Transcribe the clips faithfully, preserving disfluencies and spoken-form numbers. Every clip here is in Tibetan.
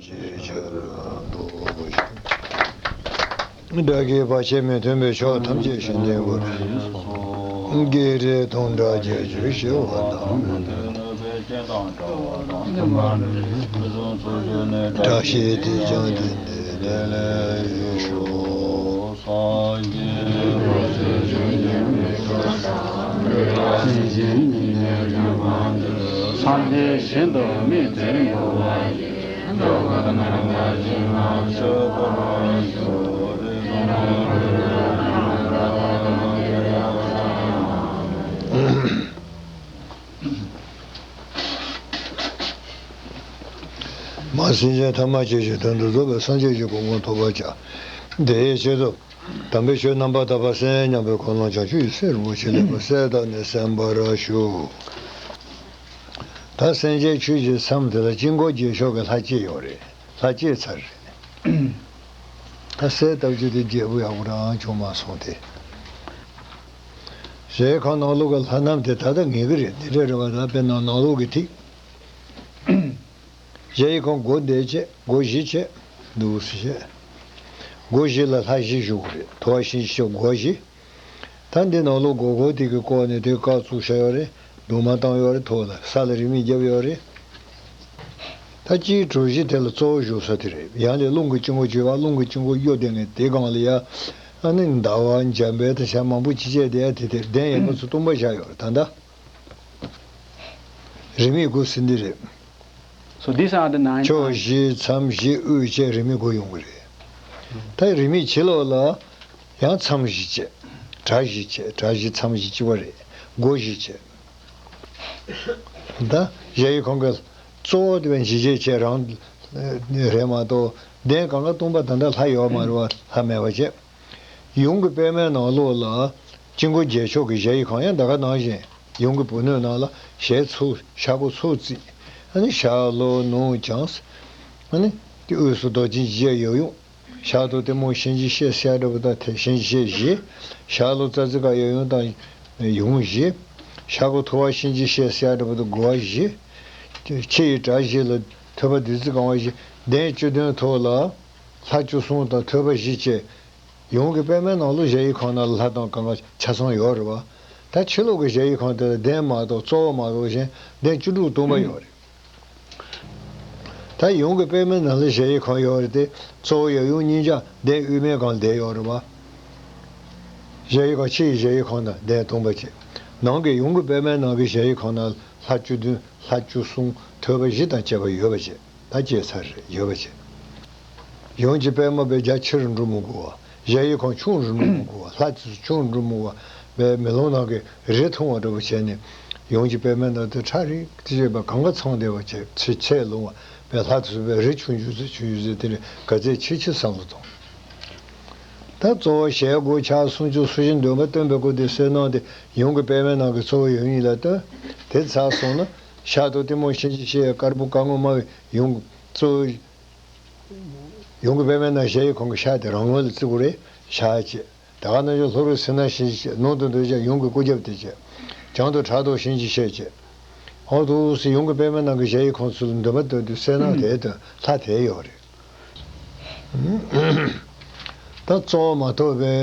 ཅེས་ཕྱིར་བསྡུ་ཞིང་། བདག་གིས་བར་ཆད་མི་མཐུན་པའི་ཕྱོགས་ཐམས་ཅད་ཞི་བར་བྱེད་པར། བགེགས་རིགས་དུང་སྒྲ་བརྒྱད་ཅུ་ཞི་བ་དང་། བཀྲ་ཤིས་དེས་ཀྱང་དེང་འདིར་བདེ་ལེགས་ཞུ། སངས་རྒྱས་ཞིང་དུ་དམིགས་ཏེ་འགྲོ་བ་ཡི། མ་སེམས་ཅན་ཐ་མ་ཆོས་ཀྱི་དོན་དུ་རྫོགས་པའི་སངས་རྒྱས་ཀྱི་གོ་འཕང་ཐོབ་པར་བྱ། དེའི་ཆེད་དུ། དམ་པའི་ཆོས་རྣམ་པར་དག་པ་གསན་སྙམ་པའི་ཁོང་ལ་བྱང་ཆུབ་ཀྱི་སེམས་རིན་པོ་ཆེ་ལེགས་པར་གསལ་བཏབ་ནས་གསན་པར་ཞུ། ད་སེམས་ཅན་ཆོས་ཀྱི་མཚམས་དེ་ལ་དཀྱིལ་འཁོར་རྒྱལ་མཆོག་གི་ལྷ་གཅིག་ཡོད་རེད། ལྷ་གཅིག་ཚར་རེད། ད་གསལ་བཏབ་རྒྱུ་དེ་རྒྱས་པོ་ཡག་པོ་རང་བྱུང་མ་སོང་སྟེ། གཞལ་ཡས་ཁང་ནང་ལོགས་ཀྱི་ལྷ་རྣམས་དེ་ད་ལྟ་ངེས་ཀྱི་རེད། འདི་འདྲ་རེད་བ། ད་དཔེར་ན་ནང་ལོགས་ཀྱི་ཐིག་གཞལ་ཡས་ཁང་སྒོ་འདི་བྱས། སྒོ་བཞི་བྱས། འདུག་སེ་བྱས། སྒོ་བཞི་ལ་ལྷ་བཞི་བཞུགས་རེད། ཐོག་བཞི་བཞི་སྒོ་བཞི། ད་འདི་ནང་ལོགས་སྒོ་སྒོ་དེ་གི་བསྐོར་ནས་དེ་ཀ་བཙུགས་བཞག་ཡོད་རེད། གདུང་མ་བཏང་ཡོད་རེད། ཐོག་ལ་ས་ལ་རི་མེ་བརྒྱབ་ཡོད་རེད། ད་སྤྱིའི་གྲུ་བཞི་དེ་ལ་གཙོ་བོ་བཞུགས་ས་དེ་རེད། ཡང་ལས་རླུང་གི་དཀྱིལ་འཁོར་བརྗོད་པ། རླུང་གི་དཀྱིལ་འཁོར་གཡོ་བསྡད་མཁན་དེ་སྒང་ལ་ཡ། ཨ་ནི་ཟླ་བ་འཇམ་དཔལ་དང་བྱ་མང་པོ་ཅི་བྱས་དེ་ཡ་དེ་དེ་གདན་ཡན་གར་སོ་སྟོང་པ་བཞག་ཡོད་རེད། ད་ལྟ། རི་མེ་དགུ་ཟེར་འདི་རེད། So these are the nine. ཕྱོགས་བཞི་མཚམས་བཞི་དབུས་བཅས་རི་མེ་དགུ་ཡོང་གི་རེད། ད་རི་མེ་ཕྱི་ལོགས་ལ་ཡང་མཚམས་བཞི་བཅས། གྲྭ་བཞི་བཅས། གྲྭ་བཞི་མཚམས་བཞི་གཅིག་པ་རེད། སྒོ་བཞི་བཅས། ད་གཞལ་ཡས་ཁང་གི་གཙོ་བོ་དེ་བས་འཇིགས་བྱེད་ཅན་རང་རེད་མ་གཏོགས། གདན་གང་ག་སྟོང་པ་ད་ལྟ་ལྷ་ཡོད་མ་རེད་བ། ལྷ་མེད་པ་བྱས། ཡུམ་གྱི་པདྨའི་ནང་ལོགས་ལ་དཀྱིལ་འཁོར་རྒྱལ་མཆོག་གི་གཞལ་ཡས་ཁང་ཡང་ད་ག་ནང་བཞིན། ཡུམ་གྱི་བུ་སྣོད་ནང་ལ་ཞལ་ཚུགས། ཤར་སྒོ་ཚུགས་བརྩིགས། ཨ་ནི་ཤར་ལྷོ་ནུབ་བྱང་། ཨ་ནི་དེ་དབུས་སུ་རྡོ་རྗེ་འཇིགས་བྱེད་ཡབ་ཡུམ། ཤར་དུ་གཏི་མུག་གཤིན་རྗེ་གཤེད་ཟེར་ཡ་འདྲ་པོ་དང་དེ་གཤིན་རྗེ་གཤེད་བཞི། ཤར་ལྷོ་རྩ་རྩེ་ཁ་ཡབ་ཡུམ་དང་ཡུམ་བཞི། ཤར་སྒོ་ཐུབ་པ་གཤིན་རྗེ་གཤེད་ཟེར་ཡ་འདྲ་པོ་དང་རྒོལ་བ་བཞི། ཕྱི་ཡི་གྲྭ་བཞི་ལ་ཐོད་པ་བདུད་རྩི་གང་བ་བཞི། གདན་བཅུ་བདུན་ཐོག་ལ་ལྷ་བཅུ་གསུམ་དང་ཐོད་པ་བཞི་བཅས། ཡུམ་གྱི་པདྨའི་ནང་ལོགས་གཞལ་ཡས་ཁང་ནང་ལ་ལྷ་དང་གང་ག་ཆ་ཚང་ཡོད་རེད་བ། ད་ཕྱི་ལོགས་ཀྱི་གཞལ་ཡས་ཁང་དེ་ལ་གདན་མ་གཏོགས་གཙོ་བོ་མ་གཏོགས་གཞན་གདན་བཅུ་དྲུག་སྟོང་པ་ཡོད་རེད། ད་ཡུམ་གྱི་པདྨའི་ནང་ལ་གཞལ་ཡས་ཁང་ཡོད་རེད་དེ། གཙོ་བོ་ཡབ་ཡུམ་གཉིས་ཀྱང་གདན་དབུས་མའི་སྒང་བསྡད་ཡོད་རེད་བ། གཞལ་ཡས་ཁང་། ཕྱི་ཡི་གཞལ་ཡས་ཁང་དང་གདན་སྟོང་པ་བྱས། ནང་གི་ཡུམ་གྱི་པདྨའི་ནང་གི་གཞལ་ཡས་ཁང་ནང་ལྷ་བཅུ་བདུན། ལྷ་བཅུ་གསུམ། ཐོད་པ་བཞི་དང་བཅས་པ་ཡོད་པ་བྱས། ད་བཅས་ཚར་རེད། ཡོད་པ་བྱས། ཡུམ་གྱི་པདྨ་བས་རྒྱ་ཆེ་རུ་འགྲོ་མི་དགོས་པ། གཞལ་ཡས་ཁང་ཆུང་རུ་འགྲོ་མི་དགོས་པ། ལྷ་དེ་ཚོ་ཆུང་རུ་འགྲོ་མི་དགོས་པ། བས་མེ་ལོང་ནང་གི་རི་མཐོང་བ་འདྲ་པོ་བྱས་ནས། ཡུམ་གྱི་པདྨའི་ནང་དུ་ཁྲ་རིག་ཏུ་བྱས་པ་གང་ག་ཚང་བསྡད་པ་བྱས། ཚེ་ཚད་ལོངས་པ། བས་ལྷ་དེ་ཚོ་བས་རི་ཆུང་ཆུང་ཚོ་ཆུང་ཆུང་ཚོ་དེ་ནི་ག་ཚད་ཆེ་ཆེ་བསམ་བློ་གཏོང་། ད་གཙོ་བོ་ཞལ་སྒོ་ཕྱག་སུམ་ཅུ་སོ་བཞི་འདོན་པ་སྟོན་པའི་སྐུ་དེ་བསོད་ནམས་དེ་ཡུམ་གྱི་པདྨའི་ནང་གི་གཙོ་བོ་ཡབ་ཡུམ་ལ་སྟོན། དེ་ཚར་སོང་ན་ཤར་དུ་གཏི་མུག་གཤིན་རྗེ་གཤེད་དཀར་པོ་དཀར་ངོ་དམར་བའི་ཡུམ་གཙོ་བོ། ཡུམ་གྱི་པདྨའི་ནང་གཞལ་ཡས་ཁང་གི་ཤར་དེ་རང་ངོས་ལ་བརྩི་དགོས་རེད། ཤར་བྱས། ད་ག་ནང་བཞིན་ལྷོ་རུ་ཚེ་ན་གཤིན་རྗེ་གཤེད། ནུབ་ཏུ་འདོད་ཆགས་ཡུམ་གྱི་སྐུ་རྒྱབ་དེ་བྱས། བྱང་དུ་ཕྲག་དོག་གཤིན་རྗེ་གཤེད་བྱས། འོ་འདུག་སེ་ཡུམ་གྱི་པདྨའི་ནང་གི་གཞལ་ཡས་ཁང་ཚོ་ལ་འདོན་པ་སྟོན་དུས་བསོད་ནམས་དེ་དང་ལྷ་དེ་ཡོད་རེད། ད་གཙོ་བོ་མ་གཏོགས་པའི་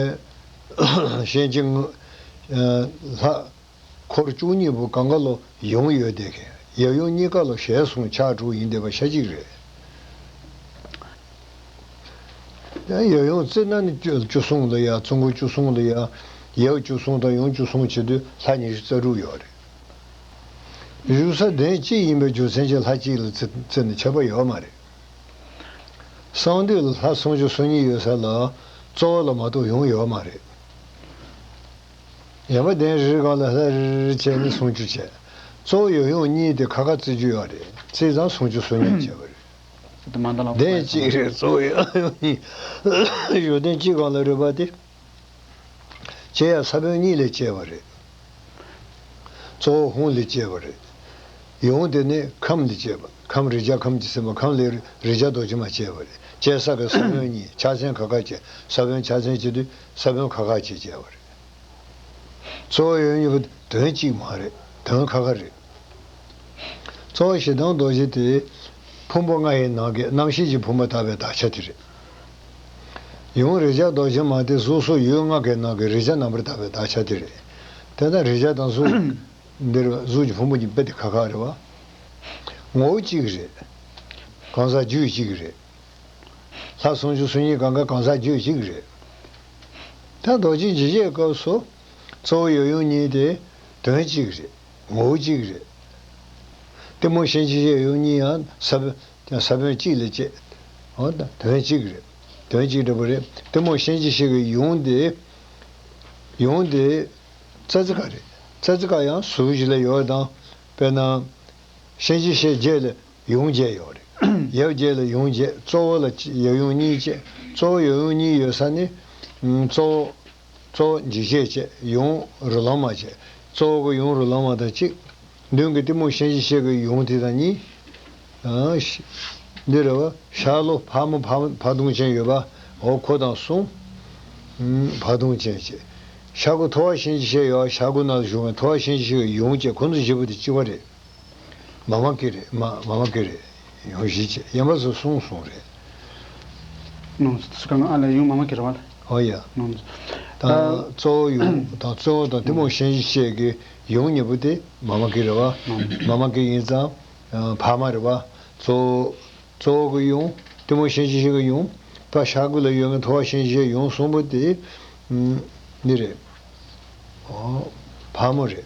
གཤིན་རྗེ་ལྷ་འཁོར་བཅུ་གཉིས་པོ་གང་ག་ལོ་ཡུམ་ཡོད་བསྡད་མཁན། ཡབ་ཡུམ་གཉིས་ཀ་ལོ་ཞལ་གསུམ་ཕྱག་དྲུག་ཡིན་བསྡད་པ་ཤ་གཅིག་རེད། ཡབ་ཡུམ་བརྩིས་ན་ནི་བཅུ་བཅུ་གསུམ་ལ་ཡ། བཙུན་དགོན་བཅུ་གསུམ་ལ་ཡ། ཡབ་བཅུ་གསུམ་དང་ཡུམ་བཅུ་གསུམ་བྱེད་དུས་ལྷ་ཉི་ཤུ་རྩ་དྲུག་ཡོད་རེད། བཞུགས་ས་གདན་གཅིག་ཡིན་པའི་རྒྱུ་མཚན་གྱིས་ལྷ་གཅིག་ལ་བརྩི་བརྩིས་ནས་ཁྱབ་པ་ཡོད་མ་རེད། གསང་འདུས་ལ་ལྷ་སུམ་ཅུ་སོ་གཉིས་ཡོད་ས་ལ་གཙོ་བོ་ལ་མ་གཏོགས་ཡུམ་ཡོད་མ་རེད། ཡང་པ་གདན་རེ་རེ་སྒང་ལ་ལྷ་རེ་རེ་བྱས་ནས་སུམ་ཅུ་བྱས། གཙོ་བོ་ཡབ་ཡུམ་གཉིས་དེ་ཁ་ཁ་བརྩི་རྒྱུ་ཡོད་རེད། བརྩིས་ཙང་སུམ་ཅུ་སོ་གཉིས་བྱས་པ་རེད། གདན་གཅིག་རེད། གཙོ་བོ་ཡབ་ཡུམ་གཉིས། བཞུགས་གདན་གཅིག་སྒང་ལ་རེད་པ་དེ། བྱས་ཡང་ས་བོན་གཉིས་ལས་སྐྱེས་པ་རེད། གཙོ་བོ་ཧཱུྃ་ལས་སྐྱེས་པ་རེད། ཡུམ་དེ་ནི་ཁམས་ལས་སྐྱེས་པ། ཁམས་རེག་བྱ་ཁམས་ཀྱིས་ཟིན་པ། ཁམས་ལས་རེག་བྱ་རྡོ་རྗེ་མ་སྐྱེས་པ་རེད། སྐྱེ་ས་གི་ས་བོན་གཉིས་ཕྱག་མཚན་ཁ་ཁ་བྱས། ས་བོན་ཕྱག་མཚན་བྱེད་དུས་ས་བོན་ཁ་ཁ་བྱས་བྱས་པ་རེད། གཙོ་བོ་ཡབ་ཡུམ་གཉིས་པོ་དོན་གཅིག་མ་རེད། དོན་ཁ་ཁ་རེད། གཙོ་བོ་ཞེ་སྡང་རྡོ་རྗེ་དེ་ ཕུང་པོ་ལྔ་ཡི་ནང་གི་རྣམ་ཤེས་ཀྱི་ཕུང་པོ་དག་པའི་དག་ཆ་དེ་རེད། ཡུམ་རེག་བྱ་རྡོ་རྗེ་མ་དེ་གཟུགས་སོགས་ཡུལ་ལྔ་གི་ནང་གི་རེག་བྱ་རྣམ་པར་དག་པའི་དག་ཆ་དེ་རེད། དེ་ལྟར་རེག་བྱ་དང་གཟུགས་འདིར་གཟུགས་ཀྱི་ཕུང་པོ་གཉིས་དཔེ་དེ་ཁ་ཁ་རེད་བ། ངོ་བོ་གཅིག་རེད། གང་ཟག་རྒྱུད་གཅིག་རེད། ལྷ་སུམ་ཅུ་སོ་གཉིས་གང་ག་གང་ཟག་རྒྱུད་གཅིག་རེད། ད་རྡོ་རྗེ་འཇིགས་བྱེད་སྐབས་སུ་གཙོ་བོ་ཡབ་ཡུམ་གཉིས་དེ་དོན་གཅིག་རེད། ངོ་བོ་གཅིག་རེད། གཏི་མུག་ཤན་འབྱེད་བྱེད་ཡབ་ཡུམ་གཉིས་ཡང་ས་བོན་ས་བོན་གཅིག་ལས་སྐྱེས། འོ་ད་དོན་གཅིག་རེད། དོན་གཅིག་འདྲ་པོ་རེད། གཏི་མུག་ཤན་འབྱེད་བྱེད་ཀྱི་ཡུམ་དེ་ཡུམ་དེ་ཙ་ཙི་ཀ་རེད། ཙ་ཙི་ཀ་ཡང་གཟུགས་གཞི་ལ་ཡོད་དང་། དཔེར་ན། ཤན་འབྱེད་བྱེད་བརྒྱད་ལ་ཡུམ་བརྒྱད་ཡོད་རེད། ཡབ་བརྒྱད་ལ་ཡུམ་བརྒྱད། གཙོ་བོ་ལ་ཡབ་ཡུམ་གཉིས་བཅས། གཙོ་བོ་ཡབ་ཡུམ་གཉིས་ཡོད་ས་ནི། ཨུམ། གཙོ་བོ་གཙོ་བོ་འཇིགས་བྱེད་བཅས། ཡུམ་རོ་ལངས་མ་བཅས། གཙོ་བོ་གི་ཡུམ་རོ་ལངས་མ་དང་གཅིག་མདུན་གྱི་གཏི་མུག་ཤན་འབྱེད་བྱེད་ཀྱི་ཡུམ་དེ་དང་གཉིས། ཨ་ཤ་འདི་རེད་བ། ཤར་ལྷོ་ཕག་མོ་ཕག་ཕག་གདོང་ཅན་ཡོད་པ། འོ་ཁོ་དང་གསུམ། ཨུམ། ཕག་གདོང་ཅན་བཅས། ཤར་སྒོ་ཐོ་བ་ཤན་འབྱེད་བྱེད་ཡོད། ཤར་སྒོ་ནང་ལ་བཞུགས་པའི་ཐོ་བ་ཤན་འབྱེད་བྱེད་ཀྱི་ཡུམ་བཅས། ཁོ་ཚོ་བཞི་པོ་དེ་གཅིག་པ་རེད། མ་མ་ཀི་རེད། མ་མ་མ་ཀི་རེད། ཡུམ་བཞི་བཅས། ཡན་པ་སོ་གསུམ་གསུམ་རེད། ནང་སུ་གང་ཨ་ལ་ཡུམ་མ་མ་ཀི་རེད་བ། ཨོ་ཡ། ནང་སུ་ད་ད་གཙོ་བོ་ཡུམ་དང་གཙོ་བོ་དང་གཏི་མུག་ཤན་འབྱེད་བྱེད་ཀྱི་ཡུམ་གཉིས་པོ་དེ་མ་མ་ཀི་རེད་བ། ནང་སུ་མ་མ་ཀི་ཡིན་ཙང་ཕག་མ་རེད་བ། གཙོ་བོ་གཙོ་བོ་གི་ཡུམ། གཏི་མུག་ཤན་འབྱེད་བྱེད་ཀྱི་ཡུམ། ཕ་ཤར་སྒོ་ལ་ཡོད་མཁན་ཐོ་བ་ཤན་འབྱེད་བྱེད་ཡུམ་གསུམ་པོ་དེ་འདི་རེད། ཨོ། ཕག་མོ་རེད།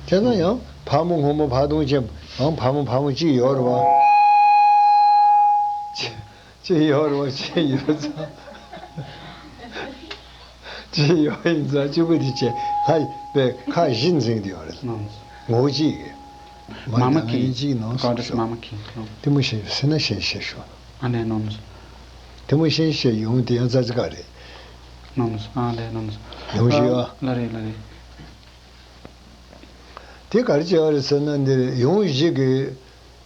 དེ་ན་ཡང་ཕག་མོ་སྔོན་མོ་ཕག་གདོང་ཅན་ཡང་ཕག་མོ་ཕག་མོ་གཅིག་ཡོད་རེད་བ། གཅིག་ཡོད་རེད་བ། གཅིག་ཡོད་ཙང་། གཅིག་ཡོད་ཡིན་ཙང་གཅིག་པུ་དེ་བྱས་ལྷ་པའི་ཁ་བཞི་འཛིན་གྱི་ཡོད་རེད། ངོ་བོ་གཅིག་གི། མ་མ་ཀི། གཅིག་ནང་གོ་འདྲ་སོ། མ་མ་ཀི། གཏི་མུག་ཤན་ཟེར་ན་ཤན་ཤེས་ཤོག་ཨ་ནེ་ནོམ། གཏི་མུག་ཤན་ཤེས་ཡུམ་དེ་ཡང་ཙ་ཙི་ཀ་རེད། ནོམ། ཨ་ལེ་ནོམ། ཡུམ་བཞི་ཡོད། ལ་རེད་ལ་རེད། དེ་ག་རེ་བྱས་པ་རེད་ཟེར་ན། འདིར་ཡུམ་བཞི་གི་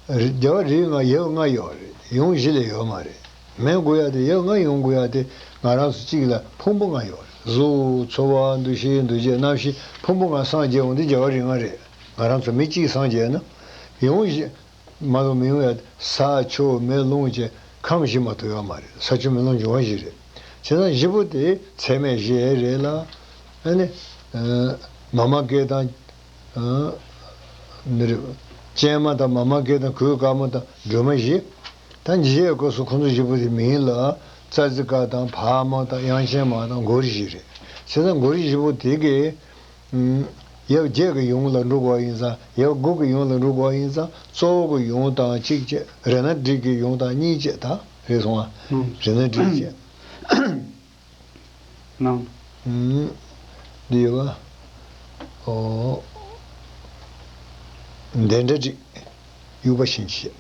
རྒྱལ་བ་རིགས་ལྔ་ཡབ་ལྔ་ཡོད་རེད། ཡུམ་བཞི་ལས་ཡོད་མ་རེད། མེད་དགོས་ཡ་དེ། ཡབ་ལྔ་ཡོང་དགོས་ཡ་དེ་ང་རང་ཚོ་གཅིག་ལ་ཕུང་པོ་ལྔ་ཡོད་རེད། གཟུགས། ཚོར་བ། འདུ་ཤེས། འདུ་བྱེད། རྣམ་ཤེས། ཕུང་པོ་ལྔ་སངས་རྒྱས་འོང་དུས་རྒྱལ་བ་རིགས་ལྔ་རེད། ང་རང་ཚོ་མི་གཅིག་སངས་རྒྱས་ན་ཡུམ་བཞི། མ་གཏོགས་མི་ཡོང་ཡ། ས་ཆུ་མེ་རླུང་བཅས་ཁམས་བཞི་མ་གཏོགས་ཡོད་མ་རེད། ས་ཆུ་མེ་རླུང་འབྱུང་བ་བཞི་རེད། བྱས་ཙང་བཞི་པོ་དེ་ཚད་མེད་བཞི་རེད་ལ། ཨ་ནི། ཨ། མ་མ་ཀི་དང་། ཨ། འདིར་ཅན་མ་དང་མ་མ་ཀི་དང་གོས་དཀར་མོ་དང་སྒྲོལ་མ་བཞི། ད་འཇིགས་བྱེད་སྐབས་སུ་ཁོ་ཚོ་བཞི་པོ་དེ་མིང་ལ་ཙ་ཙི་ཀ་དང་ཕག་མོ་དང་དབྱངས་ཅན་མ་དང་མགོ་རིལ་བཞི་རེད། བྱས་ཙང་མགོ་རིལ་བཞི་པོ་དེ་གི། ཨུམ། ཡབ་བརྒྱད་ཀྱི་ཡུམ་ལ་འགྲོ་དགོས་པ་ཡིན་ཙང་། ཡབ་དགུ་གི་ཡུམ་ལ་འགྲོ་དགོས་པ་ཡིན་ཙང་། གཙོ་བོ་གི་ཡུམ་དང་གཅིག་བྱས། རཏྣ་སྒྲིག་གི་ཡུམ་དང་གཉིས་བྱས། ད་རེད་སོང་ང་། ཨུམ། རཏྣ་སྒྲིག་བྱས། ནང་། ཨུམ། འདི་ཡོད་པ། ཨོ། བདེ་འབྲས་སྒྲིག། དབྱུག་པ་བཞིན་བྱས།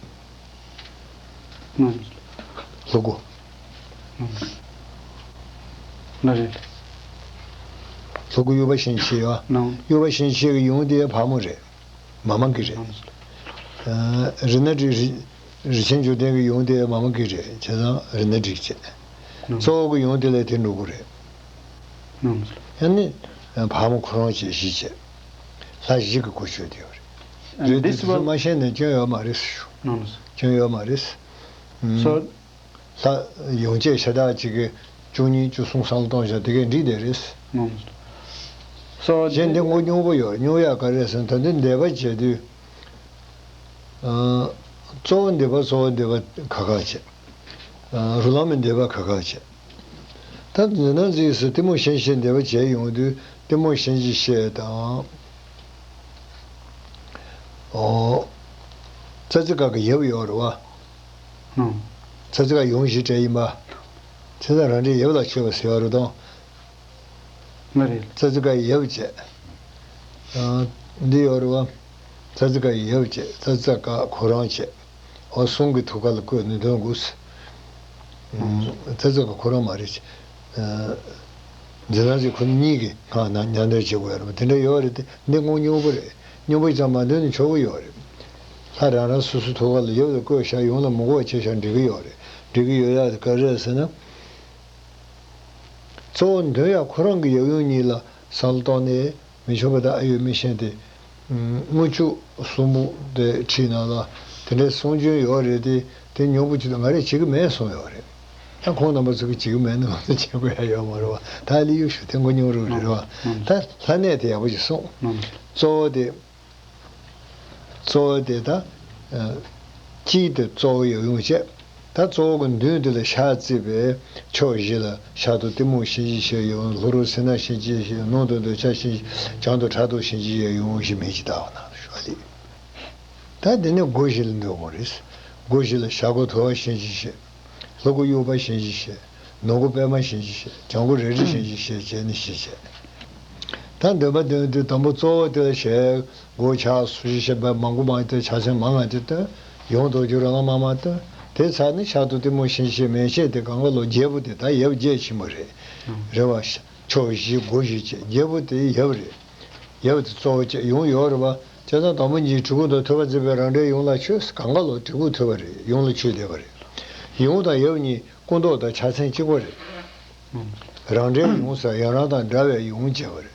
ལྷུ་གུ། ལ་རེད། ལྷུ་གུ་དབྱུག་པ་བཞིན་བྱས་ཡོད། དབྱུག་པ་བཞིན་བྱས་ཀྱི་ཡུམ་དེ་ཕག་མོ་རེད། མ་མ་ཀི་རེད། ཨ། རཏྣ་སྒྲིག་རི་རི་ཆེན་འབྱུང་ལྡན་གྱི་ཡུམ་དེ་མ་མ་ཀི་རེད། བྱས་ཙང་རཏྣ་སྒྲིག་བྱས། གཙོ་བོ་གི་ཡུམ་དེ་ལ་དེ་ལྷུ་གུ་རེད། ཡང་ནི་ཕག་མོ་ཁོ་རང་བཅས་བཞི་བྱས། ལྷ་བཞི་གི་གོ་ཆོད་དེ་ཡོད་རེད། རེད། དེ་ཚོ་མ་ཤེས་ན་སྐྱོན་ཡོད་མ་རེད་ཟེར་ཞུ། སྐྱོན་ཡོད་མ་རེད། ལྷ་ཡུམ་བཅས་ཤ་སྟག་གཅིག་གི་བཅུ་གཉིས་བཅུ་གསུམ་བསམ་བློ་གཏོང་བྱ་དེ་གས་འགྲིག་བསྡད་རེད། གཞན་འདི་ངོ་སྙོམས་པོ་ཡོད། སྙོམས་ཡག་ག་རེ་ཟེར་ན། ད་འདི་འདས་པ་བྱས་དུས། ཨ། གཙོ་བོ་འདས་པ་གཙོ་བོ་འདས་པ་ཁ་ཁ་བྱས། ཨ། རོ་ལངས་མའི་འདས་པ་ཁ་ཁ་བྱས། ད་འཛིན་སྟངས་ཅིག་སུ་གཏི་མུག་ཤན་ཤེས་འདས་པ་བྱས་ཡོང་དུས་གཏི་མུག་ཤན་འབྱེད་བྱེད་དང་། ཨོ། ཙ་ཙི་ཀ་གི་ཡབ་ཡོད་རེད་བ། ཙ་ཙི་ཀ་ཡུམ་བཞི་གྲས་ཡིན་པ། བྱས་ཙང་རང་འབྲས་ཡབ་ལ་མཆོད་པ་ཟེར་བ་རེད་དོ། ང་རེད། ཙ་ཙི་ཀ་ཡི་ཡབ་བྱས། ཨ། འདི་ཡོད་རེད་བ། ཙ་ཙི་ཀ་ཡི་ཡབ་བྱས། ཙ་ཙི་ཀ་ཁོ་རང་བྱས། འོ་གསུམ་གྱི་ཐུགས་ཀ་ལ་བཀོད་ནས་འདོན་དགོས། ཨ། ཙ་ཙི་ཀ་ཁོ་རང་མ་རེད། ཨ། འཛིན་སྟངས་ཅིག་ཁོ་གཉིས་ཀྱིས་སྔགས་ནང་མཉམ་འདོན་བྱེད་དགོས་ཡ་རེད་བ། དེ་འདྲ་ཡོད་རེད་དེ། འདི་ངོ་སྙོམས་པོ་རེད། སྙོམས་པོ་ཙམ་མ་འདོན་ནས་ཆོག་གི་ཡོད་རེད། ལྷ་རང་རང་སོ་སོའི་ཐུགས་ཀ་ལ་ཡབ་ལ་བཀོད་བཞག་ཡུམ་ལ་མི་བཀོད་བྱས་བཞག་འགྲིག་གི་ཡོད་རེད། འགྲིག་གི་ཡོད་ཡ་དེ་ག་རེ་རེད་ཟེར་ན། གཙོ་བོ་འདོན་ཡ་ཁོ་རང་གི་ཡབ་ཡུམ་གཉིས་ལ་བསམ་བློ་གཏོང་ནས་མི་ཆོག་པ་དང་། ཨ། ཡོད་མི་ཤེས་ཏེ། དངུལ་ཆུ་གསུམ་པོ་དེ་ཁྲིད་ནང་ལ་ དེ་འདྲའི་གསུང་རྒྱུན་ཡོད་རེད་དེ། དེ་ཉུང་པོ་ཅིག་ང་རས་བྱེད་ཀྱི་མེད་གསུངས་ཡོད་རེད། ད་ཁོང་རྣམ་པ་ཚོ་གིས་བྱེད་ཀྱི་མེད་ན་ང་ཚོ་བྱེད་དགོས་ཡ་ཡོད་མ་རེད་བ། ད་ལི་ཡུ་ཤུ་དེ་མགོ་རྙོག་རུ་རེད་བ། ད་ལྷ་གནས་དེ་ཡག་པོ་ཅིག་གསུངས། གཙོ་བོ་དེ། གཙོ་བོ་དེ་ད། ཨ། གཅིག་དེ་གཙོ་བོ་ཡབ་ཡུམ་བྱས། ད་གཙོ་བོ་གི་མདུན་དེ་ལ་ཕྱག་བརྩིས་པས་ཕྱོགས་བཞི་ལ་ཤར་དུ་གཏི་མུག་གཤིན་རྗེ་ཞེས་ཡབ་ཡུམ། ལྷོ་རུ་སེར་སྣ་གཤིན་རྗེ་ཞེས། ནུབ་ཏུ་འདོད་ཆགས་གཤིན་རྗེ། བྱང་དུ་ཕྲག་དོག་གཤིན་རྗེ་ཞེས་ཡབ་ཡུམ་བཞི་མིང་ཅིག་བཏགས་པ་ན་ཤོ་ལི། ད་དེ་ནས་སྒོ་བཞི་ལ་འདོད་དགོས་རེད། སྒོ་བཞི་ལ་ཞབས་སྒོ་དུ་བ་གཤིན་རྗེ་ཞེས། ལྷོ་སྒོ་དབྱུག་པ་གཤིན་རྗེ་ཞེས། ནུབ་སྒོ་པད་མ་གཤིན་རྗེ་ཞེས། བྱང་སྒོ་རལ་གྲི་གཤིན་རྗེ་ཞེས་བྱས་ནས་བཞི་བྱས། ད་འདོན་པ་འདོན་དུས་དང་པོ་གཙོ་བོ་དེ་ལ་ཞལ་སྒོ་ཕྱག་སོ་བཞི་ཞེས་པ་མང་པོ་མང་སྟེ་ཕྱག་མཚན་མང་ང་དེ་བཏོན། ཡུམ་རྡོ་རྗེ་རོ་ལངས་མ་མ་བཏོན། དེ་ཚར་ནས་ཕྱག་ཏུ་གཏི་མུག་གཤིན་རྗེ་མན་ཆད་དེ་གང་ག་ལོ་བརྒྱད་པོ་དེ་ད་ཡབ་བརྒྱད་ཕྱིན་པ་རེད། རེད་བ། ཕྱོགས་བཞི་སྒོ་བཞི་བྱས་བརྒྱད་པོ་དེ་ཡབ་རེད། ཡབ་དེ་གཙོ་བོ་བྱས་ཡུམ་ཡོད་རེད་བ། བྱས་ཙང་དང་པོ་ཉིད་གྲི་གུག་དང་ཐོད་པ་བརྩིགས་པའི་རང་འདྲའི་ཡུམ་ལ་མཆོད། གང་ག་ལོ་གྲི་གུག་ཐོད་པ་རེད། ཡུམ་ལ་མཆོད་བསྡད་པ་རེད། ཡུམ་དང་ཡབ་གཉིས་སྐུ་མདོག་དང་ཕྱག་མཚན་གཅིག་པ་རེད། རང་འདྲའི་ཡུམ་ཟེར་ཡང་རང་དང་འདྲ་བའི་ཡུམ་བྱས་པ་རེད།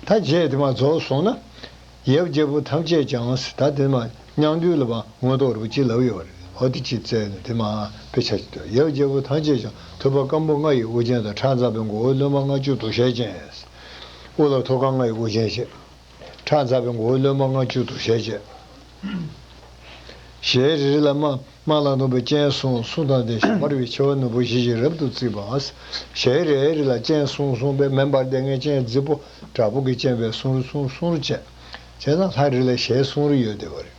ད་རྗེས་དེ་མ་རྫོགས་སོང་ན། ཡབ་བརྒྱད་པོ་ཐམས་ཅད་ཀྱང་ཟེར། ད་དེ་མ་མཉམ་འདུས་ལ་མ་མངོན་རྟོགས་རིན་པོ་ཆེ་ལབ་ཡོད་རེད། འོ་དེ་ཅིག་བཙལ་ནས་དེ་མ་དཔེ་ཆ་ཅིག་འདུག་ཡབ་བརྒྱད་པོ་ཐམས་ཅད་ཀྱང་ཐོད་པ་སྐམ་པོ་ལྔ་ཡི་དབུ་ཅན་དང་། ཁྲག་འཛག་པའི་མགོ་བོ་རློན་པ་ལྔ་བཅུ་དོ་ཤལ་ཅན། དབུ་ལ་ཐོད་རྒལ་ལྔ་ཡི་དབུ་ཅན་བྱས། ཁྲག་འཛག་པའི་མགོ་བོ་རློན་པ་ལྔ་བཅུ་དོ་ཤལ་ཅན། ཞལ་རེ་རེ་ལ་དམར། དམར་ལ་ནོར་བུའི་སྤྱན་གསུམ་གསུམ་དང་ལྡན་ཞིང་། འབར་བའི་མཆེ་བ་ནོར་བུ་བཞི་བཞིན་རབ་ཏུ་བརྩིགས་པ། ཞལ་རེ་རེ་ལ་སྤྱན་གསུམ་གསུམ་པའི་མེ་འབར་ལྡན་ངའི་སྤྱན་བརྫིས་པོ་དྲག་པོ་གིས་བཅིངས་པའི་སུམ་རུ་གསུམ་གསུམ་རུ་བཅས། བྱས་ཙང་ལྷ་རེ་ལ་ཞལ་གསུམ་རུ་ཡོད་བསྡད་པ་རེད།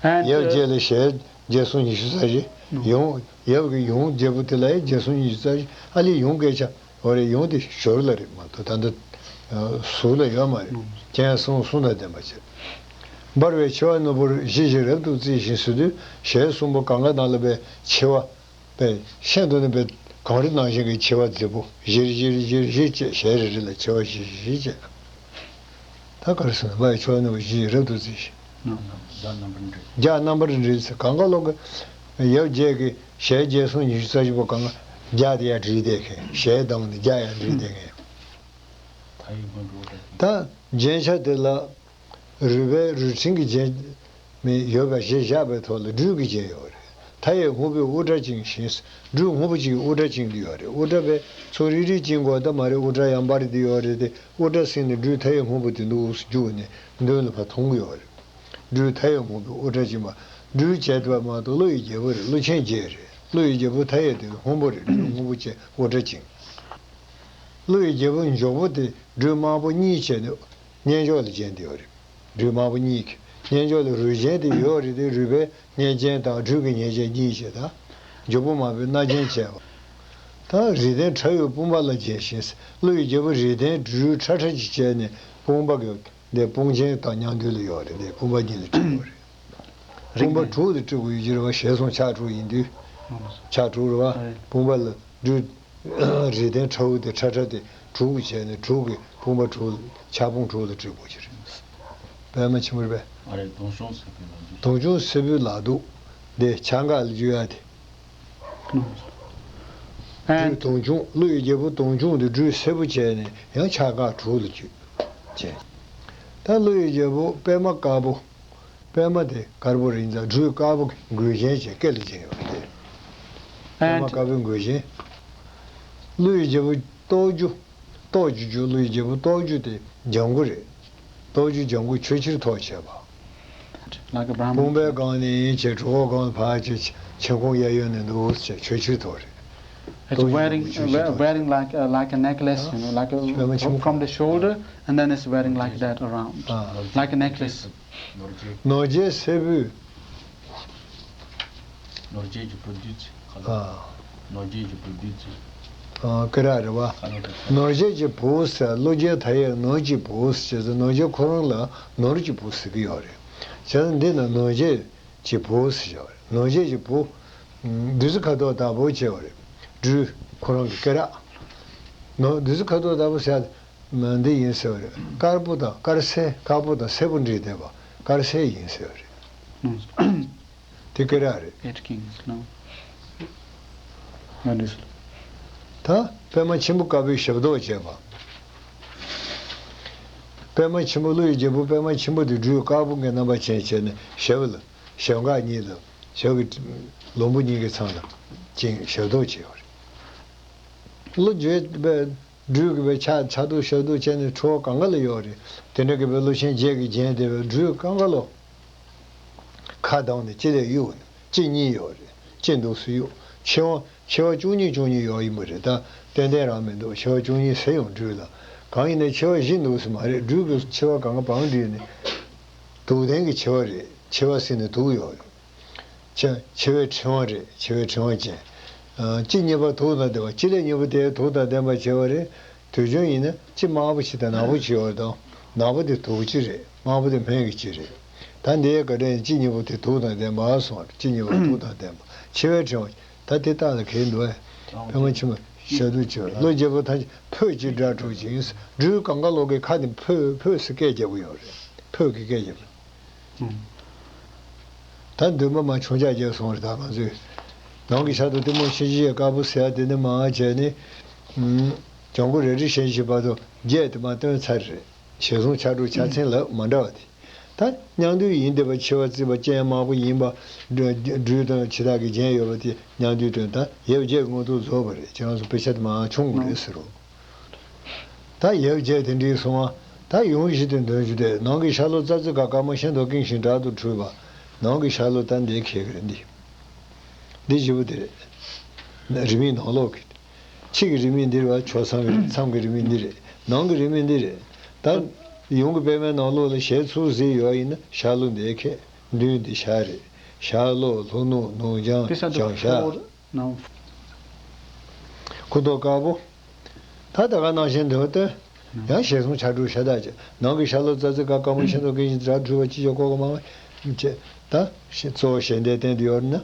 And, ཡབ uh, བརྒྱད་ལ་ཞལ་བརྒྱད་གསུམ་ཉི་ཤུ་རྩ་བཞི། ཡུམ། ཡབ་ཀྱི་ཡུམ་བརྒྱད་པོ་དེ་ལ་ཡང་བརྒྱད་གསུམ་ཉི་ཤུ་རྩ་བཞི། ཨ་ལས་ཡུམ་སྐད་ཆ། འོ་རེད། ཡུམ་དེ་ཞོར་ལ་རེད་མ་གཏོགས་ད་ལྟ་གཟུགས་ལ་ཡོད་མ་རེད། སྤྱན་གསུམ་གསུམ་དང་ལྡན་པ་བྱས། འབར་བའི་མཆེ་བ་ནོར་བུ་བཞི་བཞིན་རབ་ཏུ་བརྩིགས་ཤིང་ཟེར་དུས་ཞལ་གསུམ་པོ་གང་ག་ནང་ལ་པའི་མཆེ་བ། པའི་ཤིན་ཏུ་ནས་པའི་གངས་རི་ནང་བཞིན་གྱི་མཆེ་བ་བརྫིས་པོ་བཞིར་བཞིར་བཞིར་བཞིར་བཅས། ཞལ་རེ་རེ་ལ་མཆེ་བ་བཞི་བཞི་བཞི་བཅས། ད་ག་རེ་ཟེར་ན། འབར་བའི་མཆེ་བ་ནོར་བུ་བཞི་བཞིན་རབ་ཏུ་བརྩིགས་ཤིང་། རྒྱ་རྣམ་པར་འགྲེལ། རྒྱ་རྣམ་པར་འགྲེལ་ཟེར། གང་ག་ལོག་གི་ཡབ་བརྒྱད་ཀྱི་ཞལ་བརྒྱད་གསུམ་ཉི་ཤུ་རྩ་བཞི་པོ་གང་ག་རྒྱ་དེ་ཡང་བྲིས་བསྡད་མཁན། ཞལ་གདངས་ནི་རྒྱ་ཡང་བྲིས་བསྡད་མཁན། ད་རྒྱན་ཆ་དེ་ལ་རུས་པའི་རུས་ཕྲེང་གི་རྒྱན་མི་ཡོད་པ་ཞེས་བཞག་པའི་ཐོག་ལ་སྦྲུལ་གྱི་རྒྱན་ཡོད་རེད། མཐའ་ཡས་སྔོན་པོས་དབུ་སྐྲ་བཅིངས་ཤིང་། སྦྲུལ་སྔོན་པོ་གཅིག་གིས་དབུ་སྐྲ་བཅིངས་ཏེ་ཡོད་རེད། དབུ་སྐྲ་པའི་ཚུར་རིལ་རིལ་བཅིངས་དགོས་ད་མ་རེད། དབུ་སྐྲ་ཡང་འབར་ཏེ་ཡོད་རེད་དེ། དབུ་སྐྲ་བསྲིངས་ནས་སྦྲུལ་མཐའ་ཡས་སྔོན་པོ་དེ་འདུག་སེ་བརྒྱུགས་ནས་མདུན་ལ་ཕར་མཐོང་གི་ཡོད་རེད། སྦྲུལ་མཐའ་ཡས་སྔོན་པོས་དབུ་སྐྲ་བཅིངས་པ། སྦྲུལ་བྱས་པ་མ་གཏོགས་ཀླུ་ཡི་རྒྱལ་པོ་རེད། ཀླུ་ཆེན་བརྒྱད་རེད། ཀླུ་ཡི་རྒྱལ་པོ་མཐའ་ཡས་དེ་སྔོན་པོ་རེད། སྦྲུལ་སྔོན་པོ་བྱས་དབུ་སྐྲ་བཅིངས། ཀླུ་ཡི་རྒྱལ་པོ་མགྱོགས་པོ་དེ་སྦྲུལ་དམར་པོ་གཉིས་བྱས་ནས་སྙན་ཕྱོགས་ལ་བརྒྱན་ཏེ་ཡོད་རེད། སྦྲུལ་དམར་པོ་གཉིས་ཀྱི་སྙན་ཕྱོགས་ལ་རུས་ཅན་དེ་ཡོད་རེད་དེ། རུས་པའི་སྙན་ཅན་དང་སྦྲུལ་གྱི་སྙན་ཅན་གཉིས་བྱས། ད་མགྱོགས་པོ་དམར་པོའི་སྣ་ཅན་བྱས་པ། ད་རིགས་ལྡན་ཁྲ་ཡོས་དཔུང་པ་ལ་བརྒྱན་ཞིང་། ཀླུ་ཡི་རྒྱལ་པོ་རིགས་ལྡན་སྦྲུལ་ཁྲ་ཁྲ་ཅིག་བྱས་ནས་དཔུང་པ་གི་དེ་དཔུང་ཆེན་དང་མཉམ་འདུས་ལ་ཡོད་རེད་དེ། དཔུང་པ་གཉིས་ལ་བྲིས་པ་རེད། དཔུང་པ་དྲུག་ལ་བྲིས་དགོས་ཡོད་ཀྱི་རེད་བ། ཞལ་གསུམ་ཕྱག་དྲུག་ཡིན་དུས། ཕྱག་དྲུག་རེད་བ། དཔུང་པ་ལ་སྦྲུལ། རིགས་ལྡན་ཁྲ་བོ་དེ་ཁྲ་ཁྲ་དེ་དྲུག་བྱས་ནས་དྲུག་གི་དཔུང་པ་དྲུག་ཕྱག་དཔུང་དྲུག་ལ་བྲིས་དགོས་ཀྱི་རེད། པད་མ་ཆེན་པོར་པད། ཨ་རེ། དུང་སྐྱོང་སེར་པོའི་ལག་འཇུ། དུང་སྐྱོང་སེར་པོའི་ལག་འཇུ་དེ་ཕྱག་འགག་ལ་འཇུ་ཡ་དེ། སྦྲུལ་དུང་སྐྱོང་། ཀླུ་ཡི་རྒྱལ་པོ་དུང་སྐྱོང་དེ་སྦྲུལ་སེར་པོ་བྱས་ནས་ཡང་ཕྱག་འགག་དྲུག་ལ་འཇུ་བྱས། ད་ཀླུ་ཡི་རྒྱལ་པོ་པད་མ་དཀར་པོ། པད་མ་དེ་དཀར་པོ་རེད་ཙང་སྦྲུལ་དཀར་པོ་གི་མགུལ་ཅན་བྱས་སྐེ་ལ་བརྒྱན་ཡོད་རེད། པད་མ་དཀར་པོའི་མགུལ་ཅན། ཀླུ་ཡི་རྒྱལ་པོ་ཏོག་འགྱུ། ཏོག་འགྱུ་འགྱུ། ཀླུ་ཡི་རྒྱལ་པོ་ཏོག་འགྱུ་དེ་ལྗང་གུ་རེད། ཏོག་འགྱུ་ལྗང་གུ་ཆོས་ཕྱིར་ཐོགས་བྱས་པ། Like a Brahmin. དཔུང་པའི་སྒང་ནས་བྱས་གྲོད་ཁོག་སྒང་ཕར་བྱས་མཆན་ཁུང་གཡས་གཡོན་ནས་འདུག་བྱས་ཆོས་ཕྱིར་ཐོགས་རེད། It's wearing, we- wearing like, uh, like a necklace, you know, like a, from, from the shoulder, and then it's wearing like that around, like a necklace. ནོར་རྒྱས་སེར་པོའི། ནོར་རྒྱས་ཀྱི་བུ་བདུད་རྩི་ཁ་ལོ། ཨ། ནོར་རྒྱས་ཀྱི་བུ་བདུད་རྩི། ཨ། ཀི་ར་རེད་བ། ཁ་ལོ་དང་། ནོར་རྒྱས་ཀྱི་བུ་ཟེར། ཀླུ་རྒྱལ་མཐའ་ཡས་ནོར་གྱི་བུ་ཟེར་ཟེར། ནོར་རྒྱས་ཁོ་རང་ལ་ནོར་གྱི་བུ་ཟེར་གྱི་ཡོད་རེད། བྱས་ཙང་འདི་ན་ནོར་རྒྱས་ཀྱི་བུ་ཟེར་བྱས་པ་རེད། ནོར་རྒྱས་ཀྱི་བུ། བདུད་རྩི་ཁ་དོག་ལྡན་པོ་བྱས་པ་རེད། སྦྲུལ་ཁོ་རང་གི་སྐེ་རགས། ནོར་བདུད་རྩི་ཁ་དོག་ལྡན་པོ་ཟེར། མ་འདི་ཡིན་ཟེར་བ་རེད། དཀར་པོ་དང་དཀར་སེར། དཀར་པོ་དང་སེར་པོ་འདྲེས་བསྡད་པ་དཀར་སེར་ཡིན་ཟེར་བ་རེད། དེ་སྐེ་རགས་རེད། Eight kings, no? That is. ད་པད་མ་ཆེན་པོ་དཀར་པོའི་ཞབས་ཏོག་བྱས་པ། པདྨ་ཆེན་པོ། ཀླུ་ཡི་རྒྱལ་པོ་པདྨ་ཆེན་པོ་དེ་སྦྲུལ་དཀར་པོ་གི་རྣམ་པ་ཅན་བྱས་ནས་ཞབས་ལ་ཞབས་འགག་གཉིས་ལ་ཞབས་ཀྱི་ལྷུན་པོ་གཉིས་ཀྱི་མཚམས་ལ་ཅིག་ཞབས་ཏོག་བྱས་ཡོད་རེད། ཀླུ་བརྒྱད་པའི་སྦྲུལ་གྱི་པའི་ཕྱག་ཕྱག་ཏོག་ཞབས་ཏོག་བྱས་ནས་ཁྲོ་བོ་གང་ག་ལ་ཡོད་རེད། དེ་འདྲ་གི་པའི་ཀླུ་ཆེན་བརྒྱད་ཀྱིས་བརྒྱན་བསྡད་པའི་སྦྲུལ་གང་ག་ལོ། ཁ་གདངས་ནས་ལྕེ་ལས་གཡུག་ནས་ལྕེ་གཉིས་ཡོད་རེད། ལྕེ་འདུག་སེ་གཡུག་མཆེ་བ་མཆེ་བ་བཅུ་གཉིས་བཅུ་གཉིས་ཡོད་ཡིན་པ་རེད། ད་ཏན་ཏན་རང་མི་འདུག་མཆེ་བ་བཅུ་གཉིས་ཟེར་ཡོང་སྦྲུལ་ལ། གང་ཡིན་ནའི་མཆེ་བ་བཞི་འདུག་སེ་མ་རེད། སྦྲུལ་གྱི་མཆེ་བ་གང་ག་བང་བསྒྲིགས་ནས་དུག་ལྡན་གྱི་མཆེ་བ་རེད། མཆེ་བ་ཟེར་ནས་དུག་ཡོད་རེད། མཆེ་མཆེ་བའི་ཕྲེང་བ་རེད། མཆེ་བའི་ཕྲེང་བ་ཅན། ཨ། ལྕེ་གཉིས་པ་དུག་དང་ལྡན་པ། ལྕེ་ལས་གཉིས་པོ་དེ་དུག་དང་ལྡན་པ་བྱས་པ་རེད། དུས་རྒྱུན་ཡིན་ན་ལྕེ་དམར་པོ་ཅིག་དང་ནག་པོ་ཅིག་ཡོད་རེད་དོ། ནག་པོ་དེ་དུག་ལྕེ་རེད། དམར་པོ་དེ་སྨན་གྱི་ལྕེ་རེད། ད་འདིའི་བཀའ་དྲིན་ལྕེ་གཉིས་པོ་དེ་དུག་དང་ལྡན་པ་སོང་བ་རེད། ལྕེ་གཉིས་པོ་དུག་དང་ལྡན་པ། མཆེ་བའི་ཕྲེང་བ། ད་དེ་རྟགས་ལ་གལ་འདུག་ཨེ། པདྨ་ཆེན་པོ་ཞབས་ཏོག་བྱེད་པ། ཀླུ་རྒྱལ་པོ་ཐམས་ཅད་ཕོད་ཅིག་སྒྲ་དྲུག་ཅིག་ཡིན། སྦྲུལ་གང་ག་ལོ་གི་ཁ་ནས་ཕོད་ཕོད་ཟེར་སྐད་རྒྱག་གི་ཡོད་རེད། ཕོད་ཀྱི་སྐད་རྒྱབ། ད་འདུན་པ་མ་ཆུང་ཆག་རྒྱག་སོང་རེད། ད་ང་ཚོས་ནང་གི་ཤ་དང་གཏི་མུག་ཤེས་བྱའི་དཀར་པོ་ཟེར་ཡ་དེ་ནི་མ་བྱས་ནས། ཨུམ། ལྗང་གུ་རལ་གྲི་ཤན་བཞི་བར་དུ་བརྒྱད་དེ་མ་སྟོན་ཚར་རེད། ཞལ་གསུང་ཕྱག་དྲུག་ཕྱག་མཚན་ལབ་མ་འདྲ་བ་དེ། ད་མཉམ་འདུས་ཡིན་བསྡད་པ། མཆེ་བ་གཙིགས་པ་སྤྱན་དམར་པོ་ཡིན་པ། སྦྲུལ་དང་བྱི་དྭགས་ཀྱིས་བརྒྱན་ཡོད་པ་དེ་མཉམ་འདུས་སྟོན། ད་ཡབ་བརྒྱད་མངོན་མཐོ་རྫོགས་པ་རེད། ཁྱེད་རང་ཚོ་དཔེ་ཆ་དེ་མ་ཆུང་དགོས་རེད་ཟེར་རོ། ད་ཡབ་བརྒྱད་དེ་འགྲིག་སོང་བ། ད་ཡུམ་བཞི་དེ་འདོན་རྒྱུ་དེ། ནང་གི་ཤར་ལྷོ་རྩ་རྩེ་ཁ། དཀར་མོ་ཤིན་ཏུ་བརྐྱང་ཞིང་དྲག་ཏུ་འཁྲུགས་པ། ནང་གི་ཤར་ལྷོ་ད་འདི་ཁེལ་གི་རེད། འདི་འདི་བཞི་པོ་དེ་རེད། རིས་མེད་ནང་ལོགས་ཀྱི། ཕྱི་གི་རིས་མེད་འདི་རེད་བ། ཕྱོགས་མཚམས་ཀྱི་མཚམས་ཀྱི་རིས་མེད་འདི་རེད། ནང་གི་རིས་མེད་འདི་རེད། ད་ཡུམ་གྱི་པདྨའི་ནང་ལོགས་ལ་ཞལ་ཚུར་གཟིགས་ཡོད་ཡིན་ན་ཤར་ལྷོ་འདི་ཁེལ། མདུན་འདི་ཤར་རེད། ཤར་ལྷོ། ལྷོ་ནུབ། ནུབ་བྱང་། དེ་ས་འདི་བྱང་ཤར། ཕོར་ནང་། སྐུ་མདོག་དཀར་པོ། ད་ད་ག་ནང་བཞིན་འདོན་སྟེ། ཡང་ཞལ་གསུང་ཕྱག་དྲུག་ཤ་སྟག་ཅན། ནང་གི་ཤར་ལྷོ་རྩ་རྩེ་ཁ། དཀར་མོ་ཤིན་ཏུ་བརྐྱང་ཞིང་དྲག་འཁྲུགས་པ། ཅི་བྱ་ཀོ་ཀ་མ་མ་བྱེད། ད་གཙོ་བོ་ཞལ་ཟླའི་སྟེང་དུ་ཡོད་ན།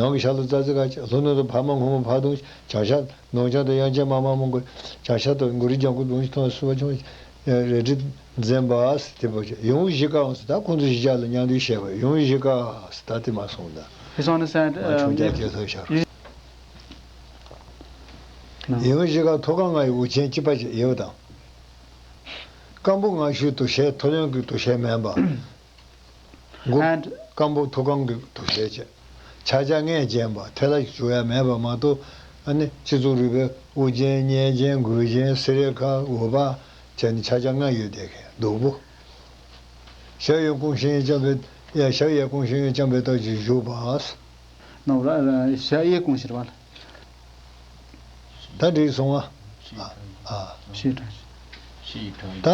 ནང་གི་ཤར་ལྷོ་རྩ་རྩེ་ཁ། ལྷོ་ནུབ་ཏུ་འཕགས་མ་སྔོན་མོ་ཕག་གདོང་བྱ་ཤ། ནུབ་བྱང་དུ་དབྱངས་ཅན་མ་མ་མོ་གུ་བྱ་ཤ་དང་མགོ་རིལ་ལྗང་གུ་གདོང་ཞིག་མཐོང་བ་སུ་བ་ཆུང་བ་རལ་གྲི་འཛིན་པ་དེ་པོ་ཅིག་ཡུམ་བཞི་ཀ་འོང་ཟེར། ད་ཁོང་ཚོ་བཞི་ཆ་ལ་མཉམ་འདུས་བཤད་པ། ཡུམ་བཞི་ཀ་ཟེར་ད་དེ་མ་སོང་ད། His Honour said, མ་ཆུང་ཆ་um, རྒྱལ་ཚབ་ཤར། ཡུམ་བཞི་ཀ་ཐུགས་ཀ་ལྔ་ཡི་དབུ་ཅན་གཅིག་པ་ཅིག་ཡོད་དང་། སྐམ་པོ་མངར་ཤོས་དུ་ཤའི་ཐོ་རངས་ཀྱི་དུ་ཤའི་མིན་པ། མགོ་And སྐམ་པོ་ཐུགས་ཀ་ལྔ་གི་དུ་ཤའི་བྱས། ཕྱག་རྒྱ་ལྔས་བརྒྱན་པ། ཐལ་བ་ཞིག་བྱུག་ཡ་མེད་པ་མ་གཏོགས། ཨ་ནི་སྤྱི་གཙུག་རུས་པའི་དབུ་ཅན། སྙན་ཅན། མགུལ་ཅན། སི་རེ་ཁ། འོད་དཔག་བྱས་ནས་ཕྱག་རྒྱ་ལྔ་ཡོད་དེ་གའི་བདུག་སྤོས། ཞབས་གཡས་བསྐུམ་ཞིང་བརྐྱང་བའི། ཡ། ཞབས་གཡས་བསྐུམ་ཞིང་བརྐྱང་བའི་སྟབས་ཀྱིས་བཞུགས་པ། ནོར་བ་ཞབས་གཡས་བསྐུམ་ཞེས་པ། ད་འགྲིག་སོང་ང་། ཨ། ཨ། ཞེས་དྲངས། ད་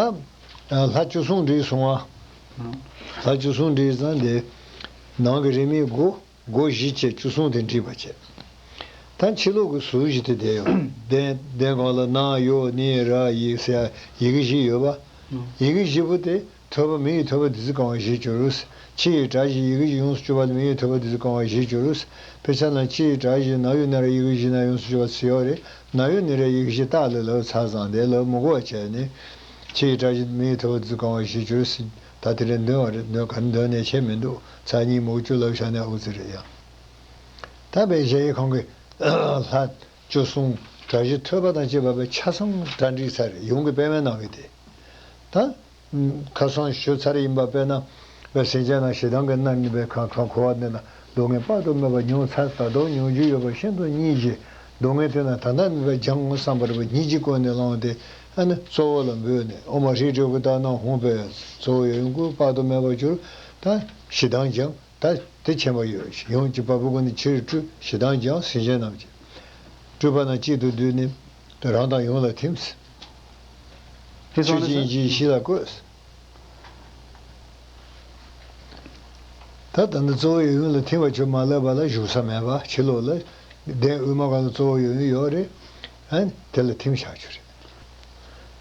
ལྷ་བཅུ་གསུམ་འགྲིག་སོང་ང་། ལྷ་བཅུ་གསུམ་འགྲིག་ཙང་དེ། ནང་གི་རིས་མེད་སྒོ། སྒོ་བཞི་བཅས་བཅུ་གསུམ་དེ་འགྲིག་པ་བྱས། ད་ཕྱི་ལོགས་ཀྱི་ཟུར་བཞི་དེ་བསྡད་ཡོད། གདན་གདན་གང་ལ་ན་ཡོ་ནི་ར་ཡི་ཟེར་ཡི་གེ་བཞི་ཡོད་པ། ཡི་གེ་བཞི་པོ་དེ། ཐོད་པ་མི་ཡི་ཐོད་པ་བདུད་རྩི་གང་བ་བཞིས་གྱུར། ཕྱི་ཡི་གྲྭ་བཞི་ཡི་གེ་བཞི་ཡོངས་སུ་གྱུར་པ་ལ་མི་ཡི་ཐོད་པ་བདུད་རྩི་གང་བ་བཞིས་གྱུར། དཔེ་ཆ་ནང་ཕྱི་ཡི་གྲྭ་བཞི་ན་ཡོ་ནི་ར་ཡི་གེ་བཞི་ན་ཡོངས་སུ་གྱུར་པ་ཟེར་ཡོད་རེད། ན་ཡོ་ནི་ར་ཡི་གེ་བཞི་རྟགས་ལ་ལབ་ཚར་ཙང་དེ་ལབ་མི་དགོས་པ་བྱས་ནས། ཕྱི་ཡི་གྲྭ་བཞི་མི་ཡི་ཐོད་པ་བདུད་རྩི་གང་བ་བཞིས་གྱུར། ད་དེ་རིང་འདོན་བ་རེད། འདོན་ག་རེ་འདོན་ནས་ཁྱད་མི་འདུག་ཚར་གཉིས་མུ་གཅིག་ལབ་བཞག་ན་ཨུ་ཙི་རེད་ཡ། ད་དཔེ་གཞལ་ཡས་ཁང་གི་ལྷ་བཅུ་གསུམ་གྲྭ་བཞི་ཐོད་པ་དང་བཅས་པ་བས་ཆ་ཚང་གྲ་སྒྲིག་ཚར་རེད། ཡུམ་གྱི་པདྨའི་ནང་གི་དེ། ད། ཁ་སང་ཞུས་ཚར་ཡིན་པ། དཔེར་ན། བའི་སེམས་ཅན་རྣམས་ཞེ་སྡང་གིས་མནར་ནས་པའི་ཁ་ཁ་འཁོར་བ་འདི་ན་སྡུག་བསྔལ་དཔག་ཏུ་མེད་པ་མྱོང་ཚར། ད་དུང་མྱོང་རྒྱུ་ཡོད་པ་ཤིན་ཏུ་སྙིང་རྗེ། སྡུག་བསྔལ་དེ་རྣམས་ད་ལྟ་ནས་པའི་སྦྱང་ངོ་བསམ་པར་པའི་སྙིང་རྗེ་ཀུན་ནས་བསླངས་ཏེ། ཨ་ནི་གཙོ་བོ་ལ་འབུལ་ནས། ཨོཾ་ཧྲཱིཿ་ཏྲཱི་གུ་ཏ་ནཱ་ཧཱུྃ་ཕཊ། གཙོ་བོ་ཡབ་ཡུམ་སྐུ་དཔག་ཏུ་མེད་པར་གྱུར། ད་ཞེ་སྡང་སྦྱངས། ད་དེ་མཁྱེན་པ་ཡོད། ཡུམ་གྱི་བ་སྤུ་ཀུན་ནས་ཕྱིར་སྤྲུལ། ཞེ་སྡང་སྦྱངས། སེམས་ཅན་རྣམས་ཀྱི་སྤྲུལ་པ་རྣམས་གཅིག་ཏུ་བསྡུས་ནས། རང་དང་ཡུམ་ལ་ཐིམ། ཆོས་ཀྱི་དབྱིངས་ཀྱི་གཞི་ལ་བཀོད། ད་ད་ནི་གཙོ་བོ་ཡབ་ཡུམ་ལ་ཐིམ་པ་ཁྱོད་མ་ལབ་པ་ལ་བཞུགས་ས་མེད་པ། ཕྱི་ལོགས་ལ་གདན་དབུས་མ་གང་ལ་གཙོ་བོ་ཡབ་ཡུམ་ཡོད་རེད། ཨ་ནི་དེ་ལ་ཐིམ་བཞག་རྒྱུ་རེད།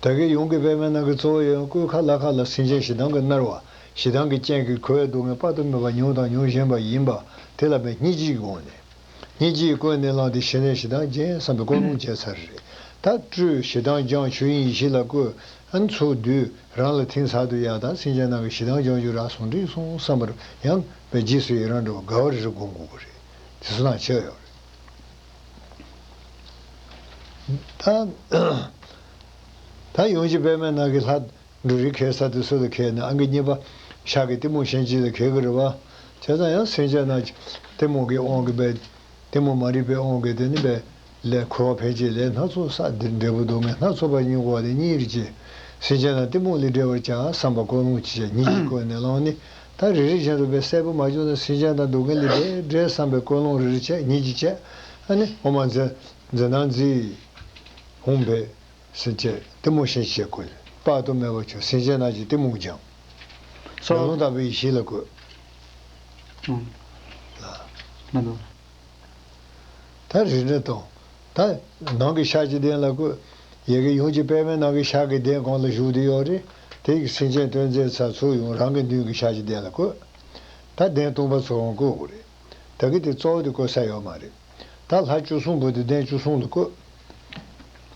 ད་གིན་ཡུམ་གྱི་པདྨའི་ནང་གི་གཙོ་བོ་ཡབ་ཡུམ་སྐུའི་ཁ་ལ་ཁ་ལ་སེམས་ཅན་ཞེ་སྡང་གིས་མནར་བ། ཞེ་སྡང་གི་རྐྱེན་གྱིས་འཁོར་བའི་སྡུག་བསྔལ་དཔག་ཏུ་མེད་པ་མྱོང་དང་མྱོང་བཞིན་པ་ཡིན་པ་དེ་ལ་མི་སྙིང་རྗེའི་སྒོ་ནས། སྙིང་རྗེ་ཀུན་ནས་བསླངས་ཏེ་ཞི་གནས་ཞེ་སྡང་སྦྱངས་བསམ་པའི་ཀུན་སློང་བྱས་ཚར་རེད། ད་སྤྲུལ། ཞེ་སྡང་སྦྱངས། ཆོས་དབྱིངས་ཡེ་ཤེས་ལ་བཀོད། ཨ་ནི་ཚུར་བསྡུས། རང་ལ་ཐིམ་ཚར་དུས་ཡ། ད་སེམས་ཅན་རྣམས་ཀྱི་ཞེ་སྡང་སྦྱང་རྒྱུ་རག་སོང་། འགྲིག་སོང་བསམ་པར་ཡང་བའི་རྗེས་སུ་ཡི་རང་འགྲོ་བ་དགའ་བ་རེ་རེ་སྒོམ་དགོས་ཀྱི་རེད། དེ་ཚོ་ནང་ཆེ་བ་ཡོད་རེད། ད་ད་ཡུམ་གྱི་པདྨའི་ནང་གི་ལྷ། འབྲུ་རིགས་ཁེལ་ས་དེ་སུ་ལ་ཁེལ་ནས། ཨང་ཀི་གཉིས་པ་ཤར་གི་གཏི་མུག་གཞན་གཅིག་ལ་ཁེལ་གི་རེད་བ། བྱས་ཙང་ཡང་སེམས་ཅན་རྣམས་ཀྱི་གཏི་མུག་གི་དབང་གིས་པའི་གཏི་མུག་མ་རིག་པའི་དབང་གིས་དེ་ནི་པའི་ལས་འཁོར་བ་འཕེན་བྱེད་ལས་སྣ་ཚོགས་བསགས། འདི་འབྲས་བུ་སྡུག་བསྔལ་སྣ་ཚོགས་པ་མྱོང་དགོས་པ་དེ་གཉིས་རེད་ཅེས། སེམས་ཅན་རྣམས་གཏི་མུག་ལས་བསྒྲལ་བར་བྱ་བསམ་པ་ཀུན་སློང་ཅི་བྱ་ཉིད་ཀྱིས་བཀོད་ནས་བླངས་ནས། ད་རེ་རེ་བཞིན་དུ་པའི་གསལ་པོ་མ་བྱུང་ན་སེམས་ཅན་དང་སྡུག་བསྔལ་ལས་བསྒྲལ་བསྒྲལ་བསམ་པའི་ཀུན་སློང་རེ་རེ་བྱས་ཉིད་ཀྱིས་བྱས། ཨ་ནི་འོ་མ་འཛིན་འཛིན་སྣང་འཛིན། ཧཱུྃ་ཕཊ། སེམས་ཅན་གཏི་མུག་གཞན་གཅིག་བཀོད། དཔག་ཏུ་མེད་པ་བྱུང་། སེམས་ཅན་རྣམས་ཀྱི་གཏི་མུག་སྦྱངས། སོ། ཡང་དག་པའི་ཡེ་ཤེས་ལ་བཀོད། ཨང་། ལ། མ་འདུག་ད་རིགས་འདྲ་དང་། ད་ནང་གི་ཤར་གྱི་གདན་ལ་བཀོད། ཡ་གི་ཡུམ་གྱི་པདྨའི་ནང་གི་ཤར་གྱི་གདན་གང་ལ་བཞུགས་བསྡད་ཡོད་རེད། དེ་ཡི་སེམས་ཅན་སྟོན་མཛད་ཚར་ཚུར་ཡོང་རང་གི་མདུན་གྱི་ཤར་གྱི་གདན་ལ་བཀོད། ད་གདན་སྟོང་པ་ཚོ་ཡང་བཀོད་དགོས་རེད། ད་གི་དེ་གཙོ་བོ་དེ་བཀོད་ས་ཡོད་མ་རེད། ད་ལྷ་བཅུ་གསུམ་པོ་དེ་གདན་བཅུ་གསུམ་ལ་བཀོད།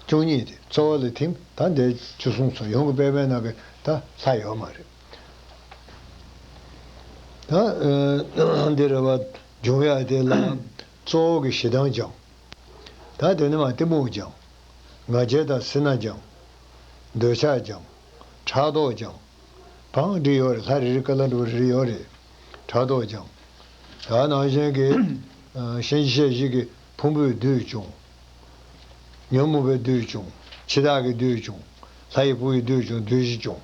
བཅུ་གཉིས་དེ་གཙོ་བོ་ལ་ཐིམ། ད་འདས་བཅུ་གསུམ་ཚོ་ཡོངས་ཀྱི་པདྨའི་ནང་གི་ད་ལྷ་ཡོད་མ་རེད། ད་འདི་རེད་བ། འབྱུང་བ་དེ་ལ་གཙོ་བོ་གི་ཞེ་སྡང་སྦྱངས། ད་དེ་ནས་མར་གཏི་མུག་སྦྱངས། ང་རྒྱལ་དང་སེར་སྣ་སྦྱངས། འདོད་ཆགས་སྦྱངས། ཕྲག་དོག་སྦྱངས། གང་འདྲ་ཡོད་རེད། ལྷ་རེ་རེ་བཀའ་སློབ་འགྲོ་རེ་རེ་ཡོད་རེད། ཕྲག་དོག་སྦྱངས། ད་ནང་བཞིན་གྱི་གཤིན་རྗེ་གཤེད་བཞི་གི་ཕུང་པོའི་བདུད་བྱུང་། ཉོན་མོངས་པའི་བདུད་བྱུང་། འཆི་བདག་གི་བདུད་བྱུང་། ལྷ་ཡི་བུ་ཡི་བདུད་བྱུང་། བདུད་བཞི་བྱུང་།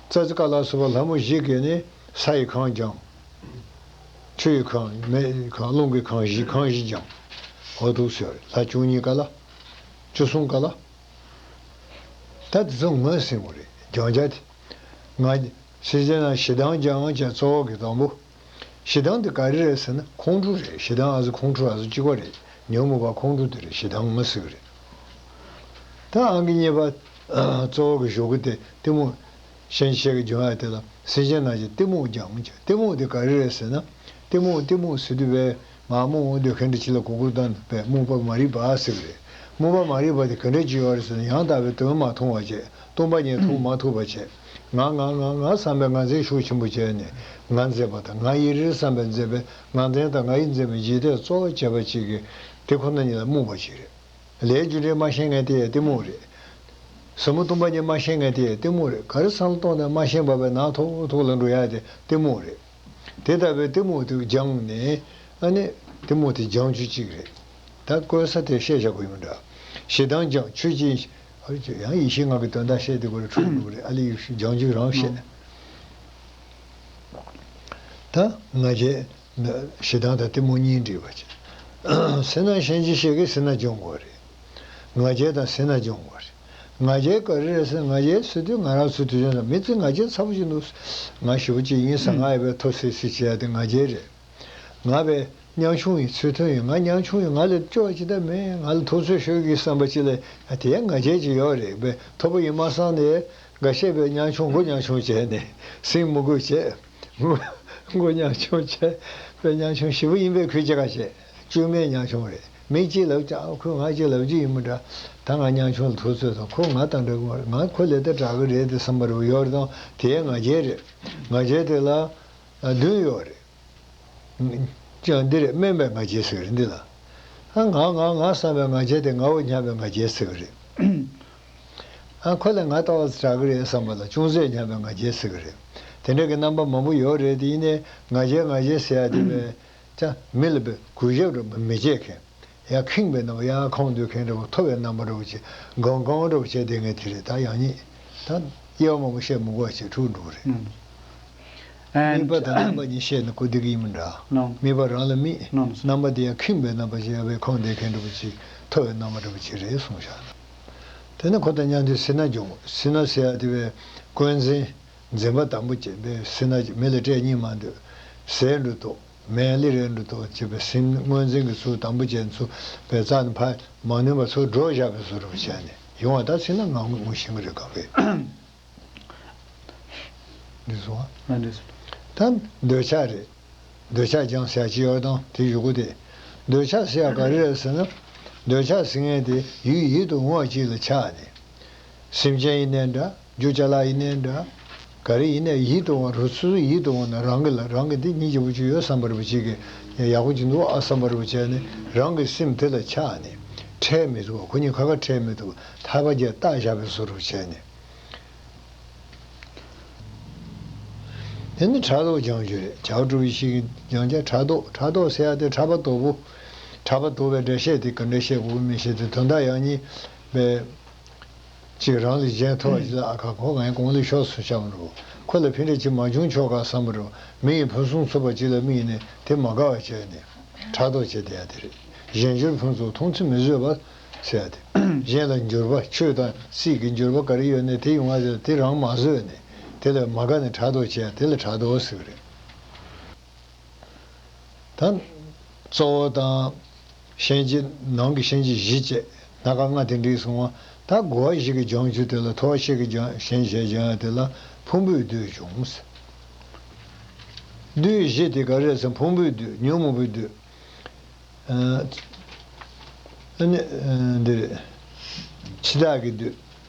རྩ་ཚིག་ཀ་ལ་སོགས་པ་ལྷ་མོ་བཞི་གིས་ནི་ས་ཡི་ཁམས་སྦྱངས། ཆུ་ཡི་ཁམས། མེ་ཡི་ཁམས། རླུང་གི་ཁམས་བཞི། ཁམས་བཞི་སྦྱངས། འོ་འདུག་ཟེར་བ་རེད། ལྷ་བཅུ་གཉིས་ཀ་ལ། བཅུ་གསུམ་ཀ་ལ། ད་དེ་ཚོ་ངོས་ཟིན་དགོས་རེད། སྦྱང་བྱ་དེ། ང་སེམས་ཅན་རྣམས་ཞེ་སྡང་སྦྱང་བྱ་གཙོ་བོ་གི་དང་པོ། ཞེ་སྡང་དེ་ག་རེ་རེད་ཟེར་ན་ཁོང་ཁྲོ་རེད། ཞེ་སྡང་ཨ་ཟུ་ཁོང་ཁྲོ་ཨ་ཟུ་གཅིག་པ་རེད། ཉོན་མོངས་པ་ཁོང་ཁྲོ་དེ་རེད། ཞེ་སྡང་ངོས་ཟིན་གི་རེད། ད་ཨང་ཀི་གཉིས་པ་གཙོ་བོ་གི་གཞུག་གུ་དེ་གཏི་མུག་གཤིན་རྗེ་གི་སྦྱོང་བ་དེ་ལ་སེམས་ཅན་རྣམས་ཀྱི་གཏི་མུག་སྦྱང་བྱ། གཏི་མུག་དེ་ག་རེ་རེད་ཟེར་ན། གཏི་མུག་གཏི་མུག་ཟེར་དུས་པས་ང་རྨོངས་འོང་དུས་ག་འདྲ་ཅིག་ལ་གུག་གུག་བཏང་དུས་པས་རྨོངས་པ་མ་རིག་པ་ཟེར་གི་རེད། རྨོངས་པ་མ་རིག་པ་དེ་ག་འདྲ་ཅིག་ཡོད་རེད་ཟེར་ན། ཡང་དག་པའི་དོན་མ་མཐོང་བ་བྱས། སྟོང་པ་ཉིད་མཐོང་མ་ཐུབ་པ་བྱས། ང་ང་ང་ང་བསམ་པའི་ང་རྫས་ཤུགས་ཆེན་པོ་བྱས་ནས་ང་མཛེས་པ་དང་། ང་ཡི་རེད་བསམ་པའི་མཛེས་པའི་ང་རྫས་དང་ང་ཡི་མཛེས་པའི་འཇིག་རྟེན་གཙོ་བོ་བྱས་པ་ཅིག་གི་དེ་ཁོ་ན་ཉིད་ལ་རྨོངས་པ་ཞིག་རེད། ལས་རྒྱུ་འབྲས་མ་ཤེས་མཁན་དེ་ཡང་གཏི་མུག་རེད། ཟབ་མོ་སྟོང་པ་ཉིད་མ་ཤེས་མཁན་དེ་ཡང་གཏི་མུག་རེད། ག་རེ་བསམ་བློ་གཏོང་ནས་མ་ཤེས་པ་བས་ནང་ཐོག་ཐོག་ལ་འགྲོ་ཡ་དེ་གཏི་མུག་རེད། དེ་ལྟ་བུའི་གཏི་མུག་དེ་སྦྱངས་ནས། ཨ་ནི་གཏི་མུག་དེ་སྦྱང་རྒྱུ་གཅིག་རེད། ད་བཀོད་ས་དེ་བཤད་བཞག་དགོས་ཡོད་མི་འདྲ། ཞེ་སྡང་སྦྱང་། ཆོས་ཅན། ཡང་ཡེ་ཤེས་ལྔ་གི་དོན་དག་བཤད་དེ་དགོས་རེད། འཁྲུལ་འགྲོ་གི་རེད། ཨ་ལས་ཡེ་ཤེས་སྦྱང་རྒྱུ་རང་བཤད། ད་ང་རྒྱལ། ཞེ་སྡང་དང་གཏི་མུག་གཉིས་འདྲེས་པ་བྱས། སེར་སྣ་གཤིན་རྗེ་གཤེད་ཀྱི་སེར་སྣ་སྦྱོང་དགོས་རེད། ང་རྒྱལ་དང་སེར་སྣ་སྦྱོང་དགོས་རེད། ང་རྒྱལ་ག་རེ་རེད་ཟེར་ན། ང་རྒྱལ་ཟེར་དུས་ང་རང་ཚོའི་དུས་ཆེན་ལ་མི་ཚེ་ང་རྒྱལ་ཚ་པོ་ཞིག་འདུག་ང་ཞེ་པོ་ཅིག་ཡིན་ས། ང་ཡི་བས་མཐོ་སི་སི་བྱས་ཏེ་ང་རྒྱལ་རེད། ང་བས་ཉམ་ཆུང་ཡིན། ཚུལ་མཐུན་ཡིན། ང་ཉམ་ཆུང་ཡིན། ང་ལས་སྐྱོ་བ་ཅི་འདྲ་མེད། ང་ལ་ཐུབ་ཚོད་ཤོད་ཀྱི་བསམ་པ་ཅིག་ལ་དེ་ཡང་ང་རྒྱལ་ཅིག་ཡོད་རེད་པས། མཐོ་པོ་ཡིན་མ་བསམ་ནས་འགའ་ཤས་པས་ཉམ་ཆུང་མགོ་ཉམ་ཆུང་བྱས་ནས་སེམས་མི་དགོས་བྱས། མགོ་མགོ་ཉམ་ཆུང་བྱས་པས། ཉམ་ཆུང་ཞེ་པོ་ཡིན་པས་ཁོས་ཅི་ག་བྱས། བཅོས་མའི་ཉམ་ཆུང་རེད། མི་གཅིག་ལབ་ཀྱང་ཁོས་ང་གཅིག་ལབ་རྒྱུ་ཡིན་མི་འདྲ། ད་ང་ཉམ་ཆུང་ལ་ཐུབ་ཚོད་དང་། ཁོ་ང་དང་འདྲ་གི་མ་རེད། ང་ཁོ་ལས་ད་དྲག་གི་རེད་དེ་བསམ་པ་རེ་བ་ཡོད་རེད་དང་། དེ་ཡང་ང་རྒྱལ་རེད། ང་རྒྱལ་དེ་ལ་བདུན་ཡོད་རེད། ཀྱང་འདི་རེད། དམན་པའི་ང་རྒྱལ་ཟེར་གི་རེད་འདི་ལ། ཨ་ང་ང་ང་བསམ་པའི་ང་རྒྱལ་དེ་ངའོ་སྙམ་པའི་ང་རྒྱལ་ཟེར་གི་རེད། ཨ་ཁོ་ལས་ང་ལྟ་བ་དྲག་གི་རེད་བསམ་པ་ལ་ཅུང་ཟད་སྙམ་པའི་ང་རྒྱལ་ཟེར་གི་རེད། དེ་འདྲ་གི་རྣམ་པ་མང་པོ་ཡོད་རེད་དེ། ཡིན་ནའི་ང་རྒྱལ་ང་རྒྱལ་ཟེར་ཡ་དེ་བས་ཀྱང་མི་ལ་བས་གུས་ཞབས་རུ་མི་བྱེད་མཁན། ཡར་ཁེངས་པའི་རྣམ་པ། ཡར་ཁོང་དུ་ཁེངས་འདྲ་བོ། མཐོ་བའི་རྣམ་པ་འདྲ་བོ་བྱེད། གང་གང་འདྲ་བོ་བྱེད་བསྡད་མཁན་དེ་རེད། ད་ཡང་ཉིད་ད་དབྱེ་བ་མང་པོ་བཤད་མི་དགོས་པ་བྱས་འཁྲུག་འགྲོ་གི་རེད། དམིགས་པ་དང་རྣམ་པ་གཉིས་བཤད་ན་ཁོ་འགྲིག་གི་ཡིན་མི་འདྲ། དམིགས་པ་རང་ལ་དམིགས། རྣམ་པ་དེ་ཡང་ཁེངས་པའི་རྣམ་པ་བྱེད་པའི་ཁོང་དེ་ཁེངས་འགྲོ་བ་ཅིག་མཐོ་བའི་རྣམ་པ་འདྲ་བ་ཅིག་རེད་གསུངས་བཞག། དེ་ནས་ཁོ་དང་མཉམ་དུ་སེར་སྣ་སྦྱོང་། སེར་སྣ་ཟེར་ཡ་དེ་བས་ཀུན་འཛིན། འཛིན་པ་དང་པོ་བྱས་པས་སེར་སྣ་མི་ལ་སྐྲག་སྙིང་མ་འདོད། ཟས་འགྲོ་དོགས། མེད་ལི་རེ་འགྲོ་དོགས་བྱས་པས་སེམས་མངོན་འཛིན་གྱི་ཚུལ་དང་པོ་བྱས་ཚུལ་བས་རྩ་ནས་ཕར་མ་ནུས་པ་ཚུར་སྒྲོག་བཞག་པའི་བཟོ་འདྲ་བྱས་ནས་ཡོང་བ། ད་སེར་སྣ་ངང་ངུ་ཤིང་རེ་ག་བས། འདི་སོང་ཨ། ད་འདོད་ཆགས་རེད། འདོད་ཆགས་སྦྱང་ཟེར་ཡ་ཅིག་ཡོད་དང་། དེ་གཞུག་གུ་དེ། འདོད་ཆགས་ཟེར་ཡ་ག་རེ་རེད་ཟེར་ན། འདོད་ཆགས་ཟེར་མཁན་དེ་ཡུལ་ཡིད་དུ་འོང་བ་ཅིག་ལ་ཆགས་ནས། སེམས་ཅན་ཡིན་ནའི་འདྲ། རྒྱུ་ཅ་ལག་ཡིན་ནའི་འདྲ། ག་རེ་ཡིན་ནའི་ཡིད་དུ་འོང་བ། རུ་སུ་སུ་ཡིད་དུ་འོང་ན་རང་གི་ལ། རང་གི་འདི་སྙིང་རྗེ་པོ་ཅིག་ཡོད་བསམ་པ་རེ་བ་ཅིག་གིས་ཡག་པོ་ཅིག་འདུག་ཨ་བསམ་པ་རེ་བ་བྱས་ནས་རང་གི་སེམས་དེ་ལ་ཆགས་ནས་ཁྲལ་མི་ཐུབ་པ། ཁོ་གཉིས་ཁ་ཁ་ཁྲལ་མི་ཐུབ་པ། ཐག་པ་རྒྱབ་བཏགས་བཞག་པའི་བཟོ་འདྲ་བྱས་ནས། དེ་ནི་ཕྲག་དོག་སྦྱང་རྒྱུ་རེད། བྱ་བ་སྒྲུབ་པའི་ཕྱིར་གྱི་སྦྱང་བྱ་ཕྲག་དོག་ཕྲག་དོག་ཟེར་ཡ་དེ་ཕྲག་པ་དོག་པོ། ཕྲག་པ་དོག་པའི་འགྲེལ་བཤད་དེ་ག་འདྲ་བཤད་དགོས་ཀྱི་མིན་ཞེས་དེ་དོན་དག་ཡང་ཉིད་པའི། གཅིག་རང་ལས་གཞན་མཐོ་བ་ཅིག་ལ་ཨ་ཁ་ཁོ་ངའི་གོང་ལས་ཤོར་སོང་བསམ་རོ། ཁོ་ལ་ཕན་འབྲས་ཅིག་མ་བྱུང་ཆོག་ག་བསམ་རོ། མི་ཡི་ཕུན་སུམ་ཚོགས་པ་ཅིག་ལ་དམིགས་ནས་དེ་མ་དགའ་བ་བྱས་ནས་ཕྲག་དོག་བྱེད་བསྡད་ཡ་དེ་རེད། གཞན་འགྱུར་ཕུན་ཚོགས་མཐོང་ཚུལ་མི་བཟོད་པ་ཟེར་ཡ་དེ། གཞན་ལ་འགྱུར་བ་ཆོས་དང་སྲིད་ཀྱི་འགྱུར་བ་ག་རེ་ཡོད་ནས་དེ་ཡོང་བ་དེ་དེ་རང་མ་བཟོད་ནས་དེ་ལ་མ་དགའ་ནས་ཕྲག་དོག་བྱེད་ཡ་དེ་ལ་ཕྲག་དོག་ཟེར་གི་རེད། ད་གཙོ་བོ་དང་། ཤན་འབྱེད་ནང་གི་ཤན་འབྱེད་བཞི་བཅས་སྣ་ཁ་ལྔ་དེ་འགྲིག་སོང་བ། ད་རྒོལ་བ་བཞི་གི་སྦྱང་རྒྱུ་དེ་ལ་མཐོ་བ་བཤད་ཀྱི་སྦྱང་ཞན་ཞེས་སྦྱང་ཡ་དེ་ལ་ཕུང་པོའི་བདུད་སྦྱོང་། བདུད་བཞི་དེ་ག་རེ་རེད་ཟེར་ན་ཕུང་པོའི་བདུད་ཉོན་མོངས་པའི་བདུད། ཨ་ནི་འདི་རེད། འཆི་བདག་གི་བདུད།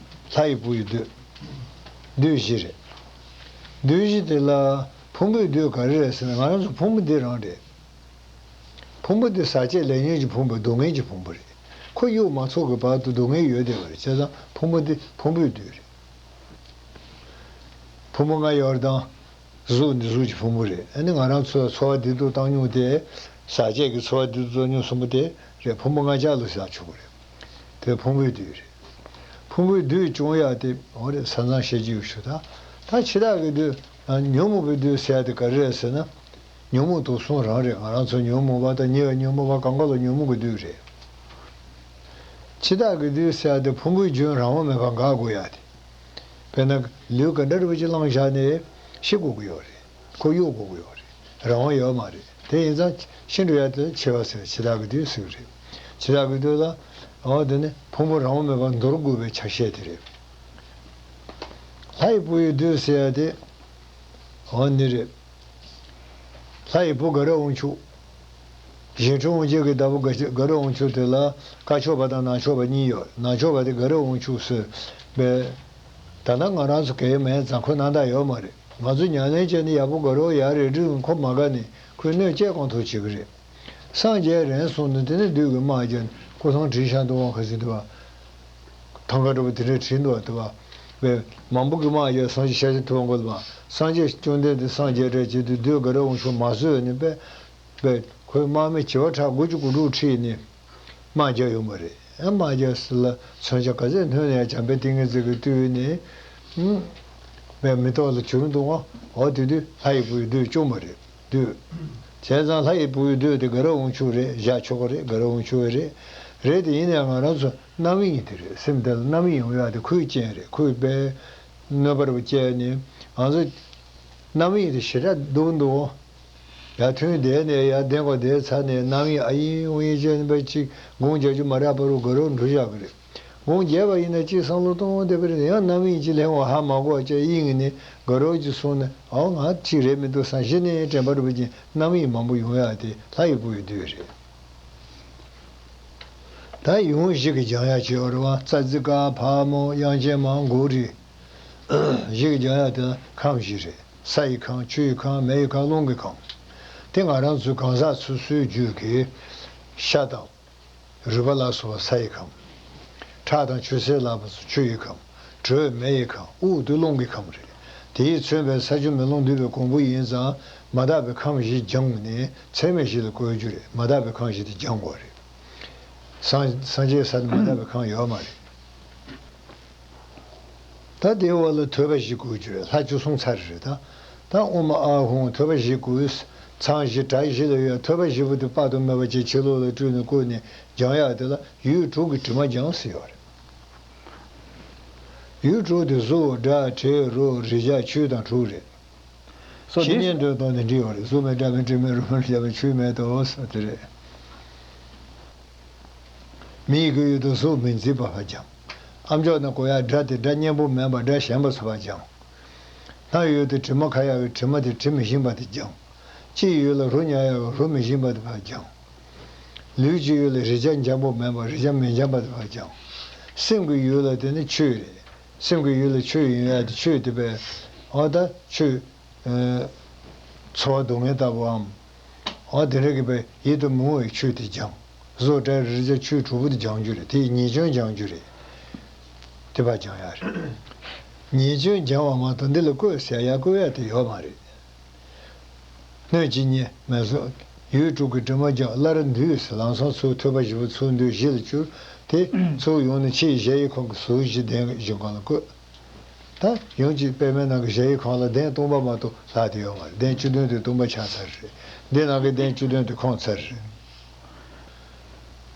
ལྷ་ཡི་བུ་ཡི་བདུད། བདུད་བཞི་རེད། བདུད་བཞི་དེ་ལ་ཕུང་པོའི་བདུད་ག་རེ་རེད་ཟེར་ན་ང་རང་ཚོ་ཕུང་པོ་འདི་རང་རེད། ཕུང་པོ་འདི་ཟག་བཅས་ལས་ཉོན་གྱི་ཕུང་པོ་སྡུག་བསྔལ་གྱི་ཕུང་པོ་རེད། ཁོ་གཡུག་མ་ཚུགས་ཀྱི་བར་དུ་སྡུག་བསྔལ་ཡོད་བསྡད་པ་རེད། བྱས་ཙང་ཕུང་པོ་འདི་ཕུང་པོའི་བདུད་རེད། ཕུང་པོ་ལྔ་ཡོད་རེད་དང་། གཟུགས་འདི་གཟུགས་ཀྱི་ཕུང་པོ་རེད། ཨ་ནི་ང་རང་ཚོ་ཚོར་བ་བདེ་སྡུག་བཏང་མྱོང་དེ། ཟག་བཅས་ཀྱི་ཚོར་བ་བདེ་སྡུག་བཏང་མྱོང་གསུམ་པོ་དེ་རེད། ཕུང་པོ་ལྔ་ཆར་ལ་ཟག་ཆོག་གི་རེད། དེ་ཕུང་པོའི་བདུད་རེད། ཕུང་པོའི་བདུད་སྐྱོང་ཡག་དེ་འོ་རེད། ས་མཚམས་བཤད་ཀྱི་ཡོད་ཞུ་ད། ད་འཆི་བདག་གི་བདུད། ཉོན་མོངས་པའི་བདུད་ཟེར་ཡ་དེ་ག་རེ་རེད་ཟེར་ན། ཉོན་མོངས་དུག་གསུམ་རང་རེད། ང་རང་ཚོ་ཉོན་མོངས་པ་དང་ཉེ་བའི་ཉོན་མོངས་པ་གང་ག་ལ་ཉོན་མོངས་ཀྱི་བདུད་རེད། འཆི་བདག་གི་བདུད་ཟེར་ཡ་དེ་ཕུང་པོའི་རྒྱུན་རང་དབང་མེད་པར་འགག་དགོས་ཡ་དེ། དཔེར་ན་ལུས་ག་འདྲ་རུ་ཅིག་བླངས་བཞག་ནས་ཤི་དགོས་ཀྱི་ཡོད་རེད། ཁོ་གཡུག་དགོས་ཀྱི་ཡོད་རེད། རང་དབང་ཡོད་མ་རེད། དེ་ཡིན་ཙང་ཤི་འགྲོ་ཡ་དེ་འཆི་བ་ཟེར་འཆི་བདག་གི་བདུད་ཟེར་གི་རེད། འཆི་བདག་གི་བདུད་ལ་འོ་དེ་ནི་ཕུང་པོ་རང་དབང་མེད་པར་འདོར་དགོས་པའི་ཆ་ཤས་དེ་རེད། ལྷ་ཡི་བུ་ཡི་བདུད་ཟེར་ཡ་དེ་འོ་ནི་རེད། ལྷ་ཡི་བུ་དགའ་རབ་དབང་ཕྱུག། གཞན་འཕྲུལ་དབང་བྱེད་ཀྱི་བདག་པོ་དགའ་དགའ་རབ་དབང་ཕྱུག་དེ་ལ་དཀར་ཕྱོགས་པ་དང་ནག་ཕྱོགས་པ་གཉིས་ཡོད། ནག་ཕྱོགས་པ་དེ་དགའ་རབ་དབང་ཕྱུག་ཟེར་བས། ད་ལྟ་ང་རང་ཚོ་གའི་མེད་ཙང་ཁོ་སྣང་དག་ཡོད་མ་རེད། ང་ཚོ་ཉམས་ལེན་བྱས་ནས་ཡག་པོ་དགའ་རབ་ཡག་རེད་འགྲིག་ཁོ་མ་དགའ་ནས་ཁོས་གནོད་སྐྱེལ་གང་ཐུབ་བྱེད་ཀྱི་རེད། སངས་རྒྱས་རན་སོང་ནས་དེ་ནས་བདུད་ཀྱི་དམག་རྒྱབ་ནས་སྐུ་ཐང་བྲིས་བཞག་འདུག་བ། ཁ་ཟིན་འདུག་བ། ཐང་ག་འདྲ་པོ་དེ་འདྲས་བྲིས་འདུག་བ། དེ་བ་བས་མང་པོ་གི་དམག་རྒྱབ་སངས་རྒྱས་ཤཱཀྱ་ཐུབ་པ་མགོ་ལ་བ། སངས་རྒྱས་བཅོམ་ལྡན་འདས་སངས་རྒྱས་འདྲ་བྱེད་དུས་བདུད་དགའ་རབ་དབང་ཕྱུག་མ་བཟོད་ནས་བས་བས་ཁོའི་དམག་མི་བྱེ་བ་ཕྲག་དགུ་བཅུ་གོ་དྲུག་ཁྲིད་ནས་དམག་རྒྱབ་ཡོང་བ་རེད། ཨ་དམག་རྒྱབ་ཟེར་ལ་མཚོན་ཆ་ག་ཚད་སྣོན་ནས་བྱམས་པའི་ཏིང་ངེ་འཛིན་གྱིས་བཏུལ་ནས་བས་མེ་ཏོག་ལ་གྱུར་འདུག་བ། འོ་དེ་དུས་ལྷ་ཡི་བུ་ཡི་བདུད་བཅོམ་པ་རེད། བདུད། བྱས་ཙང་ལྷ་ཡི་བུ་ཡི་བདུད་དེ་དགའ་རབ་དབང་ཕྱུག་རེད། བཞག་ཆོག་གི་རེད། དགའ་རབ་དབང་ཕྱུག་རེད། རེད་དེ་ཡིན་ནའང་ང་རང་ཚོ་རྣམ་གཡེང་དེ་རེད། སེམས་དེ་ལ་རྣམ་གཡེང་ཡོང་ཡག་དེ་ཁོའི་རྐྱེན་རེད། ཁོས་དཔེ་གནོད་པ་རུ་བསྐྱལ་ནས་ང་ཚོ་རྣམ་གཡེང་དེ་ཞེ་དྲག་སྡུག་འདུག་ཡར་ཐོན་བསྡད་ནས་ཡར་བསྡད་དགོས་བསྡད་ཚར་ནས་རྣམ་གཡེང་ཨ་ཡིན་ཨུ་ཡིན་བྱས་ནས་དཔེ་གཅིག་དགོངས་རྒྱག་རྒྱུ་མ་རག་པ་རུ་དགའ་རབ་འགྲོ་བཞག་གི་རེད། དགོངས་རྒྱབ་པ་ཡིན་ན་ཅིག་བསམ་བློ་གཏོང་བསྡད་པ་རེད། ཡང་རྣམ་གཡེང་ཅིག་ལྷན་འོ་ཧ་མ་གོ་བྱས་གཡེང་ནས་དགའ་རབ་ཅིག་སོང་ནས་ཨོ་ང་ཅིག་རེད་མི་འདུག་བསམ་གཞི་ནས་དྲན་པ་རུ་བ་ཅིག་རྣམ་གཡེང་མང་པོ་ཡོང་ཡག་དེ་ལྷ་ཡི་བུ་ཡི་བདུད་རེད། ད་ཡུམ་བཞི་གི་སྦྱང་ཡག་ཅིག་ཡོད་རེད་བ། ཙ་ཙི་ཀ་ཕ་མོ་དབྱངས་ཅན་མ་གུ་རུ། བཞི་གི་སྦྱང་ཡག་དེ་ཁམས་བཞི་རེད། ས་ཡི་ཁམས། ཆུ་ཡི་ཁམས། མེ་ཡི་ཁམས། རླུང་གི་ཁམས། དེ་ང་རང་ཚོའི་གང་ཟག་སོ་སོའི་རྒྱུད་ཀྱི་ཤ་དང་། རུས་པ་ལ་སོགས་པ་ས་ཡི་ཁམས། ཁྲག་དང་ཆུ་སེར་ལ་སོགས་ཆུ་ཡི་ཁམས། དྲོད་མེ་ཡི་ཁམས། དབུགས་དེ་རླུང་གི་ཁམས་རེད། དེས་མཚོན་པའི་ས་ཆུ་མེ་རླུང་འདུས་པའི་གོང་བུ་ཡིན་ཙང་མ་དག་པའི་ཁམས་བཞི་སྦྱངས་ནས་ཚད་མེད་བཞི་ལ་བཀོལ་རྒྱུ་རེད། མ་དག་པའི་ཁམས་བཞི་དེ་སྦྱང་དགོས་རེད། སངས་སངས་རྒྱས་ས་ནས་མ་དག་པའི་ཁམས་ཡོད་མ་རེད། ད་དེའི་འོག་ལ་ཐོད་པ་བཞི་བཀོལ་རྒྱུ་རེད། ལྷ་བཅུ་གསུམ་ཚར་རེད་ད། ད་ཨོཾ་ཨཱཿཧཱུྃ་ཐོད་པ་བཞི་བཀོལ། ཚང་བཞི་གྲྭ་བཞི་ལ་ཡོད། ཐོད་པ་བཞི་པོ་དེ་དཔག་ཏུ་མེད་པ་ཅིག་ཕྱི་ལོགས་ལ་སྤྲུལ་ནས་བཀོལ་ནས་སྦྱང་ཡག་དེ་ལ་ཡུལ་དྲུག་གི་དྲི་མ་སྦྱང་ཟེར་ཡོད་རེད། ཡུལ་དྲུག་དེ་གཟུགས་སྒྲ་དྲི་རོ་རེག་བྱ་ཆོས་དང་དྲུག་རེད། སོ་ཤི་འདི་ཉན་འདོད་དང་ནི་འདྲི་བ་རེད། གཟུགས་མེད་སྒྲ་མེད་དྲི་མེད་རོ་མེད་རེག་བྱ་མེད་ཆོས་མེད་དོ་ཟེར་དེ་རེད། མི་ཡི་གི་ཡུལ་དུ་གཟུགས་མི་འཛིན་པ་ཕར་སྦྱང་། ཨ་མཆོག་ནི་གོ་ཡག་སྒྲ་དེ་སྒྲ་སྙན་པོ་མིན་པར་སྒྲ་གཞན་པ་ཚོ་ཕར་སྦྱང་། སྣ་ཡུལ་དུ་དྲི་མ་ཁ་ཡག་གི་དྲི་མ་དེ་དྲི་མི་ཤེས་པ་དེ་སྦྱང་། ལྕེ་ཡི་ཡུལ་ལ་རོ་མྱང་ཡག་གི་རོ་མི་ཤེས་པ་དེ་ཕར་སྦྱང་། ལུས་ཀྱི་ཡུལ་ལ་རེག་བྱ་འཇམ་པོ་མིན་པར་རེག་བྱ་མི་འཇམ་པ་དེ་ཕར་སྦྱང་། སེམས་ཀྱི་ཡུལ་ལ་དེ་ནི་ཆོས་རེད། སེམས་ཀྱི་ཡུལ་ལ་ཆོས་ཡིན་ཡག་དེ་ཆོས་དེ་བས་ཨ་ད་ཆོས། ཚོར་བ་སྡུག་བསྔལ་ལྟ་བུའམ། འོ་དེ་འདྲ་གི་པའི་ཡིད་དུ་མི་འོང་བའི་ཆོས་དེ་སྦྱང་། གཟུགས་སྒྲ་རེག་བྱ་ཆོས་དྲུག་པོ་དེ་སྦྱང་རྒྱུ་རེད། དེ་ཉེས་སྐྱོན་སྦྱང་རྒྱུ་རེད། དེ་ཕར་སྦྱང་ཡག་རེད། ཉེས་སྐྱོན་སྦྱང་བ་མ་གཏོགས་འདི་ལ་བཀོད་ཟེར་ཡག་བཀོད་ཡག་དེ་ཡོད་མ་རེད། སྣོད་ཀྱི་གཉེན་མེད་སོགས། ཡུལ་དྲུག་གི་དྲི་མ་སྦྱང་། སླར་འདུས་ཟེར། ལམ་སང་ཚུར་ཐོས་པ་བཞི་པོ་ཚུར་འདུས་གཞི་ལ་གྱུར། དེ་ཚུར་ཡོང་ནས་ཕྱིའི་གཞལ་ཡས་ཁང་གི་ཟུར་བཞི་གདན་གྱི་བཞི་སྒང་ལ་བཀོད། ད་ཡང་གཅིག་པདྨའི་ནང་གི་གཞལ་ཡས་ཁང་ལ་གདན་སྟོང་པ་མ་གཏོགས་ལྷག་དེ་ཡོད་མ་རེད། གདན་བཅུ་བདུན་དེ་སྟོང་པ་ཆགས་ཚར་རེད། འདི་ནང་གི་གདན་བཅུ་བདུན་དེ་ཁོང་ཚར་རེད།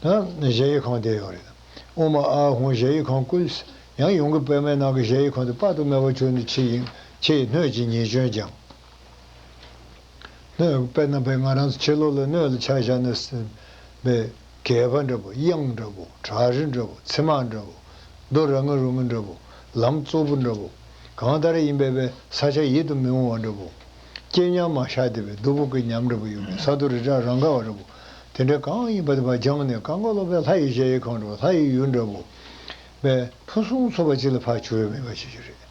ད་གཞལ་ཡས་ཁང་དེ་ཡོད་རེད། ཨོཾ་ཨཱཿཧཱུྃ་གཞལ་ཡས་ཁང་བསྐུལ། ཡང་ཡང་གི་པདྨའི་ནང་གི་གཞལ་ཡས་ཁང་དེ་དཔག་ཏུ་མེད་པ་བྱུང་ནས་ཕྱི་ཡི་ཕྱི་ཡི་སྣོད་ཀྱི་ཉེས་སྐྱོན་སྦྱངས། སྣོད་དཔེར་ན་བས་ང་རང་ཚོ་ཕྱི་ལོགས་ལ་སྣོད་ལ་ཆ་བཞག་ན་སྲིན་པོའི་སྒལ་པ་འདྲ་པོ། གཡང་འདྲ་པོ། བྲག་རི་འདྲ་པོ། མཚེ་མ་འདྲ་པོ། རྡོ་ར་ང་རུ་ང་འདྲ་པོ། ལམ་རྩུབ་པོ་འདྲ་པོ། གང་ལྟར་ཡིན་པས་པས་ས་ཆ་ཡིད་དུ་མི་འོང་བ་འདྲ་པོ། སྐྱེ་ཉམས་མ་ཤར་དེ་བས་སྡུག་པོ་གི་ཉམས་འདྲ་པོ་ཡོད་པས། ས་རྡོ་རི་བྲག་རང་ག་བ་འདྲ་པོ། དེ་འདྲ་གང་ཡིན་པ་དེ་བ་སྦྱངས་ནས་གང་ག་ལོ་པས་ལྷ་ཡི་གཞལ་ཡས་ཁང་འདྲ་པོ། ལྷ་ཡི་ཡུལ་འདྲ་པོ། པས་ཕུན་སུམ་ཚོགས་པ་ཅིག་ལ་ཕར་གྱུར་ཡོད་མེད་པ་ཤེས་རྒྱུ་རེད།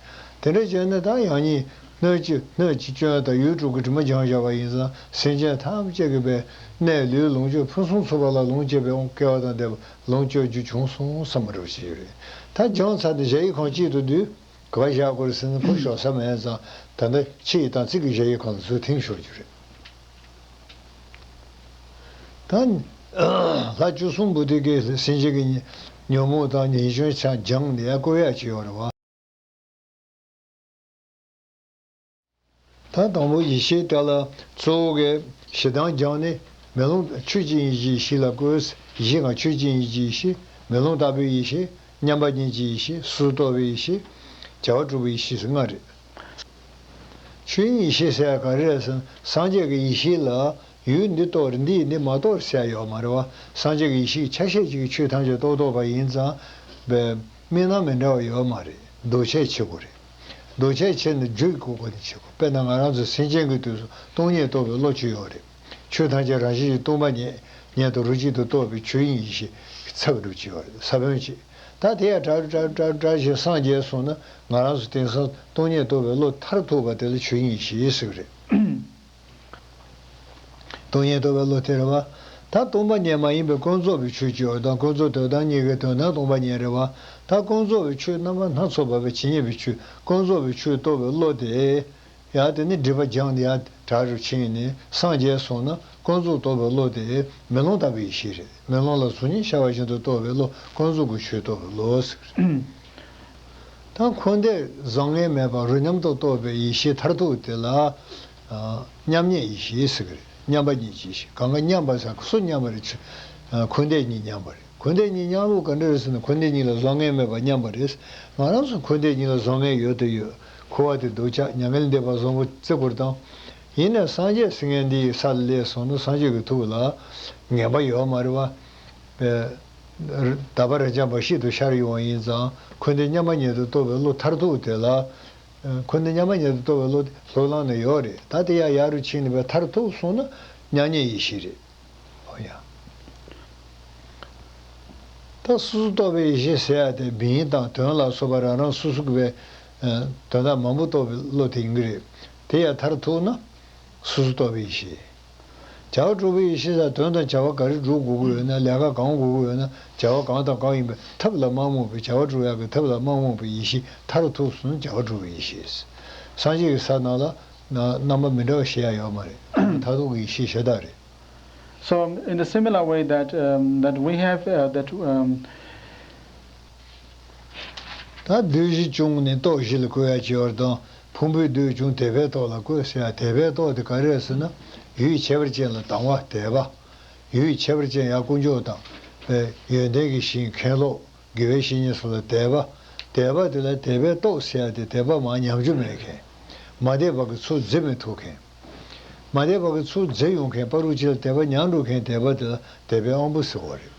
དེ་འདྲ་བྱས་ན་ད་ཡང་སྙིང་སྣོད་ཀྱི་སྣོད་ཀྱི་སྐྱོན་དང་ཡུལ་དྲུག་གི་དྲི་མ་སྦྱངས་བཞག་པ་ཡིན་ཙང་སེམས་ཅན་ཐམས་ཅད་ཀྱི་པའི་གནས་ལུས་ལོངས་སྤྱོད་ཕུན་སུམ་ཚོགས་པ་ལ་ལོངས་སྤྱོད་པའི་དབང་སྐལ་བ་དང་ལྡན་པ་ལོངས་སྤྱོད་རྒྱུ་བྱུང་སོང་བསམ་པ་འདྲ་བ་ཞིག་ཡོད་རེད། ད་སྦྱངས་ཚར་ཏེ་གཞལ་ཡས་ཁང་གཅིག་ཏུ་འདུས། ག་པར་བཞག་དགོས་རེད་ཟེར་ན་ཁོ་ཞོག་ས་མེད་ཙང་ད་ལྟ་ཕྱི་ཡི་དང་ཚིག་གི་གཞལ་ཡས་ཁང་དུ་ཚུར་ཐིམ་ཤོར་རྒྱུ་རེད། ད་ལྷ་བཅུ་གསུམ་པོ་དེ་གའི་སེམས་ཅན་གྱི་ཉོན་མོངས་དང་ཉེས་སྐྱོན་ཆ་སྦྱངས་ནས་ཡར་བཀོད་ཡག་ཅིག་ཡོད་རེད་བ། ད་དང་པོ་ཡེ་ཤེས་དེ་ལ་གཙོ་བོ་གི་ཞེ་སྡང་སྦྱངས་ནས་མེ་ལོང་ཆོས་ཅན་ཡིན་གྱི་ཡེ་ཤེས་ལ་བཀོད། ཡེ་ཤེས་གང་ཆོས་ཅན་ཡིན་གྱི་ཡེ་ཤེས། མེ་ལོང་ལྟ་བུའི་ཡེ་ཤེས། མཉམ་པ་ཉིད་ཀྱི་ཡེ་ཤེས། སོ་སོར་རྟོག་པའི་ཡེ་ཤེས། བྱ་བ་གྲུབ་པའི་ཡེ་ཤེས་ཟེར་ལྔ་རེད། ཆོས་དབྱིངས་ཡེ་ཤེས་ཟེར་ཡ་ག་རེ་རེད་ཟེར་ན་སངས་རྒྱས་ཀྱི་ཡེ་ཤེས་ལ་ཡུལ་འདི་རྟོགས་རེད། འདི་ཡིས་འདི་མ་རྟོགས་རེད་ཟེར་ཡ་ཡོད་མ་རེད་བ། སངས་རྒྱས་ཀྱི་ཡེ་ཤེས་ཆ་ཤས་ཅིག་གིས་ཆོས་ཐམས་ཅད་རྟོགས་རྟོགས་པ་ཡིན་ཙང་བས་དམིགས་རྣམ་མི་འདྲ་བ་ཡོད་མ་རེད། འདུ་བྱེད་ཆེ་དགོས་རེད། འདུ་བྱེད་ཆེ་ནས་རྒྱུད་ཀྱི་སྒོ་ནས་ཆེ་དགོས། དཔེར་ན་ང་རང་ཚོ་སེམས་ཅན་གྱི་དུས་སུ་སྟོང་ཉིད་རྟོགས་པའི་བློ་ཅིག་ཡོད་རེད། ཆོས་ཐམས་ཅད་རང་བཞིན་གྱིས་སྟོང་པ་ཉིད་ཉིད་དུ་རོ་གཅིག་ཏུ་རྟོགས་པའི་ཆོས་དབྱིངས་ཡེ་ཤེས་ཚབ་འགྲུབ་ཀྱི་ཡོད་རེད། ས་བོན་གཅིག་ད་དེ་ཡང་དྲག་དྲག་དྲག་དྲག་ཞེས་སངས་རྒྱས་སོང་ན་ང་རང་ཚོ་དེང་སང་སྟོང་ཉིད་རྟོགས་པའི་བློ་མཐར་ཐུག་པ་དེ་ལ་ཆོས་དབྱིངས་ཡེ་ཤེས་ཟེར་གི་རེད། སྟོང་ཉིད་རྟོགས་པའི་བློ་དེ་རེད་བ། ད་སྟོང་པ་ཉིད་མ་ཡིན་པའི་ཀུན་རྫོབ་པའི་ཆོས་ཀྱི་འོ་དང་ཀུན་རྫོབ་དོན་དམ་གཉིས་ཀའི་དོན་དམ་སྟོང་པ་ཉིད་རེད་བ། ད་ཀུན་རྫོབ་པའི་ཆོས་རྣམ་པ་སྣ་ཚོགས་པ་བས་ཇི་སྙེད་པའི་ཆོས་ཀུན་རྫོབ་པའི་ཆོས་རྟོགས་པའི་བློ་དེ། ཡང་དེ་ནི་སྒྲིབ་པ་སྦྱངས་ནས་ཡང་དྲག་རུ་ཕྱིན་ནས་སངས་རྒྱས་སོང་ན་ཀུན་རྫོབ་རྟོགས་པའི་བློ་དེ་མེ་ལོང་ལྟ་བུའི་ཡེ་ཤེས་རེད། མེ་ལོང་ལ་གཟུགས་བརྙན་ཤར་བ་བཞིན་དུ་རྟོགས་པའི་བློ་ཀུན་རྫོབ་ཀྱི་ཆོས་རྟོགས་པའི་བློ་ཟེར། ད་འཁོར་འདས་བཟང་ངན་མེད་པར་རོ་མཉམ་དུ་རྟོགས་པའི་ཡེ་ཤེས་མཐར་ཐུག་དེ་ལ་མཉམ་ཉིད་ཡེ་ཤེས་ཟེར་གི་རེད། མཉམ་པ་ཉིད་ཀྱི་ཡེ་ཤེས། གང་ག་མཉམ་པ་ཟེར་སུ་མཉམ་པ་རེད། འཁོར་འདས་གཉིས་མཉམ་པ་རེད། འཁོར་འདས་གཉིས་མཉམ་པོ་ག་འདྲ་རེད་ཟེར་ན་འཁོར་འདས་གཉིས་ལ་བཟང་ངན་མེད་པར་མཉམ་པ་རེད། ང་རང་ཚོ་འཁོར་འདས་གཉིས་ལ་བཟང་ངན་ཡོད་དུ་ཡོད། འཁོར་བ་དེ་སྡུག་ཅག་མྱ་ངན་ལས་འདས་པ་བཟང་པོ་བརྩི་དགོས་དང་། ཡིན་ནའི་སངས་རྒྱས་ཟེར་མཁན་འདི་ཡི་ས་ལ་སླེབས་སོང་ན་སངས་རྒྱས་ཀྱི་ཐུགས་ལ་ངན་པ་ཡོད་མ་རེད་བ། དག་པ་རབ་འབྱམས་པ་ཤིན་ཏུ་ཤར་ཡོང་བ་ཡིན་ཙང་འཁོར་འདས་མཉམ་པ་ཉིད་དུ་རྟོགས་པའི་བློ་མཐར་ཐུག་དེ་ལ། འཁོར་འདས་མཉམ་པ་ཉིད་དུ་རྟོགས་པའི་བློ་དེ་ལྷོ་ལམ་ན་ཡོད་རེད། ད་དེ་ཡང་ཡར་རུ་ཕྱིན་ནས་པའི་མཐར་ཐུག་སོང་ན་མཉམ་ཉིད་ཡེ་ཤེས་རེད། ཨོ་ཡ། ད་སོ་སོར་རྟོག་པའི་ཡེ་ཤེས་ཟེར་ཡ་དེ་མིང་དང་དོན་ལ་སོགས་པ་རང་རང་སོ་སོ་གི་བའི་དོན་དག་མང་པོ་རྟོགས་པའི་བློ་དེ་ཡིན་གྱི་རེད། དེ་ཡང་མཐར་ཐུག་ན་སོ་སོར་རྟོག་པའི་ཡེ་ཤེས། བྱ་བ་གྲུབ་པའི་ཡེ་ཤེས་ཟེར་དོན་དང་བྱ་བ་ག་རེ་སྒྲུབ་དགོས་ཀྱི་ཡོད་ན། ལས་ཀ་གང་དགོས་ཀྱི་ཡོད་ན། བྱ་བ་གང་དང་གང་ཡིན་པའི་ཐབས་ལ་མ་རྨོངས་པའི། བྱ་བ་སྒྲུབ་ཡག་གི་ཐབས་ལ་མ་རྨོངས་པའི་ཡེ་ཤེས་མཐར་ཐུག་སོང་ན་བྱ་བ་གྲུབ་པའི་ཡེ་ཤེས། སངས་རྒྱས་ཀྱི་ས་ནང་ལ་རྣམ་པ་མི་འདྲ་བ་ཞེ་ཡ་ཡོད་མ་རེད། མཐར་ཐུག་གི་ཡེ་ཤེས་ཞེ་དྲག་རེད། So, in the similar way that, um, that we have, uh, that, um, ད་བདུད་བཞི་བྱུང་ནས་སྟོབས་བཞི་ལ་བཀོད་ཡ་བྱེད་པ་དང་། ཕུང་པོའི་བདུད་བྱུང་དད་པའི་སྟོབས་ལ་བཀོད་ཟེར་ཡ། དད་པའི་སྟོབས་དེ་ག་རེ་རེད་ཟེར་ན། ཡུལ་ཁྱད་པར་ཅན་ལ་སྡང་བ་དད་པ། ཡུལ་ཁྱད་པར་ཅན་ཡང་དཀོན་མཆོག་དང་། ཡོན་ཏན་གྱི་ཞིང་མཁན་སློབ། དགེ་བའི་བཤེས་གཉེན་སོགས་ལ་དད་པ། དད་པ་དེ་ལ་དད་པའི་སྟོབས་ཟེར་ཡ་དེ་དད་པ་མར་ཉམས་རྒྱུ་མེད་མཁན། མ་དད་པ་གི་ཚུར་འཛིན་མི་ཐུབ་མཁན། མ་དད་པ་གི་ཚུར་འཛིན་ཡོང་མཁན་ཕ་རུ་ཅི་ལ་དད་པ་ཉམས་འགྲོ་མཁན་དད་པ་དེ་ལ་དད་པའི་དབང་པོ་ཟེར་བ་རེད།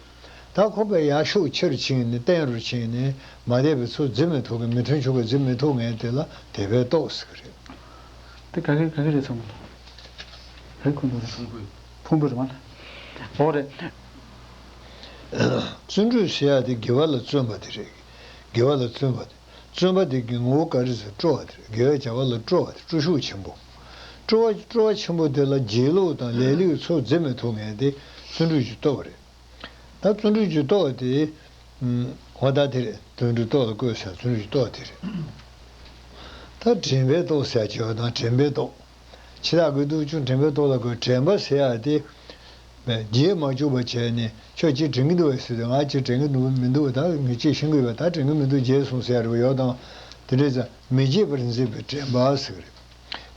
ད་ཁོ་པས་ཡར་ཤུགས་ཆེ་རུ་ཕྱིན་ནས་བརྟན་རུ་ཕྱིན་ནས་མ་དད་པའི་ཚུར་འཛིན་མི་ཐུབ་མཁན། མི་མཐུན་ཕྱོགས་ཀྱི་འཛིན་མི་ཐུབ་མཁན་དེ་ལ་དད་པའི་སྟོབས་ཟེར་གི་རེད། དེ་ག་གི་ག་གི་རེད་ཚང་མ། ག་གི་ཁོ་ན་རེད། ཕུང་པོའི་ཕུང་པོའི་རེད་མ། འོ་རེད། བརྩོན་འགྲུས་ཟེར་ཡ་དེ་དགེ་བ་ལ་བརྩོན་པ་དེ་རེད། དགེ་བ་ལ་བརྩོན་པ་དེ། བརྩོན་པ་དེ་གི་ངོ་བོ་ག་རེ་ཟེར། སྤྲོ་བ་དེ་རེད། དགེ་བའི་བྱ་བ་ལ་སྤྲོ་བ་དེ། སྤྲོ་ཤུགས་ཆེན་པོ། སྤྲོ་བ་སྤྲོ་བ་ཆེན་པོ་དེ་ལ་སྒྱིད་ལུག་དང་ལས་ལུག་ཚུར་འཛིན་མི་ཐུབ་མཁན་དེ་བརྩོན་འགྲུས་ཀྱི་སྟོབས་རེད། ད་བརྩོན་འགྲུས་ཀྱི་སྟོབས་དེ། ཨུམ། འོ་ད་དེ་རེད། བརྩོན་འགྲུས་སྟོབས་ལ་བཀོད་ཟེར་བརྩོན་འགྲུས་ཀྱི་སྟོབས་དེ་རེད། ད་དྲན་པའི་སྟོབས་ཟེར་བྱས་པ་དང་དྲན་པའི་སྟོབས། འཆི་བདག་གི་སྡུག་ཅུང་དྲན་པའི་སྟོབས་ལ་གོ། དྲན་པ་ཟེར་ཡ་དེ་བརྗེད་མ་བཅུག་པ་བྱས་ནས། ཁྱོད་ཅིག་དྲན་གྱི་འདུག་བས་ཟེར་དུས། ང་ཅིག་དྲན་གྱི་འདུག་མི་འདུག་ད་ངས་ཅིག་ཤེས་ཀྱི་ཡོད་པ། ད་དྲན་གྱི་མི་འདུག་བརྗེད་སོང་ཟེར་ཡ་རུ་ཡོད་དང་། དེ་འདྲའི་ཙང་མི་བརྗེད་པར་འཛིན་པའི་དྲན་པ་ཟེར་གྱི་རེད།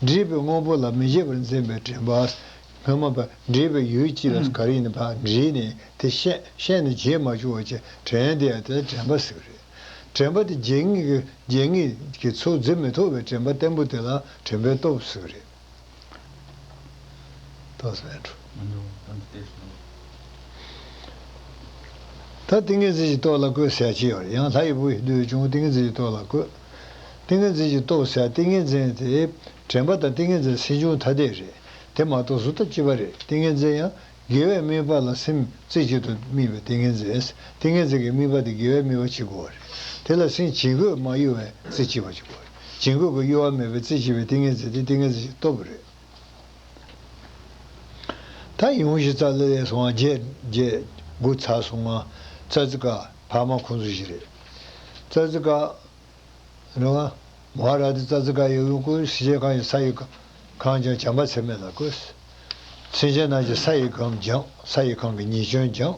འདྲིས་པའི་དངོས་པོ་ལ་མི་བརྗེད་པར་འཛིན་པའི་དྲན་པ། སྔོན་མ་བ་འདྲིས་པའི་ཡུལ་གཅིག་ལ་ག་རེ་ཡིན་ན་ཕར་འདྲིས་ནས་དེ་ཤེས་ཤེས་ནས་བརྗེད་མ་བཅུག་པ་བྱས་དྲན་བསྡད་ཡ་དེ་ལ་དྲན་པ་ཟེར་གྱི་རེད། དྲན་པ་དེ་བརྗེད་ངེས་ཀྱི་བརྗེད་ངེས་ཀྱི་ཚུལ་འཛིན་མི་ཐུབ་པའི་དྲན་པ་བརྟན་པོ་དེ་ལ་དྲན་པའི་སྟོབས་ཟེར་གྱི་རེད། ཏོག་ཙམ་ཡང་འགྲོ། ད་ཏིང་ངེ་འཛིན་གྱི་སྟོབས་ལ་བཀོད་ཟེར་ཅིག་ཡོད་རེད། ཡང་ལྷ་ཡི་བུ་ཡི་བདུད་བྱུང་ཏིང་ངེ་འཛིན་གྱི་སྟོབས་ལ་བཀོད། ཏིང་ངེ་འཛིན་གྱི་སྟོབས་ཟེར། ཏིང་ངེ་འཛིན་དེ་དྲན་པ་དང་ཏིང་ངེ་འཛིན་སེམས་བྱུང་ཐ་དད་རེད། དེ་མ་གཏོགས་གཟུགས་དང་སྐྱེས་པ་རེད། ཏིང་ངེ་འཛིན་ཡང་དགེ་བའི་དམིགས་པ་ལ་སེམས་རྩེ་གཅིག་ཏུ་དམིགས་པའི་ཏིང་ངེ་འཛིན། ཏིང་ངེ་འཛིན་གྱི་དམིགས་པ་དེ་དགེ་བའི་དམིགས་པ་བྱེད་དགོས་པ་རེད། དེ་ལ་སེམས་བྱིང་རྒོད་མ་གཡོ་བའི་རྩེ་གཅིག་པ་བྱེད་དགོས་པ་རེད། བྱིང་རྒོད་ཀྱི་གཡོ་བ་མེད་པའི་རྩེ་གཅིག་པའི་ཏིང་ངེ་འཛིན་དེ་ཏིང་ངེ་འཛིན་གྱི་སྟོབས་རེད། ད་ཡོངས་གཞི་རྩ་ལ་ལས་སོང་བ་བརྒྱད་བརྒྱད་དགུ་ཚར་སོང་བ། ཙ་ཙི་ཀ་བར་མ་ཁོང་ཚོ་བཞི་རེད། ཙ་ཙི་ཀ་རེད་བ། མ་ཧཱ་ར་ཏི་ཙ་ཙི་ཀ་ཡི་ཡུམ་བསྐོར། སེམས་ཅན་གང་ཞིག་ས་ཡི་ཁམས་ཀྱང་བྱམས་པ་ཚད་མེད་ལ་བཀོད། སེམས་ཅན་རྣམས་ཀྱི་ས་ཡི་ཁམས་སྦྱངས། ས་ཡི་ཁམས་ཀྱི་ཉེས་སྐྱོན་སྦྱངས།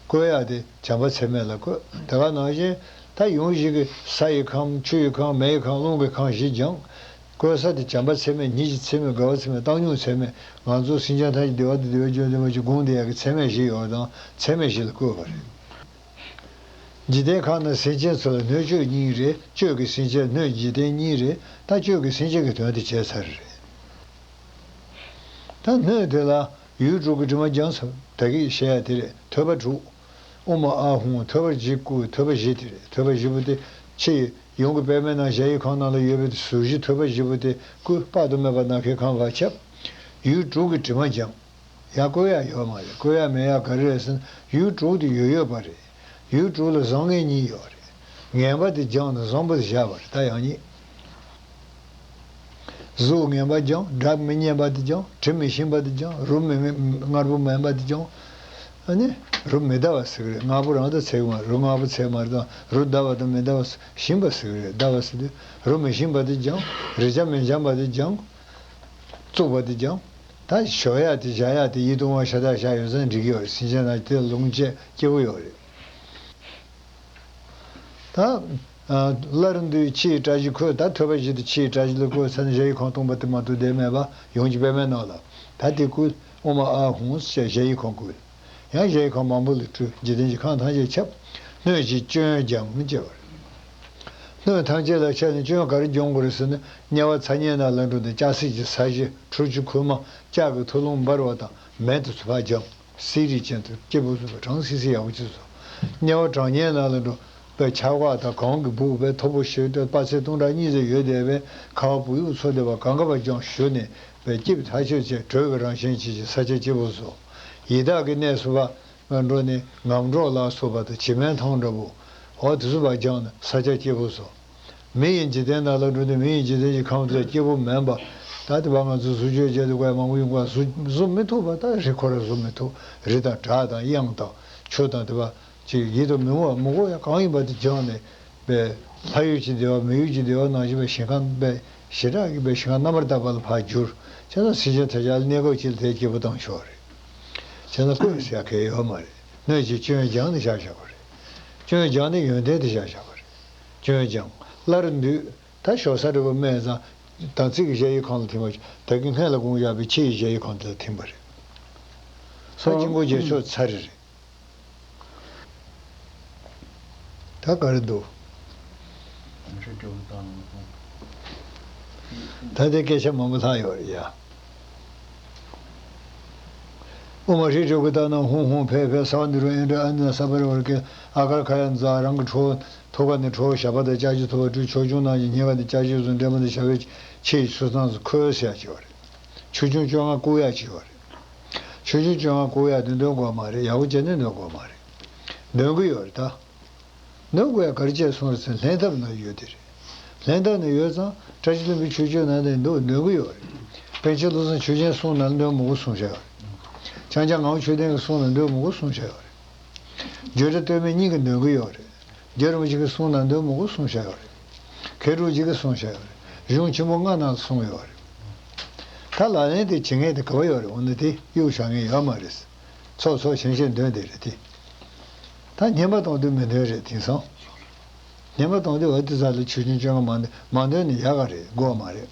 བཀོད་ཡག་དེ་བྱམས་པ་ཚད་མེད་ལ་བཀོད། དེ་ག་ནང་བཞིན་ད་ཡོངས་གཞི་གི་ས་ཡི་ཁམས། ཆུ་ཡི་ཁམས། མེ་ཡི་ཁམས། རླུང་གི་ཁམས་བཞི་སྦྱངས། བཀོད་ས་དེ་བྱམས་པ་ཚད་མེད། ཉེས་ཀྱི་ཚད་མེད། དགའ་བ་ཚད་མེད། བཏང་སྙོམས་ཚད་མེད། ང་ཚོ་སེམས་ཅན་ཐམས་ཅད་བདེ་བ་དང་བདེ་བར་འགྱུར་བ་འདོད་པ་ཅིག་དགོངས་བསྡད་ཡག་གི་ཚད་མེད་བཞི་ཡོད་དང་། ཚད་མེད་བཞི་ལ་བཀོད་པ་རེད། འཇིག་རྟེན་ཁམས་ན་སེམས་ཅན་ཚོ་ལ་སྣོད་བཅུད་གཉིས་རེད། བཅུད་ཀྱི་སེམས་ཅན། སྣོད་འཇིག་རྟེན་གཉིས་རེད། ད་བཅུད་ཀྱི་སེམས་ཅན་གྱི་དོན་དེ་བྱས་ཚར་རེད། ད་སྣོད་དེ་ལ་ཡུལ་དྲུག་གི་དྲི་མ་སྦྱངས་ཟེར། ད་གིན་བཤད་ཡ་དེ་རེད། ཐོད་པ་དྲུག་དབུ་མ་ཨ་ཧུང་། ཐོད་པ་བཞི་བསྐུལ། ཐོད་པ་བཞི་དེ་རེད། ཐོད་པ་བཞི་པོ་དེ་ཕྱི་ཡི་ཡུམ་གྱི་པདྨའི་ནང་གཞལ་ཡས་ཁང་ནང་ལ་ཡོད་པའི་གཟུགས་བཞི། ཐོད་པ་བཞི་པོ་དེ་བསྐུལ། དཔག་ཏུ་མེད་པ་ནམ་མཁའི་ཁམས་ཕར་ཁྱབ། ཡུལ་དྲུག་གི་དྲི་མ་སྦྱངས། ཡང་བཀོད་ཡག་ཡོད་མ་རེད། བཀོད་ཡག་མེད་ཡག་ག་རེ་རེད་ཟེར་ན། ཡུལ་དྲུག་དེ་ཡོད་ཡོད་པ་རེད། ཡུལ་དྲུག་ལ་བཟང་ངན་གཉིས་ཡོད་རེད། ངན་པ་དེ་སྦྱངས་ནས་བཟང་པོ་དེ་བཞག་པ་རེད། ད་ཡང་གཉིས། གཟུགས་ངན་པ་སྦྱངས། སྒྲ་མི་སྙན་པ་དེ་སྦྱངས། དྲི་མི་ཞིམ་པ་དེ་སྦྱངས། རོ་མི་མངར་པོ་མིན་པ་དེ་སྦྱངས། ཨ་ནི་རོ་མི་བདའ་བ་ཟེར་གི་རེད། མངར་པོ་རང་དང་ཚད་ཀྱི་མ་རེད། རོ་མངར་པོ་ཚད་མ་རེད་དང་། རོ་བདའ་བ་དང་མི་བདའ་བ་ཞིམ་པ་ཟེར་གི་རེད། བདའ་བ་ཟེར་དུས་རོ་མི་ཞིམ་པ་དེ་སྦྱངས། རེག་བྱ་མི་འཇམ་པ་དེ་སྦྱངས། བཙོག་པ་དེ་སྦྱངས། ད་ཞོག་ཡག་དེ་བཞག་ཡག་དེ་ཡིད་དུ་འོང་བ་ཤ་སྟག་བཞག་ཡོད་ཙང་འགྲིག་གི་ཡོད་རེད། སེམས་ཅན་རྣམས་དེ་ལ་ལོངས་སྤྱད་སྐྱིད་པོ་ཡོད་རེད། ད་ཨ་སླར་འདུས་ཕྱི་ཡི་བཀྲ་ཤིས་འཁོད། ད་ཐོད་པ་བཞི་དེ་ཕྱི་ཡི་བཀྲ་ཤིས་ལ་བཀོད་ཚར་ནས་གཞལ་ཡས་ཁང་སྟོང་པ་དེ་མ་གཏོགས་བསྡད་མེད་པ། ཡུམ་གྱི་པདྨའི་ནང་ལ་ད་དེ་བསྐུལ། དབུ་མ་ཨ་ཧུང་ཞེས་གཞལ་ཡས་ཁང་བསྐུལ། ཡང་གཞལ་ཡས་ཁང་མང་པོ་ལ་སྤྲུལ། འཇིག་རྟེན་གྱི་ཁམས་ཐམས་ཅད་ཁྱབ། སྣོད་ཀྱི་སྐྱོན་སྦྱངས་ཅེས་པ་རེད། སྣོད་ཐམས་ཅད་ལ་ཁྱབ་ནས་སྐྱོན་ག་རེ་སྦྱོང་དགོས་རེད་ཟེར་ན། དམྱལ་བ་ཚ་དམྱལ་ནང་ལ་འགྲོ་ནས་ལྕགས་སྲེག་གི་ས་གཞི། ཁྲོ་ཆུ་ཁོལ་མ། ལྕགས་ཀྱི་ཐུ་ལུང་འབར་བ་དང་མེ་དེ་ཚོ་ཕར་སྦྱངས། བསིལ་རི་ཅན་དུ་སྐྱིད་པོ་བཟོས་པ། གྲང་སིལ་སིལ་ཡག་པོ་ཅིག་བཟོས། དམྱལ་བ་གྲང་དམྱལ་ནང་ལ་འགྲོ་བའི་ཆར་བ་དང་གངས་ཀྱིས་སྦུབས་པའི་མཐོ་པོ་ཞིག་ཏུ་དཔག་ཚད་སྟོང་ཕྲག་གཉིས་ཙམ་ཡོད་བསྡད་པའི་ཁ་བ་བུ་ཡུག་འཚོ་བསྡད་པ་གངས་ཁ་བ་ལྗོངས་བཞུར་ནས་བའི་སྐྱིད་ཐག་ཆོད་བྱས། དྲོད་ཀྱི་རང་བཞིན་ཅན་གྱི་ས་ཆ་སྐྱིད་པོ་བཟོས། ཡི་དྭགས་ཀྱི་གནས་སུ་བ་འགྲོ་ནས་ངམ་གྲོག་ལ་སོགས་པ་དང་བྱེ་མའི་ཐང་འདྲ་པོ། འོ་དེ་ཚོ་བ་སྦྱངས་ནས་ས་ཆ་སྐྱིད་པོ་བཟོས། མི་ཡི་འཇིག་རྟེན་ནང་ལ་འགྲོ་དུས་མི་ཡི་འཇིག་རྟེན་གྱི་ཁམས་དེ་ལ་སྐྱིད་པོ་མིན་པ། ད་དེ་བ་ང་ཚོ་གཟུགས་ཅོག་བརྒྱད་དེ་དགོས་མང་པོ་ཡོང་ག་བཟོ་བཟོ་མི་ཐུབ་པ། ད་རི་ཁོ་ར་བཟོ་མི་ཐུབ། རི་དང་བྲག་དང་གཡང་དང་ཆུ་དང་དེ་བ་ཅིག་ཡིད་དུ་མི་འོང་བ་མི་དགོས་ཡ་གང་ཡིན་པ་དེ་སྦྱངས་ནས་པའི་ལྷ་ཡུལ་གྱི་བདེ་བ་མི་ཡུལ་གྱི་བདེ་བ་ནང་བཞིན་པའི་ཞིང་ཁམས་པའི་ཞེ་དྲག་གི་པའི་ཞིང་ཁམས་རྣམ་པར་དག་པ་ལ་ཕར་གྱུར། བྱས་ཙང་སེམས་ཅན་ཐམས་ཅད་ལ་གནས་སྐབས་གཅིག་ལ་དེ་སྐྱིད་པོ་བཏང་ཆོག་རེད། བྱས་ཙང་བཀོད་ཟེར་ཡ་གལ་ཡོད་མ་རེད། སྣོད་ཀྱི་སྐྱོན་སྦྱངས་ནས་བཞག་བཞག་པ་རེད། སྐྱོན་སྦྱངས་ནས་ཡོན་ཏན་དེ་བཞག་བཞག་པ་རེད། སྐྱོན་སྦྱངས། སླར་འདུས། ད་ཞོགས་ས་རི་བོ་སྨད་ཙང་དམ་ཚིག་གི་གཞལ་ཡས་ཁང་ལ་ཐིམ་པ། ད་གིན་སྔོན་ལ་དགོངས་བཞག་པའི་ཕྱི་ཡི་གཞལ་ཡས་ཁང་དེ་ལ་ཐིམ་པ་རེད། ད་དཀྱིལ་འཁོར་རྗེས་ཕྱོགས་ཚར་རེད། ད་ག་རེ་འདུག་ད་དེ་སྐད་ཆ་མང་པོ་ལྷག་ཡོད་རེད་ཡ། ཨོཾ་ཧྲཱིཿ་ཧྲཱིཿ་ཏཱ་ན་ཧཱུྃ་ཧཱུྃ་ཕཊ་ཕཊ། སརྦ་དྷཱུ་ར་ཨིནྡྲ་ཨཱ་ཏི་ན་སརྦ་ར་བར་ག་ཨ་གརྞ་ཁ་ཡ་ཛཿ། རང་གི་ཁྲོ་བོ་ཐུགས་ཀ་ནས་ཁྲོ་བོ་ཞགས་པ་དང་ལྕགས་ཀྱུ་ཐུབ་པ་སྤྲུལ། ཆོས་སྐྱོང་རྣམས་ཀྱི་སྙིང་ག་ནས་ལྕགས་ཀྱུ་བཟུང་། བྲན་མོ་དང་ཞབས་པད་ཕྱི་ཡི་ཆུ་གཙང་དུ་ཁོལ་ཟེར་ཡག་ཅིག་ཡོད་རེད། ཆོས་སྐྱོང་བཅོ་ལྔ་བཀུག་ཡག་ཅིག་ཡོད་རེད། ཆོས་སྐྱོང་བཅོ་ལྔ་བཀུག་ཡག་དེ་འདོན་དགོས་མ་རེད། ཡག་པོ་བྱས་ནས་འདོན་དགོས་མ་རེད། འདོན་གི་ཡོད་རེད་ད། འདོན་དགོས་ཡག་ག་རེ་བྱས་སོང་རེད་ཟེར་ན། ལྷན་ཐབས་ནང་ཡོད་དེ་རེད། ལྷན་ཐབས་ནང་ཡོད་ཙང་བཀྲ་ཤིས་ལྷུན་པོའི་ཆོས་སྤྱོད་ནང་དེ་འདུག་འདོན་གི་ཡོད་རེད། པཎ་ཆེན་བློ་བཟང་ཆོས་རྒྱན་གསུང་ནང་ལ་འདོན་མི་དགོས་གསུང་བྱ་ཡོད་རེད། འཆང་བྱ་ངག་དབང་ཆོས་ལྡན་གྱི་གསུང་ནང་འདོན་མི་དགོས་གསུང་བྱ་ཡོད་རེད། བརྗོད་བྲལ་སྟོད་སྨད་གཉིས་ཀྱིས་འདོན་གི་ཡོད་རེད། རྒྱལ་བ་རིན་པོ་ཆེ་གི་གསུང་ནང་འདོན་མི་དགོས་གསུང་བྱ་ཡོད་རེད། མཁས་གྲུབ་རྗེ་གི་གསུང་བྱ་ཡོད་རེད། གཞུང་ཆེན་མོ་ལྔ་ནང་གསུངས་ཡོད་རེད། ད་ལག་ལེན་དེ་བྱེད་མཁན་དེ་ག་བ་ཡོད་རེད། འོ་ན་དེ་གཡུག་བཞག་མཁན་ཡོད་མ་རེད། ཚོགས་ཚོགས་ཞིང་ཞིང་འདོན་དེ་རེད་དེ། ད་བསྙེན་པ་གཏོང་དུས་མི་འདོན་རེད། དེང་སང་བསྙེན་པ་གཏོང་དུས་འོ་དེ་ཚ་ལ་ཆོས་འབྱུང་བཅོ་ལྔ་མ་འདོན་མ་འདོན་ནི་ཡག་ག་རེད། དགོས་མ་རེད།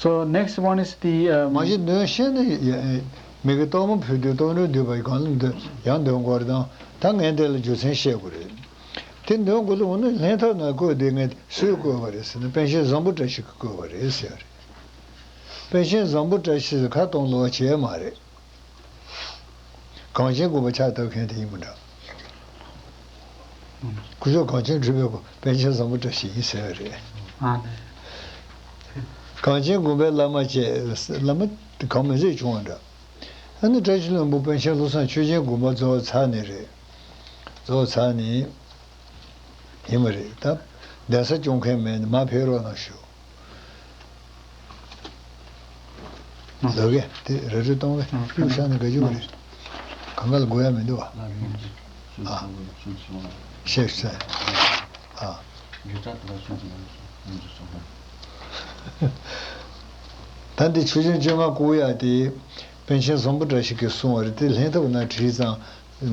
So next one is the, um, མ་གཞི་འདོན་ཤེས་ན་ཡ་མི་དགེ་གཏོར་མ་ཕུལ་དུས་གཏོར་མགྲོན་འདུས་པ་གང་ལ་འདོན་ཡང་འདོན་དགོས་རེད། དང་ད་ངས་འདི་ལ་རྒྱུ་མཚན་བཤད་དགོས་རེད། དེ་འདོན་དགོས་ལ་འོ་ན་ལྷན་ཐབས་ནང་བཀོད་དེ་ངས་སུས་བཀོད་པ་རེད་ཟེར་ན་པཎ་ཆེན་བཟང་པོ་བཀྲ་ཤིས་ཀྱིས་བཀོད་པ་རེད་ཟེར་བ་རེད། པཎ་ཆེན་བཟང་པོ་བཀྲ་ཤིས་ཟེར་ཁ་གཏོང་ལོ་བ་བྱས་མ་རེད། གངས་ཅན་དགོན་པ་ཕྱག་བཏབ་མཁན་དེ་ཡིན་པ་འདྲ། སྐུ་ཞབས་གངས་ཅན་གྲུབ་པའི་སྐུ་པཎ་ཆེན་བཟང་པོ་བཀྲ་ཤིས་ཡིན་ཟེར་བ་རེད། ཨ་ནི། གངས་ཅན་དགོན་པའི་བླ་མ་བཅས་བླ་མ་དེ་གང་མི་ཟེར་བྱུང་བ་འདྲ། ཨ་ནི་བཀྲ་ཤིས་ལྷུན་པོ་པཎ་ཆེན་བློ་བཟང་ཆོས་རྒྱན་དགོན་པ་རྫོགས་ཚར་ནས་རེད། རྫོགས་ཚར་ནས་ཡིན་པ་རེད། ད་གདན་ས་སྐྱོང་མཁན་མེད་ནས་མར་ཕེབས་རོགས་གནང་ཞུ། ལོ་གས་དེ་རེ་རེ་གཏོང་གས་གཡུག་བཞག་ནས་ག་རྒྱུ་རེད། གང་ག་ལ་དགོས་ཡ་མི་འདུག་བ། ཨ། ཤེས་ཤེས། ཨ། ད་འདི་ཆོས་འབྱུང་བཅོ་ལྔ་བཀོད་ཡ་དེ་པཎ་ཆེན་བཟང་པོ་བཀྲ་ཤིས་ཀྱིས་གསུངས་པ་རེད། དེ་ལྷན་ཐབས་ནང་བྲིས་ཙང་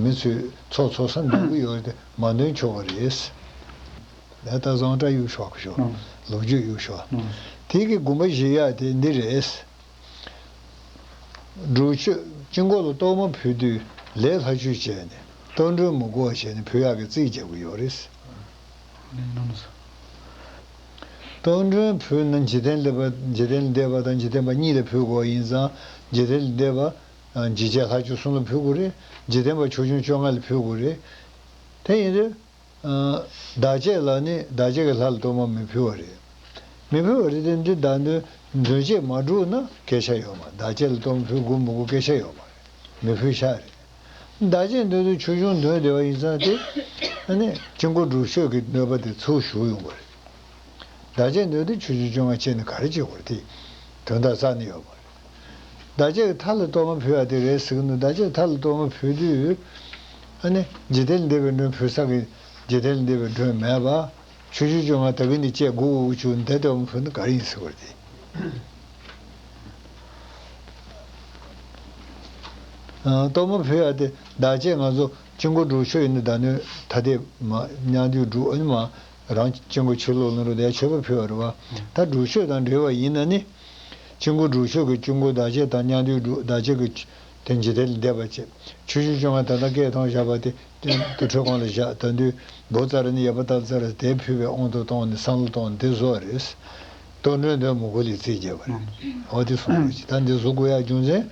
མི་ཚོས་ཚོགས་ཚོགས་ས་འདོན་གི་ཡོད་རེད་དེ་མ་འདོན་ཆོག་གི་རེད། ད་ལྟ་བཟང་སྒྲ་གཡུག་ཞོག་གི་ཞོག་ཨང་། ལོ་རྒྱུས་གཡུག་ཞོག་ཨང་། དེ་གི་དགོངས་པ་བཞེས་ཡག་དེ་འདི་རེད། སྒྲུབ་མཆོད་དཀྱིལ་འཁོར་ལ་གཏོར་མ་ཕུལ་དུས་ལས་ལྷག་སྤྱོད་བྱས་ནས་གཏོར་མགྲོན་མི་དགོས་པ་བྱས་ནས་ཕུལ་ཡག་གི་རྩིས་རྒྱག་གི་ཡོད་རེད། གཏོར་མགྲོན་ཕུལ་ན་འཇིག་རྟེན་ལས་པ་འཇིག་རྟེན་ལས་འདས་པ་དང་འཇིག་རྟེན་པ་གཉིས་ལ་ཕུལ་དགོས་པ་ཡིན་ཙང་འཇིག་རྟེན་ལས་འདས་པ་འཇིགས་བྱེད་ལྷག་སྤྱོད་གསུམ་ལ་ཕུལ་དགོས་རེད། འཇིག་རྟེན་པ་ཆོས་འབྱུང་བཅོ་ལྔ་ལ་ཕུལ་དགོས་རེད། དེ་ཡིན་དུས། བདག་བསྐྱེད་ལ་ནི་བདག་བསྐྱེད་ཀྱི་ལྷ་ལ་གཏོར་མ་མི་ཕུལ་བ་རེད། མི་ཕུལ་བ་རེད་དེ་འདི་བདག་འདོན་མཛོད་ཅེས་མ་གྲུབ་ན་སྐད་ཆ་ཡོད་མ་རེད། བདག་བསྐྱེད་ལ་གཏོར་མ་ཕུལ་དགོས་མི་དགོས་སྐད་ཆ་ཡོད་མ་རེད། མི་ཕུལ་ཤག་རེད། བདག་བསྐྱེད་འདོན་དུས་ཆོས་འབྱུང་འདོན་བདེ་བ་ཡིན་ཙང་དེ་ཨ་ནི་དཀྱིལ་འཁོར་སྒྲུབ་མཆོད་ཀྱི་གནོད་པ་དེ་ཚུར་ཞུགས་ཡོང་བ་རེད། བདག་བསྐྱེད་འདོན་དུས་ཆོས་འབྱུང་བཅོ་ལྔ་བྱས་ནས་ག་རེ་བྱེད་དགོས་རེད་དེ་དོན་དག་རྩ་ནས་ཡོད་མ་རེད། བདག་བསྐྱེད་ཀྱི་མཐའ་ལ་གཏོར་མ་ཕུལ་བ་དེ་རེད་ཟེར་གི་འདུག་བདག་བསྐྱེད་ཀྱི་མཐའ་ལ་གཏོར་མ་ཕུལ་དུས། ཨ་ནི་འཇིག་རྟེན་ལས་འདས་པའི་མགྲོན་ཕུལ་ས་གི་འཇིག་རྟེན་ལས་འདས་པའི་མགྲོན་མེད་པ། ཆོས་འབྱུང་བཅོ་ལྔ་ད་གི་འདི་བཅས་དགུ་དབུ་བཅུ་འདི་གཏོར་མ་ཕུལ་ན་ག་རེ་ཡིན་ཟེར་བ་རེད། ཨ་གཏོར་མ་ཕུལ་ཡ་དེ་བདག་བསྐྱེད་ང་ཚོ་དཀྱིལ་འཁོར་སྒྲུབ་མཆོད་ཡིན་ན་བདག་བསྐྱེད་ཐ་དད་མ་མཉམ་དུ་སྒྲུབ་ཨ་ནི་མ། རང་དཀྱིལ་འཁོར་ཕྱི་ལོགས་ལ་རུ་དེ་མཆོད་པ་ཕུལ་བ་རེད་བ། ད་སྒྲུབ་མཆོད་དང་འབྲེལ་བ་ཡིན་ན་ནི། དཀྱིལ་འཁོར་སྒྲུབ་མཆོད་ཀྱི་དཀྱིལ་འཁོར་བདག་བསྐྱེད་དང་མཉམ་དུ་སྒྲུབ་བདག་བསྐྱེད་ཀྱི་དེ་འཇིག་རྟེན་ལས་འདས་པ་བཅས་ཆོས་འབྱུང་བཅོ་ལྔ་ད་ལྟ་བསྐྱེད་གཏོང་བཞག་པ་དེ་དུར་ཁྲོད་ཁང་ལ་བཞག་ད་དུས་འབོ་ཙཱ་ར་ནི་ཡ་པ་ཏ་ཙཱ་ར་དེ་ཕུལ་བའི་དབང་དུ་གཏོང་ནས་བསམ་བློ་གཏོང་དེ་བཟོ་བ་རེད། གཏོར་མགྲོན་འདོན་མི་དགོས་ལས་རྩིས་རྒྱབ་པ་རེད། འོ་དེ་གསུངས་པ་ཅིག་ད་འདི་བཟོ་དགོས་ཡ་རྒྱུ་མཚན།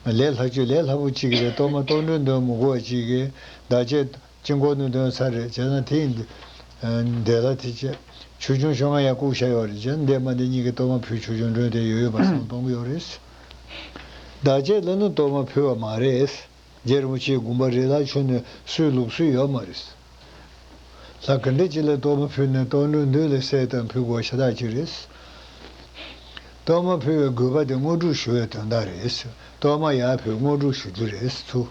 ལས་ལྷག་སྤྱོད་ལས་སླ་པོ་གཅིག་གི་རེད། གཏོར་མ་གཏོར་མགྲོན་འདོན་མི་དགོས་པ་གཅིག་གི་བདག་བསྐྱེད། དཀྱིལ་འཁོར་ནས་འདོན་ས་རེད་བྱས་ན་དེ་ཡིན་དུས། འདས་ལ་དེ་བྱས། ཆོས་འབྱུང་བཅོ་ལྔ་ཡང་བཀུག་བཞག་ཡོད་རེད་བྱས་ན་འདས་མ་འདས་གཉིས་ཀྱི་གཏོར་མ་ཕུལ་ཆོས་འབྱུང་མགྲོན་དེ་ཡོད་ཡོད་པ་བསམ་གཏོང་གི་ཡོད་རེད། བདག་བསྐྱེད་ལ་ནི་གཏོར་མ་ཕུལ་བ་མ་རེད། རྗེ་རིན་པོ་ཆེའི་དགོངས་པ་རེད་ལ་ཆོས་ནི་སུའི་ལུགས་སྲོལ་ཡོད་མ་རེད། ལྷ་ག་འདྲ་ཅིག་ལ་གཏོར་མ་ཕུལ་ནས་གཏོར་མགྲོན་འདོན་ལས་སད་དང་ཕུལ་དགོས་ཤ་སྟག་ཅིག་རེད། གཏོར་མ་ཕུལ་བའི་དགོས་པ་དེ་དངོས་གྲུབ་ཞུ་བའི་དོན་དག་རེད། གཏོར་མ་ཡར་ཕུལ་དངོས་གྲུབ་ཞུ་རྒྱུ་རེད་ཚུ།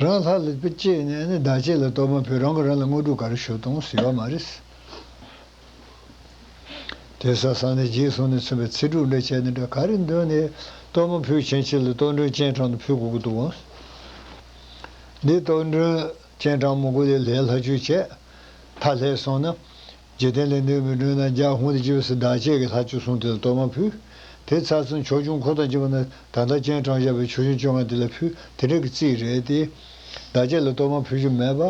རང་ལྷ་ལ་དཔེ་བཅས་ནས་ནི་བདག་བསྐྱེད་ལ་གཏོར་མ་ཕུལ་རང་གིས་རང་ལ་དངོས་གྲུབ་ག་རེ་ཞུ་གཏོང་ཟེར་བ་མ་རེད། དེ་ས་ས་ནས་རྗེས་སོང་ནས་མཚོན་པའི་ཚེ་སྒྲུབ་འདྲ་བྱས་ནས་འདྲ་ག་རེ་འདོན་ནས་གཏོར་མ་ཕུལ་ཕྱིན་ཆད་ལ་གཏོར་མགྲོན་སྤྱན་དྲངས་ནས་ཕུལ་དགོས་ཀྱི་འདུག་འདི་གཏོར་མགྲོན་སྤྱན་དྲངས་མི་དགོས་ལས་ལྷག་སྤྱོད་བྱས། མཐའ་ལྷས་སོང་ན། འཇིག་རྟེན་ལས་འདས་པའི་མགྲོན་དང་རྒྱལ་ཧཱུྃ་དང་བཅས་པ་སུ་བདག་བསྐྱེད་ཀྱི་ལྷག་སྤྱོད་གསུམ་དེ་ལ་གཏོར་མ་ཕུལ། དེ་ཚར་སོང་ཆོས་འབྱུང་འཁོར་དང་བཅས་པ་ན་ད་ལྟ་སྤྱན་དྲངས་བཞག་པའི་ཆོས་འབྱུང་བཅོ་ལྔ་དེ་ལ་ཕུལ་དེ་འདྲ་གི་རྩིས་རེད་དེ། བདག་བསྐྱེད་ལ་གཏོར་མ་ཕུལ་རྒྱུ་མེད་པ།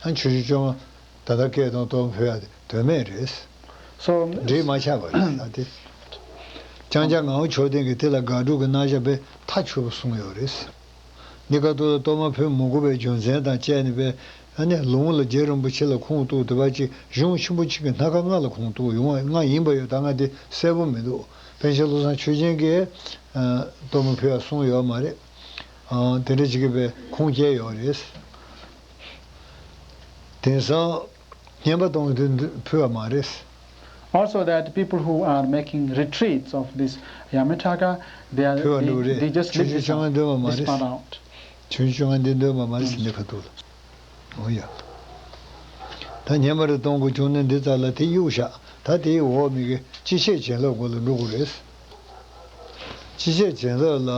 ཨ་ཆོས་འབྱུང་བཅོ་ལྔ་ད་ལྟ་བསྐྱེད་དང་གཏོར་མ་ཕུལ་ཡ་དེ་དོན་མེད་རེད། So འདྲེས་མ་ཆགས་པ་རེད་ད་དེ། ལྕང་སྐྱ་ངག་དབང་མཆོག་ལྡན་གྱིས་དེ་ལ་དགག་སྒྲུབ་ཀྱི་རྣམ་གཞག་དཔེ་མཐའ་ཆོད་པོ་གསུངས་ཡོད་རེད། འདི་ག་ཐོག་ལ་གཏོར་མ་ཕུལ་མི་དགོས་པའི་རྒྱུ་མཚན་དང་བཅས་ནས་པས་ཨ་ནི་ལུང་ལ་རྗེ་རིན་པོ་ཆེ་ལ་ཁུངས་གཏུགས་དེ་བ་ཅིག་གཞུང་ཆེན་པོ་གཅིག་གི་སྣ་ཁ་ལྔ་ལ་ཁུངས་གཏུགས་ཡོང་བ་ལྔ་ཡིན་པ་ཡོད་ད་ང་དེ་གསལ་པོ་མི་འདུག་པཎ་ཆེན་བློ་བཟང་ཆོས་རྒྱན་གྱིས་གཏོར་མ་ཕུལ་བ་གསུངས་ཡོད་མ་རེད། དེ་འདྲ་ཅིག་གི་པས་ཁུངས་སྐྱེལ་ཡོད་རེད། དེང་སང་བསྙེན་པ་གཏོང་དུས་ཕུལ་བ་མ་རེད། Also that people who are making retreats of this Yamantaka, they are, ཕུལ་བ་འགྲོ་they, རེད། they just leave this, ཆོས་འབྱུང་བཅོ་ལྔ་འདོན་པ་མ་རེད། This part out. ཆོས་འབྱུང་བཅོ་ལྔ་འདི་འདོན་པ་མ་རེད་ཟེར་འདི་ཁ་ཐུག་ལ། འོ་ཡ། ད་བསྙེན་པ་རེ་གཏོང་དགོས་བྱུང་ན་འདི་ཙམ་ལ་དེ་གཡུག་བཞག་ད་དེའི་འོག་མི་གི་སྤྱི་བཤད་བྱིན་རླབས་སྐོར་ལ་འགྲོ་དགོས་རེད། སྤྱི་བཤད་བྱིན་རླབས་ལ།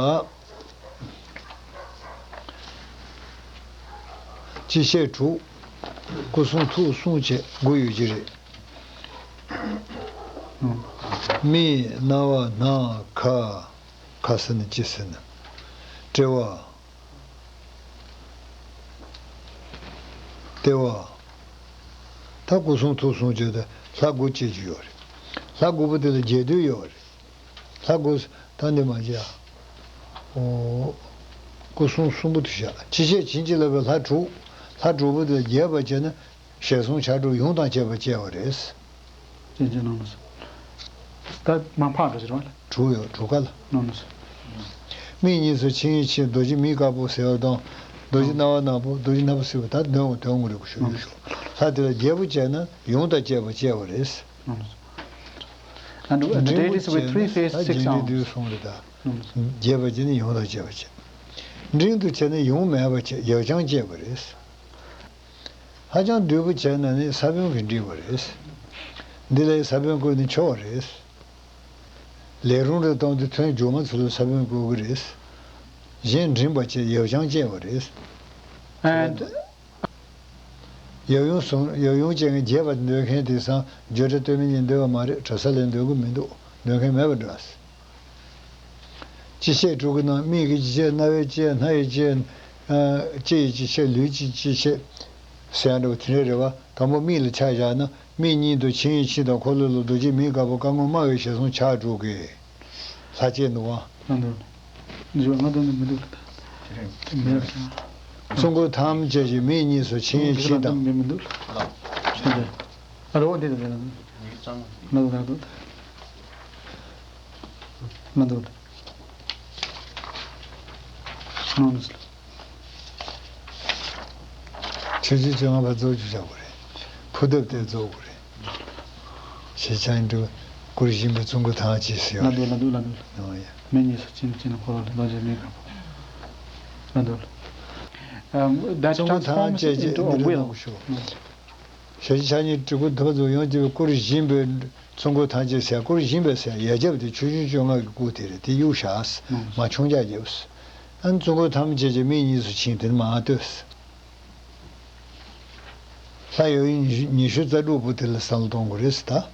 སྤྱི་བཤད་དྲུག་སྐུ་གསུང་ཐུགས་གསུམ་བཅས་དགུ་ཡོད་ཀྱི་རེད། སྨིན། རྣ་བ། སྣ། ཁ། ཁ་ཟེར་ན་ལྕེ་ཟེར་ན། དཔྲལ་བ། ལྟེ་བ། ད་སྐུ་གསུང་ཐུགས་གསུམ་བཅས་ཏེ་ལྷ་དགུ་བཅས་ཀྱི་ཡོད་རེད། ལྷ་དགུ་པོ་དེ་ལ་རྒྱས་བསྡུས་ཡོད་རེད། ལྷ་དགུ། ད་འདི་མ་བྱས། ཨོ། སྐུ་གསུང་གསུམ་པོ་དུ་བཞག་སྤྱི་བཤད་བྱིན་གྱིས་བརླབས་པའི་ལྷ་དྲུག་ལྷ་དྲུག་པོ་དེ་ལ་རྒྱས་པར་བྱས་ན། ཞལ་གསུང་ཕྱག་དྲུག་ཡུམ་དང་བཅས་པ་སྐྱེ་བ་རེད། ཅན་ཅན་ནང་ལ་སོ། ད་མ་ཕངས་འགྲོ་ཕྱིར་བ་ལ། དྲུག་ཡོད་དྲུག་ཀ་ལ། ནང་ལ་སོ། སྨིན་གཉིས་སུ་ཆིངས་ཡིག་ཆིངས་རྡོ་རྗེ་མི་དཀར་པོ་ཟེར་བ་དང་། རྡོ་རྗེ་རྣ་བ་ནག་པོ་རྡོ་རྗེ་སྣ་བ་སེར་པོ་ད་དོན་དོན་དངོས་རེད་གོ་ཤོད་ཡོད་ཤོག་ལྷ་དེ་ལ་རྒྱས་པོ་བྱས་ན་ཡུམ་དང་བཅས་པ་སྐྱེ་བ་རེད། ནང་ལ་སོ། And the འབྲིང་པོ་deities with བྱས་three ན་faces, ད་six རྒྱན་འདི་arms. འདུས་གསུངས་རེད་ད། ནང་ལ་སོ། རྒྱས་པ་བྱས་ན་ཡུམ་དང་བཅས་པ་བྱས། འབྲིང་དུ་བྱས་ན་ཡུམ་མེད་པ་བྱས་ཡབ་རྐྱང་སྐྱེ་བ་རེད། ཧ་ཅང་བསྡུས་པོ་བྱས་ན་ནི་ས་བོན་གྱིས་འགྲིག་པ་རེད། འདི་ལ་ས་བོན་བཀོལ་ནས་ཆོག་རེད། ལས་རུང་རེ་གཏོང་དུས་ཐོན་མཇུག་མ་ཚུར་ལ་ས་བོན་བཀོལ་གྱི་རེད། གཞན་འབྲིང་བ་བྱས་ཡབ་རྐྱང་སྐྱེ་བ་རེད། And ཡབ་ཡུམ་གསུམ་ཡབ་ཡུམ་ཅན་གྱི་རྒྱས་པ་འདོད་མཁན་དེང་སང་བརྗོད་བྲལ་སྟོད་སྨད་གཉིས་འདོད་པ་མ་རེད། གྲྭ་ས་ལས་འདོད་གི་མི་འདུག་འདོད་མཁན་མེད་པ་འདྲ། སྤྱི་བཤད་དྲུག་གི་ནང་མིག་གི་སྤྱི་བཤད། རྣ་བའི་སྤྱི་བཤད། སྣ་ཡི་སྤྱི་བཤད། ལྕེ་ཡི་སྤྱི་བཤད། ལུས་ཀྱི་སྤྱི་བཤད་ཟེར་ཡ་འདྲ་བོ་དེ་འདྲ་རེད་བ། དང་པོ་མིག་ལ་ཆ་བཞག་ན་མིག་གཉིས་དང་ཆིངས་ཡིག་ཆིངས་དང་འཁོར་ལོ་ལ་རྡོ་རྗེ་མི་དཀར་པོ་རྐང་ངོ་དམར་བའི་ཞལ་གསུང་ཕྱག་དྲུག་གི་ལྷ་སྐྱེས་འདུག་བ། ང་འདོད་ང་འདོད་ནི་མི་འདུག་ལ་ད། དེ་མེད་ལ་ད། བཙུན་དགོན་ཐམས་ཅད་ཀྱི་མིག་གཉིས་སུ་ཆིངས་ཡིག་ཆིངས་དང་། མི་མི་འདུག་ལ། ཨ་རོ་འདི་དང་འདི་དང་། ང་འདོད་ང་འདོད། ང་འདོད། ནོ་ནོ། ཆོས་སྤྱོད་བཅོ་ལྔ་པ་རྫོགས་རྒྱུ་བྱ་དགོས་རེད། ཕུ་ཐབ་དེ་རྫོགས་དགོས་རེད། ཞེས་བྱ་ཡིན་འགྲོ། སྐུར་བཞེངས་པའི་བཙུན་དགོན་ཐམས་ཅད་ཟེར་ཡོད་རེད། ལ་འདུག་ལ་འདུག་ལ་འདུག་ཨོ་ཡ། མི་གཉིས་སུ་ཕྱིན་ཕྱིན་འཁོར་ལོ་ལ་རྡོ་རྗེ་མི་དཀར་པོ། ལ་འདུག་ལ། Um, that བཙུན་དགོན་ཐམས་transforms ཅད་ཀྱི་into འདི་འདྲ་གནང་དགོས་ཤོག་ཞེས་བྱ་ཡིན་གྲི་གུ་ཐུབ་པ་རྫོགས་ཡོངས་སྐྱོབ་པའི་སྐུར་བཞེངས་པའི། བཙུན་དགོན་ཐམས་ཅད་ཟེར་སྐུར་བཞེངས་པའི་ཟེར་ཡ་རྒྱབ་དེ་ཆོས་སྤྱོད་བཅོ་ལྔ་གི་སྐུ་དེ་རེད། དེ་གཡུག་བཞག་མ་ཆུང་ཅག་རྒྱབ། ཨ་ནི་བཙུན་དགོན་ཐམས་ཅད་ཀྱི་མིག་གཉིས་སུ་ཕྱིན་དེ་ནི་མ་ལྟོས། ལྷ་ཡོད་ཉི་ཤུ་རྩ་དྲུག་པོ་དེ་ལ་བསམ་བློ་གཏོང་དགོས་རེད་ཟེར་ད།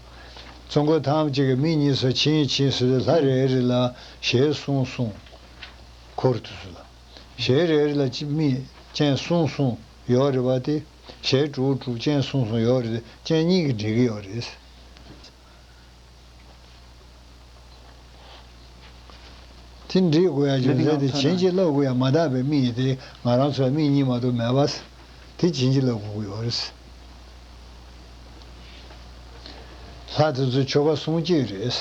བཙུན་དགོན་ཐམས་ཅད་ཀྱི་མིག་གཉིས་སུ་ཕྱིན་ཕྱིན་ཟེར་དུས་ལྷ་རེ་རེ་ལ་ཞལ་གསུམ་གསུམ། འཁོར་དུ་ཚུལ་ལ། ཞལ་རེ་རེ་ལ་མིག་སྤྱན་གསུམ་གསུམ་ཡོད་རེད་བ་དེ། ཞལ་དྲུག་དྲུག་སྤྱན་གསུམ་གསུམ་ཡོད་རེད་དེ་སྤྱན་གཉིས་ཀྱིས་འགྲིག་གི་ཡོད་རེད། དེ་འགྲིག་དགོས་ཡ་རྒྱུ་མཚན་དེ་བྱིན་གྱིས་བརླབ་དགོས་ཡ་མ་དག་པའི་མིག་དེ་ང་རང་ཚོའི་མིག་གཉིས་མ་གཏོགས་མེད་པ། དེ་བྱིན་གྱིས་བརླབ་དགོས་ཀྱི་ཡོད་རེད། ལྷ་དེ་ཚོ་ཆོ་ག་གསུང་སྐྱེས་རེད།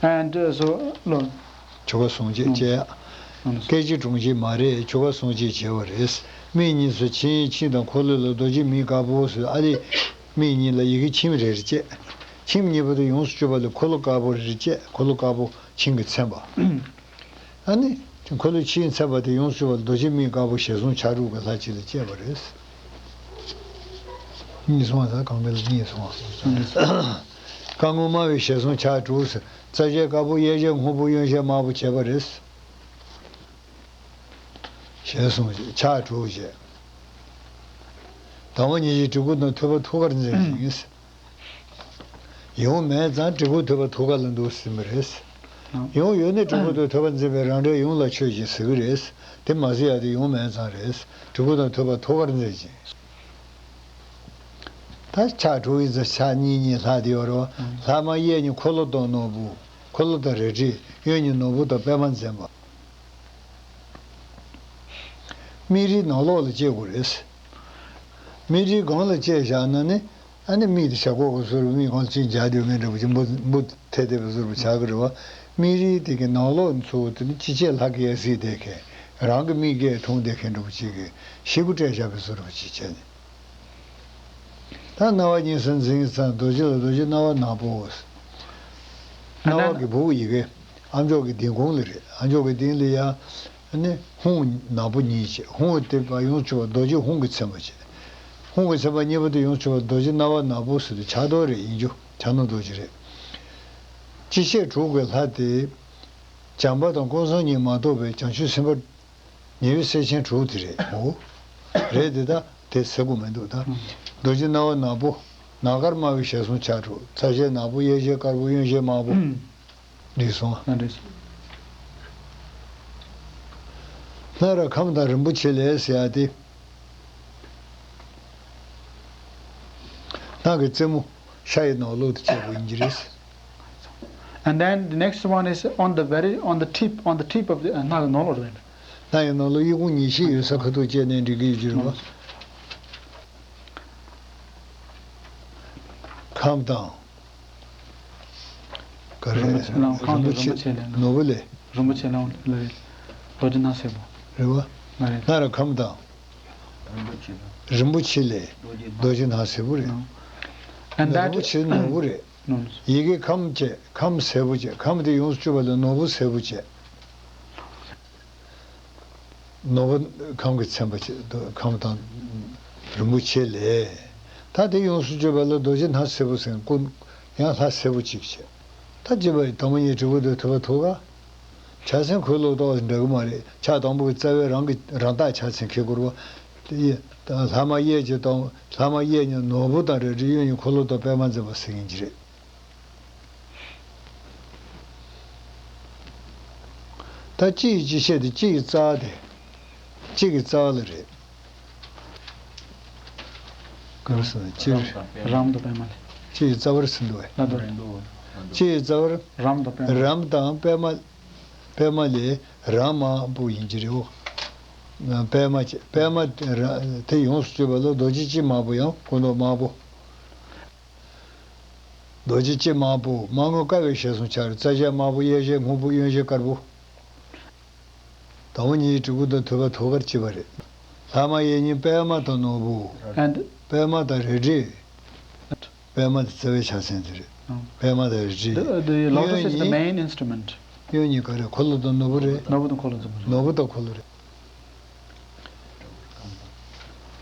And uh, so, no. ཆོ་ག་གསུང་སྐྱེས་བྱས། སྐད་ཅིག་གྲོང་ཁྱེར་མ་རེད། ཆོ་ག་གསུང་སྐྱེས་བྱས་པ་རེད། མིག་གཉིས་སུ་ཆིངས་ཡིག་ཆིངས་དང་འཁོར་ལོ་ལ་རྡོ་རྗེ་མི་དཀར་པོ་ཟེར་ཨ་ལི། མིག་གཉིས་ལ་ཡི་གེ་ཁྱིམ་རེ་རེ་བཅས། ཁྱིམ་གཉིས་པོ་དེ་ཡོངས་སུ་གྱུར་པ་ལ་འཁོར་ལོ་དཀར་པོ་རེ་རེ་བཅས། འཁོར་ལོ་དཀར་པོ་ཆིངས་ཀྱིས་མཚན་པ། ཨ་ནི། འཁོར་ལོ་ཆིངས་མཚན་པ་དེ་ཡོངས་སུ་གྱུར་པ་ལ་རྡོ་རྗེ་མི་དཀར་པོ་ཞལ་གསུང་ཕྱག་དྲུག་གི་ལྷ་གཅིག་ལ་བཅས་པ་རེད། གཉིས་སོང་བ་ཟེར་གང་མེད་ལ་གཉིས་སོང་བ། རྐང་ངོ་དམར་བའི་ཞལ་གསུང་ཕྱག་དྲུག་ཟེར། རྩ་ཞལ་དཀར་པོ་གཡས་ཞལ་སྔོན་པོ་གཡོན་ཞལ་དམར་པོ་བྱས་པ་རེད། ཞལ་གསུང་ཕྱག་དྲུག་བྱས། དང་པོ་ཉིད་ཀྱི་གྲི་གུ་དང་ཐོད་པ་ཐུགས་ཀར་འཛིན་ཞིང་། ཡོང་མེད་ཙང་གྲི་གུ་ཐོད་པ་ཐུགས་ཀ་ལ་འདུག་ཟིན་པ་རེད། ཡོང་ཡོད་ནས་གྲི་གུ་དང་ཐོད་པ་འཛིན་པའི་རང་འདྲའི་ཡོང་ལ་ཆོས་ཅེས་ཟེར་གི་རེད། དེ་མ་ཟེར་ཡ་དེ་ཡོང་མེད་ཙང་རེད། གྲི་གུ་དང་ཐོད་པ་ཐུགས་ཀར་འཛིན་ཅིང་། ད་ཕྱག་དྲུག་ཡིན་ཙང་ཕྱག་གཉིས་གཉིས་ལྷག་དེ་ཡོད་རེད་བ། ལྷག་མ་གཡས་གཉིས་འཁོར་ལོ་དང་ནོར་བུ། འཁོར་ལོ་དང་རལ་གྲི། གཡོན་གཉིས་ནོར་བུ་དང་པདྨ་འཛིན་པ། མིག་རིལ་ནང་ལོགས་ལ་བཅད་དགོས་རེད། མིག་རིལ་སྒང་ལ་བཅད་བཞག་ན་ནི། ཨ་ནི་མིག་དེ་ཞབས་ཁོག་གི་བཟོ་རུ་མིག་སྒང་ལ་གཅིག་འཇགས་དུས་ངས་འདྲ་པོ་ཅིག་འབུ་འབུ་ཐེ་ཐེ་བའི་བཟོ་རུ་ཆགས་ཀྱི་རེད་བ། མིག་རིལ་དེ་གི་ནང་ལོགས་ཚུར་དེ་ནི་ཅི་བྱས་ལྷ་གིས་ཡར་གཟིགས་བསྡད་མཁན། རང་གི་མིག་གིས་མཐོང་བསྡད་མཁན་འདྲ་པོ་ཅིག་གི་ཞིབ་པོ་སྤྲད་བཞག་པའི་བཟོ་རུ་ཅིག་བྱས་ནས། ད་རྣ་བ་གཉིས་སུ་འཛིན་ཙང་རྡོ་རྗེ་ལ་རྡོ་རྗེ་རྣ་བ་ནག་པོ། རྣ་བ་གི་སྦུག་ཡི་གེ། ཨ་མཆོག་གི་ལྡིང་ཁུང་ལ་རེད། ཨ་མཆོག་གི་ལྡིང་ལ་ཡ། ནི་ཧཱུྃ་ནག་པོ་གཉིས་བྱས། ཧཱུྃ་དེ་བ་ཡོངས་སུ་གྱུར་པ་རྡོ་རྗེ་ཧཱུྃ་གིས་མཚན་པ་བྱས། ཧཱུྃ་གི་མཚན་པ་གཉིས་པ་དེ་ཡོངས་སུ་གྱུར་པ་རྡོ་རྗེ་སྣང་བ་ནག་པོ་ཟེར་དུས་ཕྱག་རྡོར་རེད། ཡིན་རྒྱུ་ཕྱག་ན་རྡོ་རྗེ་རེད། སྤྱི་བཤད་དྲུག་གི་ལྷ་དེ། བྱམས་པ་དང་ཀུན་བཟང་གཉིས་མ་གཏོགས་པའི་བྱང་ཆུབ་སེམས་དཔའ་ཉེ་བའི་སྲས་ཆེན་དྲུག་དེ་རེད་མོ། རེད་དེ་ད་དེ་ཟེར་དགོས་མི་འདུག་ད། རྡོ་རྗེ་སྣང་བ་ནག་པོ། ནམ་མཁར་དམར་བའི་ཞལ་གསུམ་ཕྱག་དྲུག་རྩ་ཞལ་ནག་པོ། གཡས་ཞལ་དཀར་པོ། གཡོན་ཞལ་དམར་པོ། འགྲིག་སོང་ཨ། ལགས་འགྲིག་སོང་། སྣ་ར་ཁམས་དང་རིན་པོ་ཆེ་ལས་ཟེར་ཡ་དེ། སྣ་གི་རྩེ་མོ་ཤ་ཡི་ནང་ལོགས་དེ་བྱས་པ་ཡིན་གྱི་རེད། And then the next one is on the very, on the tip, on the tip of the, uh, སྣ་གི་ནང་ལོགས་རེད། སྣ་ཡི་ནང་ལོགས་གཡས་བསྐུམ་ཉེ་ཤེས་ཡོད་ས་ཁ་ཐུག་བཅད་ནས་འགྲིག་གི་ཡོད་ཀྱི་རེད་བ། ཁམས་དང་། ག་རེ། རིན་པོ་ཆེ་ལའང་ཁམས་དང་རིན་པོ་ཆེ་ནོར་བུ་ལས། རིན་པོ་ཆེ་ལའང་ལས། རྡོ་རྗེ་སྣ་སེར་པོ། རེད་བ། མ་རེད། སྣ་ར་ཁམས་དང་། རིན་པོ་ཆེ་ལས། རྡོ་རྗེ་སྣ་སེར་པོ་རེད། And རིན་པོ་that ཆེ་ནོར་བུ་རེད། No, no. ཡི་གེ་ཁམས་བཅས། ཁམས་སེར་པོ་བཅས། ཁམས་དེ་ཡོངས་སུ་གྱུར་པ་ལ་ནོར་བུ་སེར་པོ་བཅས། ནོར་བུ་ཁམས་ཀྱི་མཚན་པ་བཅས། ཁམས་དང་རིན་པོ་ཆེ་ལས། ད་དེ་ཡོངས་སུ་གྱུར་པ་ལ་རྡོ་རྗེ་སྣ་སེར་པོ་ཟེར། ཀུན་ཡང་ལྷ་སེར་པོ་གཅིག་བྱས། ད་བྱས་པ་ཡི་དང་པོ་ཉིད་དྲིལ་བུ་དང་ཐུབ་པ་ཐུག་ག་ཕྱག་མཚན་འཁོར་ལོ་བཏགས་འདྲ་གི་མ་རེད། ཕྱག་དང་པོ་གི་རྩ་བའི་རང་གི་རང་རྟགས་ཕྱག་མཚན་འཁྱེར་དགོས་རེད་བ། དེ་ཡི་ལྷག་མ་གཡས་ཀྱི་དང་། ལྷག་མ་གཡས་གཉིས་ནོར་བུ་དང་རལ་གྲི། གཡོན་གཉིས་འཁོར་ལོ་དང་པདྨ་འཛིན་པ་ཟེར་མཁན་གྱི་རེད། ད་སྤྱི་ཡི་སྤྱི་བཤད་དེ་སྤྱི་ཡི་རྩ་བ་དེ། སྤྱི་གི་རྩ་བ་ལ་རེད། ག་རེ་ཟེར་ན་སྤྱིར། རམ་དང་པདྨ་ལས། སྤྱི་ཡི་རྩ་བར་ཟིན་འདུག་བས། ལ་དོ། སྤྱི་ཡི་རྩ་བར། རམ་དང་པདྨ། རམ་དང་པདྨ། པདྨ་ལས་རམ་དམར་པོ་ཡིན་གྱི་རེད་འོ། པདྨ་བཅས། པདྨ་དེ་ཡོངས་སུ་གྱུར་པ་ལ་རྡོ་རྗེ་སྤྱི་དམར་པོ་ཡང་སྐུ་མདོག་དམར་པོ། རྡོ་རྗེ་སྤྱི་དམར་པོ། མར་ངོ་དཀར་བའི་ཞལ་གསུམ་ཕྱག་རེད། རྩ་ཞལ་དམར་པོ། གཡས་ཞལ་སྔོན་པོ། གཡོན་ཞལ་དཀར་པོ། དང་པོ་ཉིད་དྲིལ་བུ་དང་ཐུབ་པ་ཐུག་གར་བྱེད་པ་རེད། ལྷག་མ་གཡས་གཉིས་པདྨ་དང་ནོར་བུ། And པདྨ་དང་རལ་གྲི། པདྨ་དེ་རྩ་བའི་ཕྱག་མཚན་དེ་རེད། ཨང་། པདྨ་དང་རལ་གྲི། The, the lotus is the གཡོན་གཉིས། Main instrument. གཡོན་གཉིས་ག་རེ། འཁོར་ལོ་དང་ནོར་བུ་རེད། ནོར་བུ་དང་འཁོར་ལོ་འཛིན་པ་རེད། ནོར་བུ་དང་འཁོར་ལོ་རེད།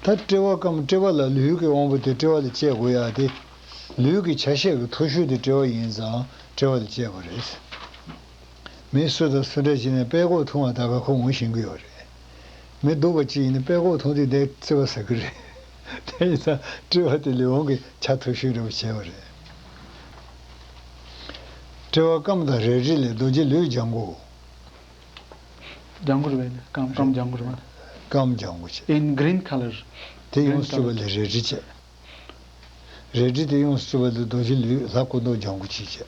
ད་དཔྲལ་བ་སྐམ། དཔྲལ་བ་ལ་ལུས་ཀྱི་དབང་པོ་དེ་དཔྲལ་བ་ལ་སྐྱེ་དགོས་ཡ་དེ། ལུས་ཀྱི་ཆ་ཤས་ཀྱི་མཐོ་ཤོས་དེ་དཔྲལ་བ་ཡིན་ཙང་དཔྲལ་བ་ལ་སྐྱེ་དགོས་རེད། མི་སུ་དང་སུ་འདྲ་ཞིག་ནས་དཔྲལ་ཁོག་ཐུང་བ་ད་ག་ཁོ་ངོ་ཤེས་ཀྱི་ཡོད་རེད། མི་སྡུག་པ་ཅིག་ཡིན་ན་དཔྲལ་ཁོག་ཐུང་དེ་བསྡད་བརྩི་བ་ཟ་གི་རེད། དེ་ཡིན་ཙང་དཔྲལ་བ་དེ་ལུས་དབང་གི་ཆ་མཐོ་ཤོས་འདྲ་པོ་བྱས་པ་རེད། དཔྲལ་བ་སྐམ་དང་རལ་གྲི་ལས་རྡོ་རྗེ་ལུས་ལྗང་གུ། ལྗང་གུ་རེད་པས། སྐམ་སྐམ་ལྗང་གུ་རེད་པ། སྐམ་ལྗང་གུ་བྱས། In green color. དེ་ཡོངས་སུ་གྱུར་པ་ལས་རལ་གྲི་བྱས། རལ་གྲི་དེ་ཡོངས་སུ་གྱུར་པ་ལས་རྡོ་རྗེ་ལུས་ལྷ་སྐུ་མདོག་ལྗང་གུ་ཅིག་བྱས།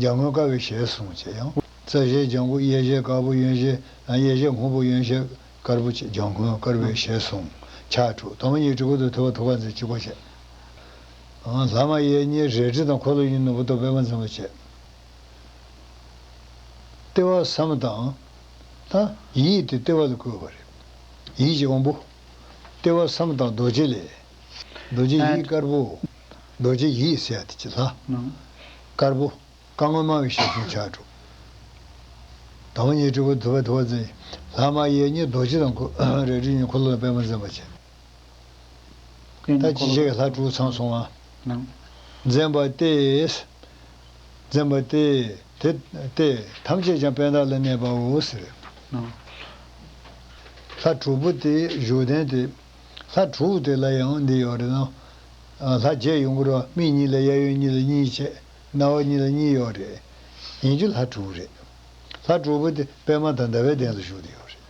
ལྗང་གུ་དཀར་བའི་ཞལ་གསུམ་བྱས་ཡང་། རྩ་ཞལ་ལྗང་གུ། གཡས་ཞལ་དཀར་པོ། གཡོན་ཞལ། ཨ། གཡས་ཞལ་སྔོན་པོ། གཡོན་ཞལ་དཀར་པོ་བྱས། ལྗང་གུ་དཀར་བའི་ཞལ་གསུམ་ཕྱག་དྲུག་དང་པོ་ཉིད་དྲིལ་བུ་དང་ཐུབ་པ་ཐུག་གར་འཛིན། གཅིག་པ་བྱས། ལྷག་མ་གཡས་གཉིས་རལ་གྲི་དང་འཁོར་ལོ་གཉིས་ནོར་བུ་དང་པདྨ་འཛིན་པ་བྱས། ལྟེ་བ་བསམ་དང་། ད་ཡིད་དེ་ལྟེ་བ་ལ་བཀོད་པ་རེད། ཡིད་ཀྱི་དབང་པོ། ལྟེ་བ་བསམ་དང་རྡོ་རྗེ་ལས། རྡོ་རྗེ་ཡིད་དཀར་པོ། རྡོ་རྗེ་ཡིད་ཟེར་ཡ་དེ་ཅི་ལྷ། དཀར་པོ། སྐུ་ངོ་དམར་བའི་ཞལ་གསུམ་ཕྱག་དྲུག་དང་པོ་ཉིད་དྲིལ་བུ་དང་ཐུབ་པ་ཐུག་གར་འཛིན། ལྷག་མ་གཡས་གཉིས་རྡོ་རྗེ་དང་འཁོར། རལ་གྲི་གཉིས་འཁོར་ལོ་དང་པདྨ་འཛིན་པ་བྱས། ད་ཅི་བྱས་ཀྱི་ལྷ་དྲུག་ཚང་སོང་ང་། འཛིན་པ་སྟེ། འཛིན་པ་སྟེ། དེ་སྟེ་ཐམས་ཅད་ཀྱང་པད་ཟླ་ལ་གནས་པའོ་ཟེར། ལྷ་དྲུག་པོ་དེ་བཞུགས་གདན་དེ། ལྷ་དྲུག་དེ་ལ་ཡང་འདི་ཡོད་རེད་ན། ལྷ་བརྒྱད་ཡོང་གི་རེད་བ། མིག་གཉིས་ལ་གཡས་གཡོན་གཉིས་ལ་གཉིས་བྱས། རྣ་བ་གཉིས་ལ་གཉིས་ཡོད་རེད། ཡིན་རྒྱུ་ལྷ་དྲུག་རེད། ལྷ་དྲུག་པོ་དེ་པད་མ་དང་ཟླ་བའི་གདན་ལ་བཞུགས་བསྡད་ཡོད་རེད།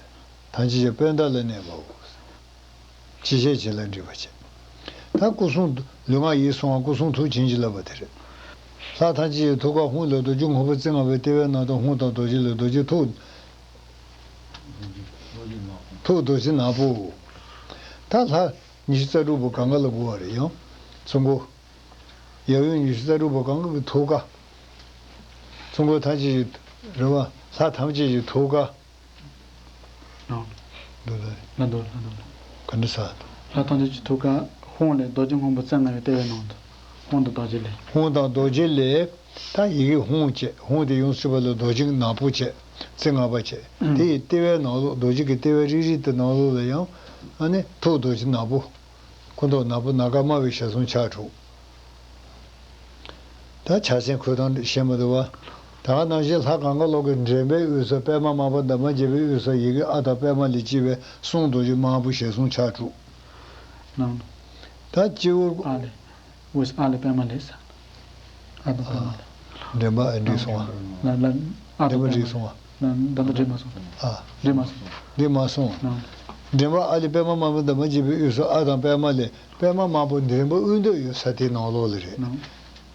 ཐམས་ཅད་ཀྱང་པད་ཟླ་ལ་གནས་པའོ། ཅི་བྱས་བྱེད་ལ་འདྲིས་པ་བྱེད། ད་སྐུ་གསུང་ལུས་ངག་ཡིད་གསུམ་པ་སྐུ་གསུང་ཐུགས་བྱིན་གྱིས་བརླབས་པ་དེ་རེད། ལྷ་ཐམས་ཅད་ཀྱི་ཐུགས་ཀ་ཧཱུྃ་ལས་རྡོ་རྗེ་སྔོན་པོ་རྩེ་ལྔ་པའི་ལྟེ་བའི་ནང་དུ་ཧཱུྃ་དང་རྡོ་རྗེ་ལས་རྡོ་རྗེ་ཐུགས། ཐུགས་རྡོ་རྗེ་ནག་པོ། ད་ལྷ་ཉི་ཤུ་རྩ་དྲུག་པོ་གང་ག་ལ་བསྒོར་བ་རེད་ཡང་། ཚུར་འགོ། ཡབ་ཡུམ་ཉི་ཤུ་རྩ་དྲུག་པོ་གང་ག་གི་ཐུགས་ཀ། ཚུར་འགོ་ཐམས་ཅད་ཀྱི་རེད་བ། ལྷ་ཐམས་ཅད་ཀྱི་ཐུགས་ཀ། ཨོ། འདུག་ལ། ལ་འདུག་ལ་འདུག་ལ། ག་འདྲ་ས། ལྷ་ཐམས་ཅད་ཀྱི་ཐུགས་ཀ་ཧཱུྃ་ལས་རྡོ་རྗེ་སྔོན་པོ་རྩེ་ལྔ་པའི་ལྟེ་བའི་ནང་དུ། ཧཱུྃ་དང་རྡོ་རྗེ་ལས། ཧཱུྃ་དང་རྡོ་རྗེ་ལས། ད་ཡི་གེ་ཧཱུྃ་བྱས། ཧཱུྃ་དེ་ཡོངས་སུ་གྱུར་པ་ལ་རྡོ་རྗེ་ནག་པོ་བྱས། རྩེ་ལྔ་པ་བྱས། དེ་ཡི་ལྟེ་བའི་ནང་ལོགས་རྡོ་རྗེ་གི་ལྟེ་བའི་རིལ་རིལ་དེ་ནང་ལོགས་ལ་ཡང་། ཨ་ནི་ཐུགས་རྡོ་རྗེ་ནག་པོ། སྐུ་མདོག་ནག་པོ་ནམ་མཁའ་དམར་བའི་ཞལ་གསུམ་ཕྱག་དྲུག་ད་ཕྱག་མཚན་འཁོད་སྟངས་ཤེས་མ་འདུག་བ། ད་ག་ནང་བཞིན་ལྷ་གང་ག་ལོག་གི་འདྲེན་པའི་དབུས་སུ་པདྨ་དམར་པོ་འདབ་མ་བརྒྱད་པའི་དབུས་སུ་ཡི་གེ་ཨ་དང་པདྨ་ལས་སྐྱེས་པའི་གསུང་རྡོ་རྗེ་དམར་པོ་ཞལ་གསུམ་ཕྱག་དྲུག་ནང་། ད་སྤྱི་བོར། ཨ་ལས། དབུས་ཨ་ལས་པདྨ་ལས། ཨ་དང་པདྨ་ལས། འདྲེན་པ་ཨ་འགྲིག་སོང་ཨ། ལ་ལ། ཨ་དང་འདྲེན་པ་པདྨ་འགྲིག་སོང་ཨ། ལ་ད་ལྟ་འགྲིག་མ་སོང་། ཨ། འགྲིག་མ་སོང་། འགྲིག་མ་སོང་། ནང་། འདྲེན་པ་ཨ་ལས་པདྨ་དམར་པོ་འདབ་མ་བརྒྱད་པའི་དབུས་སུ་ཨ་དང་པདྨ་ལས། པདྨ་དམར་པོ་འདྲེན་པ་དབུས་འདོད་ཡོད་ས་དེའི་ནང་ལོགས་ལ་རེད། ནང་།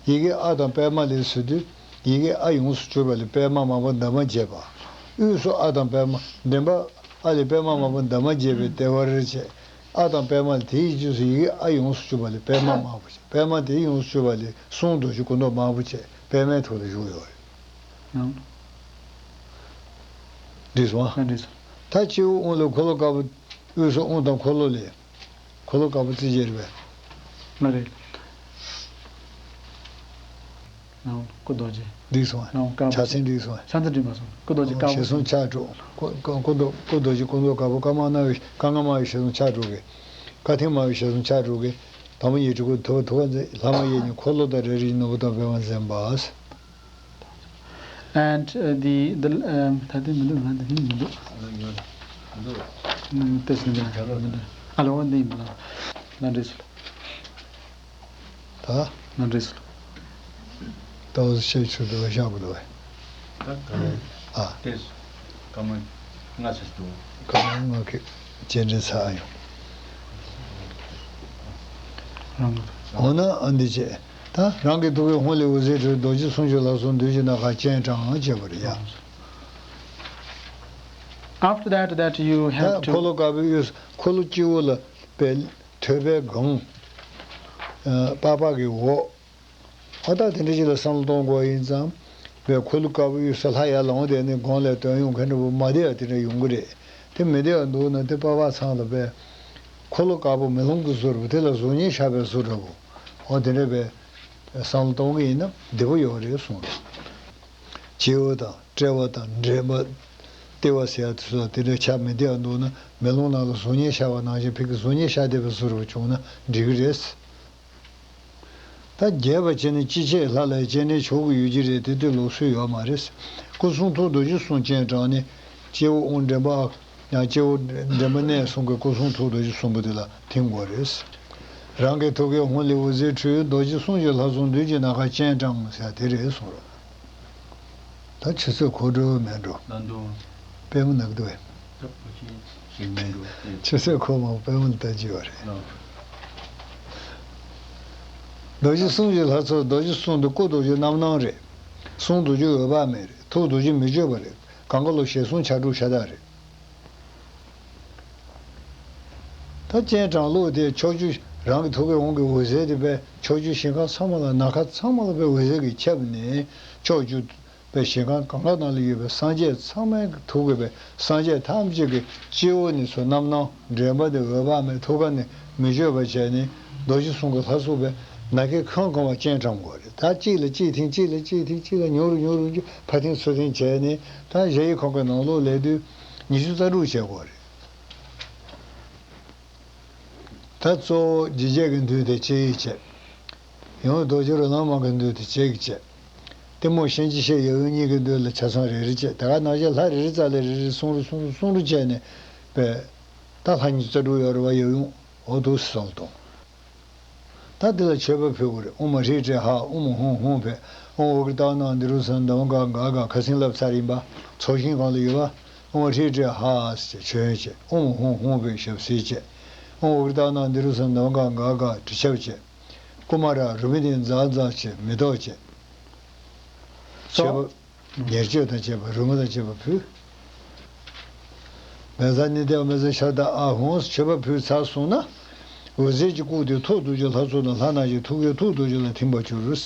ཡི་གེ་ཨ་དང་པདྨ་ལས་ཟེར་དུས། ཡི་གེ་ཨ་ཡོངས་སུ་གྱུར་པ་ལས་པདྨ་དམར་པོ་འདབ་མ་བརྒྱད་པ། དབུས་སུ་ཨ་དང་པདྨ། འདྲེན་པ་ཨ་ལས་པདྨ་དམར་པོ་འདབ་མ་བརྒྱད་པའི་ལྟེ་བར་བྱས། ཨ་དང་པདྨ་ལས་དེའི་རྗེས་སུ་ཡི་གེ་ཨ་ཡོངས་སུ་གྱུར་པ་ལས་པདྨ་དམར་པོ་བྱས། པདྨ་དེའི་ཡོངས་སུ་གྱུར་པ་ལས་གསུང་རྡོ་རྗེ་སྐུ་མདོག་དམར་པོ་བྱས་པདྨའི་ཐོག་ལ་བཞུགས་ཡོད་རེད། ནང་། འགྲིག་སོང་ཨ། ཨ་འགྲིག་སོང་། ད་སྤྱི་བོ་དབུང་ལ་འཁོར་ལོ་དཀར་པོ། དབུས་སུ་དབུང་དང་འཁོར་ལོ་ལས། འཁོར་ལོ་དཀར་པོ་རྩི་བྱེད་རེད་པས། ལ་རེད། ནང་སྐུ་རྡོ་རྗེ། འགྲིག་སོང་ཨ། ནང་དཀར་པོ། ཕྱག་མཚན་འགྲིག་སོང་ཨ། ཕྱག་མཚན་འགྲིག་མ་སོང་། སྐུ་རྡོ་རྗེ་དཀར་པོ། ཞལ་གསུམ་ཕྱག་དྲུག་སྐུ་སྐུ་སྐུ་མདོག་སྐུ་རྡོ་རྗེ་སྐུ་མདོག་དཀར་པོ། དཀར་དམར་ནག་པོའི་དཀར་ནག་དམར་པོའི་ཞལ་གསུམ་ཕྱག་དྲུག་གི། དཀར་མཐིང་དམར་པོའི་ཞལ་གསུམ་ཕྱག་དྲུག་གི། དང་པོ་ཉི་ཁྲི་དགུ། ཐུབ་པ་ཐུབ་པ་མཛད། ལྷ་དམག་གཡས་གཉིས། འཁོར་ལོ་དང་རེ་རེ་བཞིན་ནོར་བུ་དང་པདྨ་འཛིན་པ། And uh, the the um, ད་དེ་མི་འདུག་ང་དེ་ནི་མི་འདུག་ཨ་ལོ་ཡོད། འདུག་ཨུམ། དེ་སྲིད་འདི་ལ་མི་འདུག་ཨ་ལོ་འདི་ཡིན་པ་ལ་ལ་འདྲེས་སོང་། ད་ལ་འདྲེས་སོང་། ད་འོ་ཤེས་ཆུ་འདུག་བཞག་པ་འདུག་ད་ག་ལེ། ཨ། དེ་སྐར་མ་ལྔ་ཚར་འདུག་སྐར་མ་ལྔ་གི་རྗེས་འདྲེན་ཚར་ཡོང་། རང་འོ་ན་ཨ་འདི་བྱས། ད་རང་གི་ཐུགས་ཀའི་ཧཱུྃ་ལས་འོད་ཟེར་འཕྲོས་རྡོ་རྗེ་སུམ་ཅུ་ལྷ་ཚོགས་མདུན་གྱི་ནམ་མཁར་སྤྱན་དྲངས་བྱས་པ་རེད་ཡ། After that, that you ད་have འཁོར་ལོ་དཀར་པོའི་དབུས། འཁོར་ལོ་སྤྱི་བོ་ལ་པའི་ཐོད་པའི་སྒང་། ཨ། པགས་པ་གི་འོག་ཨ། ད་དེ་འདྲ་ཞིག་ལ་བསམ་བློ་གཏོང་དགོས་ཡིན་ཙང་། པའི་འཁོར་ལོ་དཀར་པོའི་དབུས་སུ་ལྷ་ཡར་ལངས་བསྡད་ནས་སྒང་ལ་དོན་ཡོང་མཁན་འདྲ་པོ་མ་བསྡད་ཡ་དེ་འདྲ་ཡོང་གི་རེད། དེ་མི་བདེ་བ་འདུག་ན་དེ་པགས་པ་ཚང་ལ་པའི་འཁོར་ལོ་དཀར་པོ་མེ་ལོང་གི་བཟོ་འདྲ་པོ་དེ་ལ་གཟུགས་བརྙན་ཤར་བའི་བཟོ་འདྲ་པོ། འོ་དེ་འདྲ་པའི་བསམ་བློ་གཏོང་གི་ཡིན་ན་བདེ་པོ་ཡོད་རེད་གསུངས་རེད། སྐྱེ་བོ་དང་དཔྲལ་བ་དང་འདྲེན་པ། ལྟེ་བ་ཟེར་ཡ་དེ་ཚོ་དེ་འདྲ་ཆ་མི་བདེ་བ་འདུག་ན་མེ་ལོང་ནང་ལ་གཟུགས་བརྙན་ཤར་བ་ནང་བཞིན་ཕ་གི་གཟུགས་བརྙན་ཤར་བསྡད་པའི་བཟོ་འདྲ་པོ་བྱུང་ན་འགྲིག་གི་རེད། ད་རྒྱས་པ་བྱས་ན་ཅི་བྱེད་ལྷ་ལ་སྤྱན་འདྲེན་ཆོག་གི་ཡོད་ཀྱི་རེད། དེ་དུས་ལུགས་སྲོལ་ཡོད་མ་རེད། སྐུ་གསུང་ཐུགས་རྡོ་རྗེ་གསུམ་སྤྱན་དྲངས་ནས་སྐྱེ་བོ་དབུགས་འདྲེན་པ། ཡང་སྐྱེ་བོ་འདྲེན་པ་གནས་གསུམ་གྱི་སྐུ་གསུང་ཐུགས་རྡོ་རྗེ་གསུམ་པོ་དེ་ལ་ཐིམ་དགོས་རེད། རང་གི་ཐུགས་ཀའི་ཧཱུྃ་ལས་འོད་ཟེར་འཕྲོས། རྡོ་རྗེ་གསུམ་གྱི་ལྷ་ཚོགས་མདུན་གྱི་ནམ་མཁར་སྤྱན་དྲངས་ཟེར་དེ་རེད་གསུངས་རོགས། ད་ཆུ་ཚོད་གོ་འགྲོ་མེད་འགྲོ། ལ་འདུག་པད་མ་ནག་འདུག་པད་མ་ཤིང་ཤིང་མེད་འགྲོ། ཆུ་ཚོད་གོ་མ་པད་མ་ལ་ལྟ་རྒྱུ་ཡོད་རེད། ལ། རྡོ་རྗེ་གསུམ་གྱི་ལྷ་ཚོགས། རྡོ་རྗེ་གསུམ་དེ་སྐུ་རྡོ་རྗེ་རྣམ་སྣང་རེད། གསུང་རྡོ་རྗེ་འོད་དཔག་མེད་རེད། ཐུགས་རྡོ་རྗེ་མི་བསྐྱོད་པ་རེད། གང་ག་ལོ་ཞལ་གསུམ་ཕྱག་དྲུག་ཤ་སྟག་རེད། ད་སྤྱན་དྲངས་ལུགས་དེ་ཕྱོགས་བཅུ། རང་གི་ཐུགས་ཀའི་དབང་གི་འོད་ཟེར་དེ་པས་ཕྱོགས་བཅུའི་ཞིང་ཁམས་ཚང་མ་ལ། ནམ་མཁའ་ཚང་མ་ལ་པས་འོད་ཟེར་གྱིས་ཁྱབ་ནས་ཕྱོགས་བཅུ་པའི་ཞིང་ཁམས་གང་ག་ནང་ལ་ཡོད་པའི་སངས་རྒྱས་ཚང་མའི་ཐུགས་ཀའི་པས་སངས་རྒྱས་ཐམས་ཅད་ཀྱི་སྤྱི་བོ་ནས་ཚུར་རྣམ་སྣང་འདྲེན་པ་དེ་འོད་དཔག་མེད་ཐུགས་ཀ་ནས་མི་བསྐྱོད་པ་བྱས་ནས་རྡོ་རྗེ་གསུམ་གྱི་ལྷ་ཚོགས་པས་ནམ་མཁའི་ཁམས་གང་བ་སྤྱན་དྲངས་དགོས་རེད། ད་གཅིག་ལ་གཅིག་ཐིམ། གཅིག་ལ་གཅིག་ཐིམ། གཅིག་ལ་ཉུང་རུ་ཉུང་རུ་ཕར་ཐིམ་ཚུར་ཐིམ་བྱས་ནས་ད་གཞལ་ཡས་ཁང་གི་ནང་ལོགས་སླེབས་དུས་ཉི་ཤུ་རྩ་དྲུག་བྱེད་དགོས་རེད། ད་གཙོ་བོ་འཇིགས་བྱེད་ཀྱི་མདུད་དེ་གཅིག་བྱས། ཡང་རྡོ་རྗེ་རོ་ལངས་མ་གི་མདུད་དེ་གཅིག་བྱས། གཏི་མུག་གཤིན་རྗེ་གཤེད་ཡབ་ཡུམ་གཉིས་ཀྱི་མདུད་ལ་ཆ་ཚང་རེ་རེ་བྱས། དེ་ག་ནང་བཞིན་ལྷ་རེ་རེ་རྩ་ལ་རེ་རེ་གསུང་རུ་གསུང་རུ་གསུང་རུ་བྱས་ནས་པས། ད་ལྷ་ཉི་ཤུ་རྩ་དྲུག་ཡོད་རེད་པ། ཡབ་ཡུམ་འོ་འདུག་སེ་བསམ་བློ་གཏོང་། ད་འདི་ལ་མཆོད་པ་ཕུལ་དགོས་རེད། ཨོཾ་ཧྲཱིཿ་ཏྲཱིཿཧ། ཨོཾ་ཧཱུྃ་ཧཱུྃ་ཕཊ། ཨོཾ་ཨོ་ཀྲྀ་ཏ་ནཱ་དྷཱུ་རུ་ས་ན་དྷཱུ་ག་ག་ག། ཁ་སང་བསླབས་ཚར་ཡིན་པ། ཚོགས་ཞིང་སྒང་ལ་ཡོད་པ། ཨོཾ་ཧྲཱིཿ་ཏྲཱིཿཧ་ཟེར་བྱས་མཆོད་ཡོན་བྱས། ཨོཾ་ཧཱུྃ་ཧཱུྃ་ཕཊ་ཞབས་བསིལ་བྱས། ཨོཾ་ཨོ་ཀྲྀ་ཏ་ནཱ་དྷཱུ་རུ་ས་ན་དྷཱུ་ག་ག་ག་དྲི་ཆབ་བྱས། ཀུ་མཱ་ར་རཱུ་མི་ནི་ཛ་ཛ་བྱས་མེ་ཏོག་བྱས། མཆོད་པ། ཉེར་སྤྱོད་དང་བཅས་པ། རོལ་མོ་དང་བཅས་པ་ཕུལ། མེ་ཛ་ནི་དེ་བ་མེ་ཛ་ཤ་ད་ཨ་ཧོ། མཆོད་པ་ཕུལ་ཚར་སོང་ན། འོད་ཟེར་གྱི་སྐུ་དེ་ཐུགས་རྡོ་རྗེ་ལྷ་ཚོགས་དང་ལྷ་རྣམས་ཀྱི་ཐུགས་ཀའི་ཐུགས་རྡོ་རྗེ་ལ་ཐིམ་པར་གྱུར།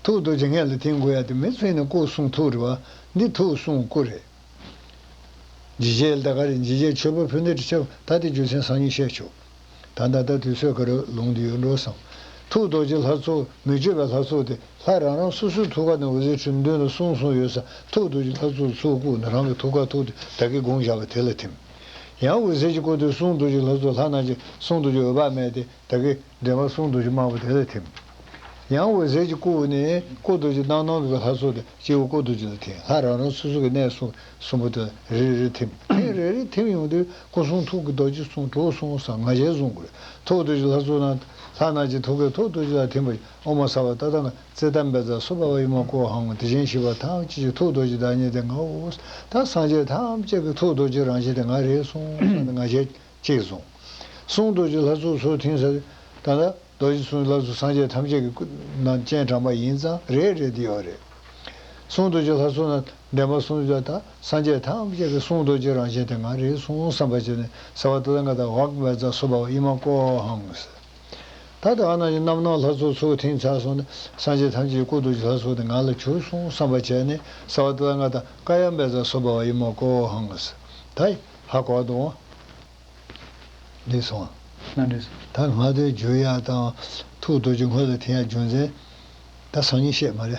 ཐུགས་རྡོ་རྗེ་སྔོན་ལ་ཐིམ་དགོས་ཡ་དེ་མི་ཚོས་ནི་སྐུ་གསུང་ཐུགས་རེད་པ། འདི་ཐུགས་གསུང་སྐུ་རེད། འཇིགས་བྱེད་ལ་ད་ག་རེ། འཇིགས་བྱེད་མཆོད་པ་ཕུལ་ནས་དྲི་ཆབ། ད་དེ་རྒྱུ་མཚན་སང་ཉིན་བཤད་ཆོག་ད་ད་ལྟ་དུས་ཚོད་ག་རེ་ལོང་དུ་ཡོད་འགྲོ་བསམ། ཐུགས་རྡོ་རྗེ་ལྷ་ཚོགས་མི་བསྐྱོད་པའི་ལྷ་ཚོགས་དེ་ལྷ་རང་རང་སོ་སོའི་ཐུགས་ཀ་ནས་འོད་ཟེར་འཕྲོས་མདུན་ལ་གསུང་གསུང་ཡོད་ས། ཐུགས་རྡོ་རྗེ་ལྷ་ཚོགས་ཚུར་བཀུག་ནས་རང་གི་ཐུགས་ཀ་ཐུགས་དེ་ད་གིན་དགོངས་བཞག་པ་དེ་ལ་ཐིམ། ཡང་འོད་ཟེར་གྱིས་བསྐོར་ཏེ་གསུང་རྡོ་རྗེ་ལྷ་ཚོགས་ལྷ་རྣམས་ཀྱི། གསུང་རྡོ་རྗེ་འོད་དཔག་མེད་དེ་ད་གིན་འདྲེན་པ་གསུང་རྡོ་རྗེ་དམར་པོ་དེ་ལ་ཐིམ། ཡང་འོད་ཟེར་གྱིས་བསྐོར་ནས་བསྐོར་རྡོ་རྗེ་རྣམ་སྣང་གི་ལྷ་ཚོགས་དེ་སྤྱི་བོ་བསྐོར་རྡོ་རྗེ་ལ་ཐིམ། ལྷ་རང་རང་སོ་སོ་གི་གནས་གསུམ་གསུམ་པོ་དེ་ལ་རེ་རེ་ཐིམ། ཐིམ་རེ་རེ་ཐིམ་ཡོང་དུས་སྐུ་གསུང་ཐུགས་ཀྱི་རྡོ་རྗེ་གསུམ་གྲུབ་སོང་བསམ་ང་རྒྱལ་བཟུང་དགོས། ཐུགས་རྡོ་རྗེ་ལྷ་ཚོགས་རྣམས་ལྷ་རྣམས་ཀྱི་ཐུགས་ཀའི་ཐུགས་རྡོ་རྗེ་ལ་ཐིམ་པ་ཡི། ཨོཾ་སརྦ་ཏ་ཐཱ་ག་ཙི་ཏམ་བཛྲ་སུ་བྷ་ཝ་ཨི་མ་ཀོ་ཧཾ། དེ་བཞིན་གཤེགས་པ་ཐམས་ཅད་ཀྱི་ཐུགས་རྡོ་རྗེ་བདག་ཉིད་དེ་ངའོ། ད་སངས་རྒྱས་ཐམས་ཅད་ཀྱི་ཐུགས་རྡོ་རྗེ་རང་བཞིན་དེ་ང་རེད་གསུངས་ས་ནས་ང་རྒྱལ་གཅིག་བཟུང་། གསུང་རྡོ་རྗེ་ལྷ་ཚོགས་ཚུར་ཐིམ་ས། ད་ལྟ་རྡོ་རྗེ་གསུང་ལྷ་ཚོགས་སངས་རྒྱས་ཐམས་ཅད་ཀྱི་སྐུ་ནང་སྤྱན་དྲངས་པ་ཡིན་ཙང་རེད་རེད་དེ་ཡོད་རེད། གསུང་རྡོ་རྗེ་ལྷ་ཚོགས་ན་འདྲེན་པ་གསུང་རྡོ་རྗེ་ད་སངས་རྒྱས་ཐམས་ཅད་ཀྱི་གསུང་རྡོ་རྗེ་རང་བཞིན་དེ་ང་རེད་གསུངས་བསམ་པ་བྱས་ནས་སརྦ་ཏ་ཐཱ་ག་ཏ་ཝཱཀ་བཛྲ་སུ་བྷ་ཝ་ཨི་མ་ཀོ་ཧཾ་ཟེར། ད་ལྟ་ཨ་ན་ནི་རྣམ་སྣང་ལྷ་ཚོགས་ཚུར་ཐིམ་ཚར་སོང་ནས་སངས་རྒྱས་ཐམས་ཅད་ཀྱི་སྐུ་རྡོ་རྗེ་ལྷ་ཚོགས་དེ་ང་ལ་གྱུར་སོང་བསམ་པ་བྱས་ནས་སརྦ་ཏ་ཐཱ་ག་ཏ་ཀཱ་ཡཾ་བཛྲ་སུ་བྷ་ཝ་ཨི་མ་ཀོ་ཧཾ་ཟེར། ད་ཧ་གོ་འདུག་ཨང་། འདི་སོང་། ལགས་འདི་སོང་། ད་ང་དེ་འཇུ་ཡག་དང་ཐུགས་རྡོ་རྗེ་སྔོན་ལ་ཐིམ་ཡག་རྒྱུ་མཚན་ད་སང་ཉིན་བཤད་མ་རེད།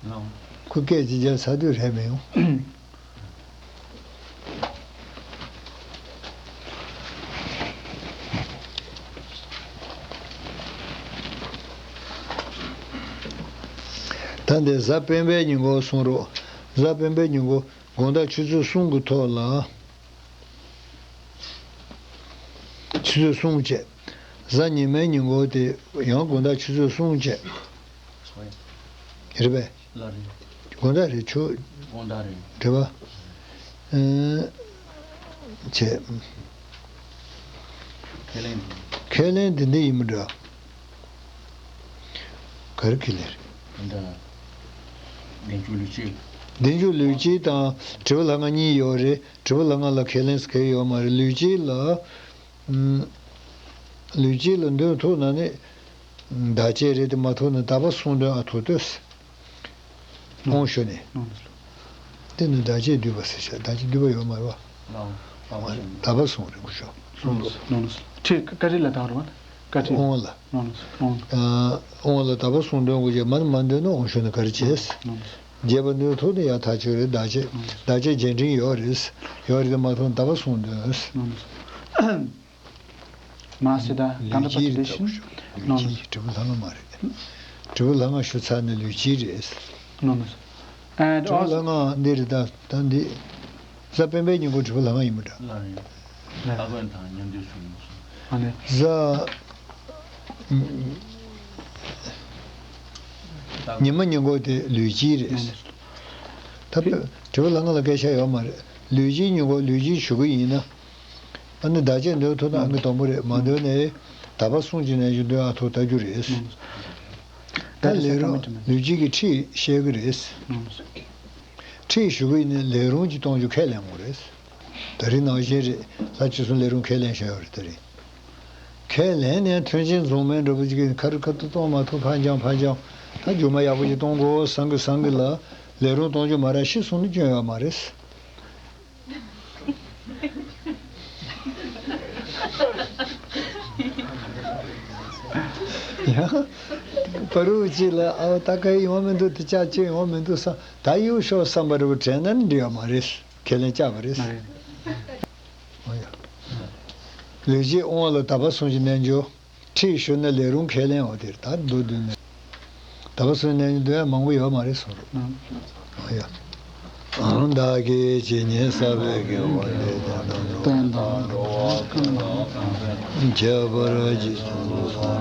ལགས། ཁོ་སྐད་ཅིག་བརྒྱབ་ཚར་དུས་རེད་མི་ཡོང་། ད་འདི་གཟའ་སྤེན་པའི་ཉིན་གུང་གསུང་རོགས། གཟའ་སྤེན་པའི་ཉིན་གུང་དགོང་དག་ཆུ་ཚོད་གསུམ་གྱི་ཐོག་ལ། ཆུ་ཚོད་གསུམ་བྱས། གཟའ་ཉི་མའི་ཉིན་གུང་དེ་ཡང་དགོང་དག་ཆུ་ཚོད་གསུམ་བྱས། རེད་པས། ལགས་རེད། དགོང་དག་རེད་ཆུ། དགོང་དག་རེད། རེད་པ། ཨེ། བྱས། ཁས་ལེན། ཁས་ལེན་དེ་འདི་ཡིན་མི་འདྲ། ག་རེ་ཁས་ལེན་རེད། འདི། བདེ་མཆོག་ལུས་དཀྱིལ། བདེ་མཆོག་ལུས་དཀྱིལ་དང་དྲིལ་བུ་ལྷ་ང་གཉིས་ཡོད་རེད། དྲིལ་བུ་ལྷ་ང་ལ་ཁས་ལེན་ཟེར་མཁན་ཡོད་མ་རེད། ལུས་དཀྱིལ་ལ། ཨུམ། ལུས་དཀྱིལ་ལ་འདོན་ཐུབ་ན་ནི། བདག་བསྐྱེད་རེད་དེ་མ་ཐུབ་ན་དག་པ་གསུང་འདོན་ཨ་ཐུབ་ལྟོས། དབང་ཞུ་ནས། འདི་ནི་བདག་བསྐྱེད་བསྡུས་པ་ཟེར་བྱ། བདག་བསྐྱེད་བསྡུས་པ་ཡོད་མ་རེད་པ། དག་པ་གསུང་རེད་ཁུ་ཤོ། ཁྲིད་བཀའ་ཁྲིད་ལ་དག་རུ་བ་ན་བཀའ་ཁྲིད། དབང་ལ། དབང་ལ་དག་པ་གསུང་འདོན་དགོས་ཀྱི་མ་ནི་མ་འདོན་ན་དབང་ཞུ་ནས་ག་རེ་བྱས། རྒྱས་པ་འདོན་ཐུབ་ན་ཡག་ཐག་ཆོད་རེད། བདག་བསྐྱེད། བདག་བསྐྱེད་རྒྱས་འབྲིང་ཡོད་རེད། ཡོད་རེད་དེ་མ་ཐུབ་ན་དག་པ་གསུང་འདོན། མ་སི་ད་གང་འདྲ་པ་ལུས་དཀྱིལ་དེ་བཞིན། ལུས་དཀྱིལ་དྲིལ་བུ་ལྷ་ང་མ་རེད། དྲིལ་བུ་ལྷ་ང་ཞུ་ཚར་ནས་ལུས་དཀྱིལ་རེད། ནོ་ནོ། ཨེ། དྲིལ་བུ་ལྷ་ང་འདི་རེད་ད། ད་འདི། གཟའ་སྤེན་པའི་ཉིན་གུང་དྲིལ་བུ་ལྷ་ང་ཡིན་པ་འདྲ། ལགས་རེད། ཨ་ཁུ་དང་མཉམ་འདུས་བྱུང་སོང་། ཨ་ནི། གཟའ། ཉི་མ་ཉིན་གུང་དེ་ལུས་དཀྱིལ་རེད། ད་དྲིལ་བུ་ལྷ་ང་ལ་སྐད་ཆ་ཡོད་མ་རེད། ལུས་དཀྱིལ་ཉིན་གུང་ལུས་དཀྱིལ་ཞུ་གི་ཡིན་ན། ཨ་ནི་བདག་བསྐྱེད་འདོན་ཐུབ་ན་ཨ་ནི་དང་པོ་རེད། མ་འདོན་ནས་དག་པ་གསུང་གི་ནས་ཡོད་འདོན་ཨ་ཐུག་ལྟ་རྒྱུ་རེད། ད་ལས་རུང་ལུས་དཀྱིལ་གྱི་ཁྲིད་བཤད་གི་རེད། ཁྲིད་ཞུ་གི་ཡིན་ན་ལས་རུང་གི་གཏོང་རྒྱུ་ཁས་ལེན་དགོས་རེད། ད་རིང་ནང་བཞིན་རེད། ལྷ་ཆོས་གསུམ་ལས་རུང་ཁས་ལེན་བཞག་ཡོད་རེད་ད་རིང་། ཁས་ལེན་ནས་མཐུན་རྐྱེན་འཛོམས་མེད་འདྲ་པོ་ཅིག་གིས་ཁ་རི་ཁ་ཐུག་གཏོང་མ་ཐུབ་ཕར་འགྱངས་ཕར་འགྱངས། ད་རྒྱུ་མ་ཡག་པོ་ཅིག་གཏོང་དགོས་བསམ་གི་བསམ་གི་ལ་ལས་རུང་གཏོང་རྒྱུ་མ་རག་ཤི་སོང་ན་སྐྱོན་ཡོད་མ་རེད། ཡང་བར་དུ་ཅིག་ལ་ཨ་ད་ག་ཡོང་མི་འདུག་དེ་ཅག་ཅིག་ཡོང་མི་འདུག་བསམ། ད་གཡུག་ཤོག་བསམ་པ་རེ་བ་དྲན་ན་ནི་འགྲིག་ཡོད་མ་རེད། ཁས་ལེན་བཅག་པ་རེད། ཨོ་ཡ། ལུས་དཀྱིལ་དབང་ལ་དག་པ་གསུང་གི་རྣལ་འབྱོར། ཁྲིད་ཞུ་ན་ལས་རུང་ཁས་ལེན་འོ་དེར་ད་མདོ་བསྡུས་ནས། དག་པ་གསུང་ནས་འདོན་ཡ་མང་པོ་ཡོད་མ་རེད་གསུང་རོགས། ཨོ་ཡ། ཨང་བདག་གིས་ཇི་སྙེད་བསགས་པའི་དགེ་བ་འདི། བསྟན་དང་འགྲོ་བ་ཀུན་ལ་ཁྱབ་པར་བགྱིས་ཤིང་བསྔོ་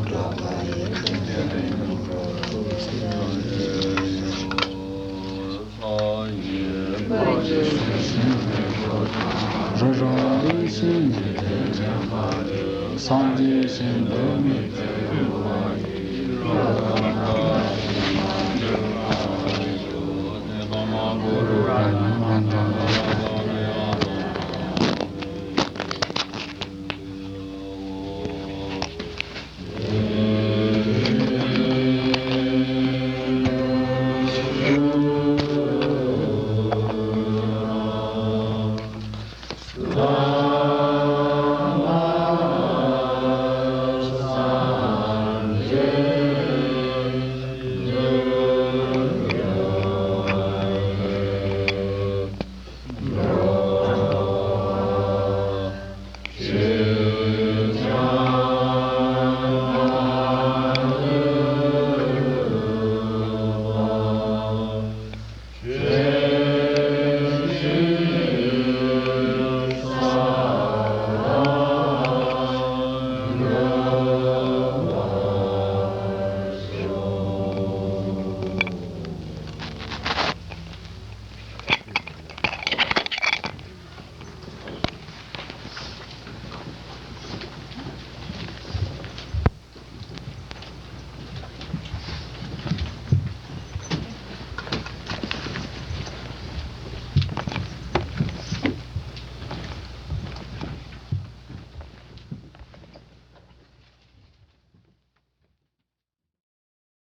བ་ཡི། རང་རིག་བཞིན་ཉིད་དུ་སངས་རྒྱས་ཞིང་དུ་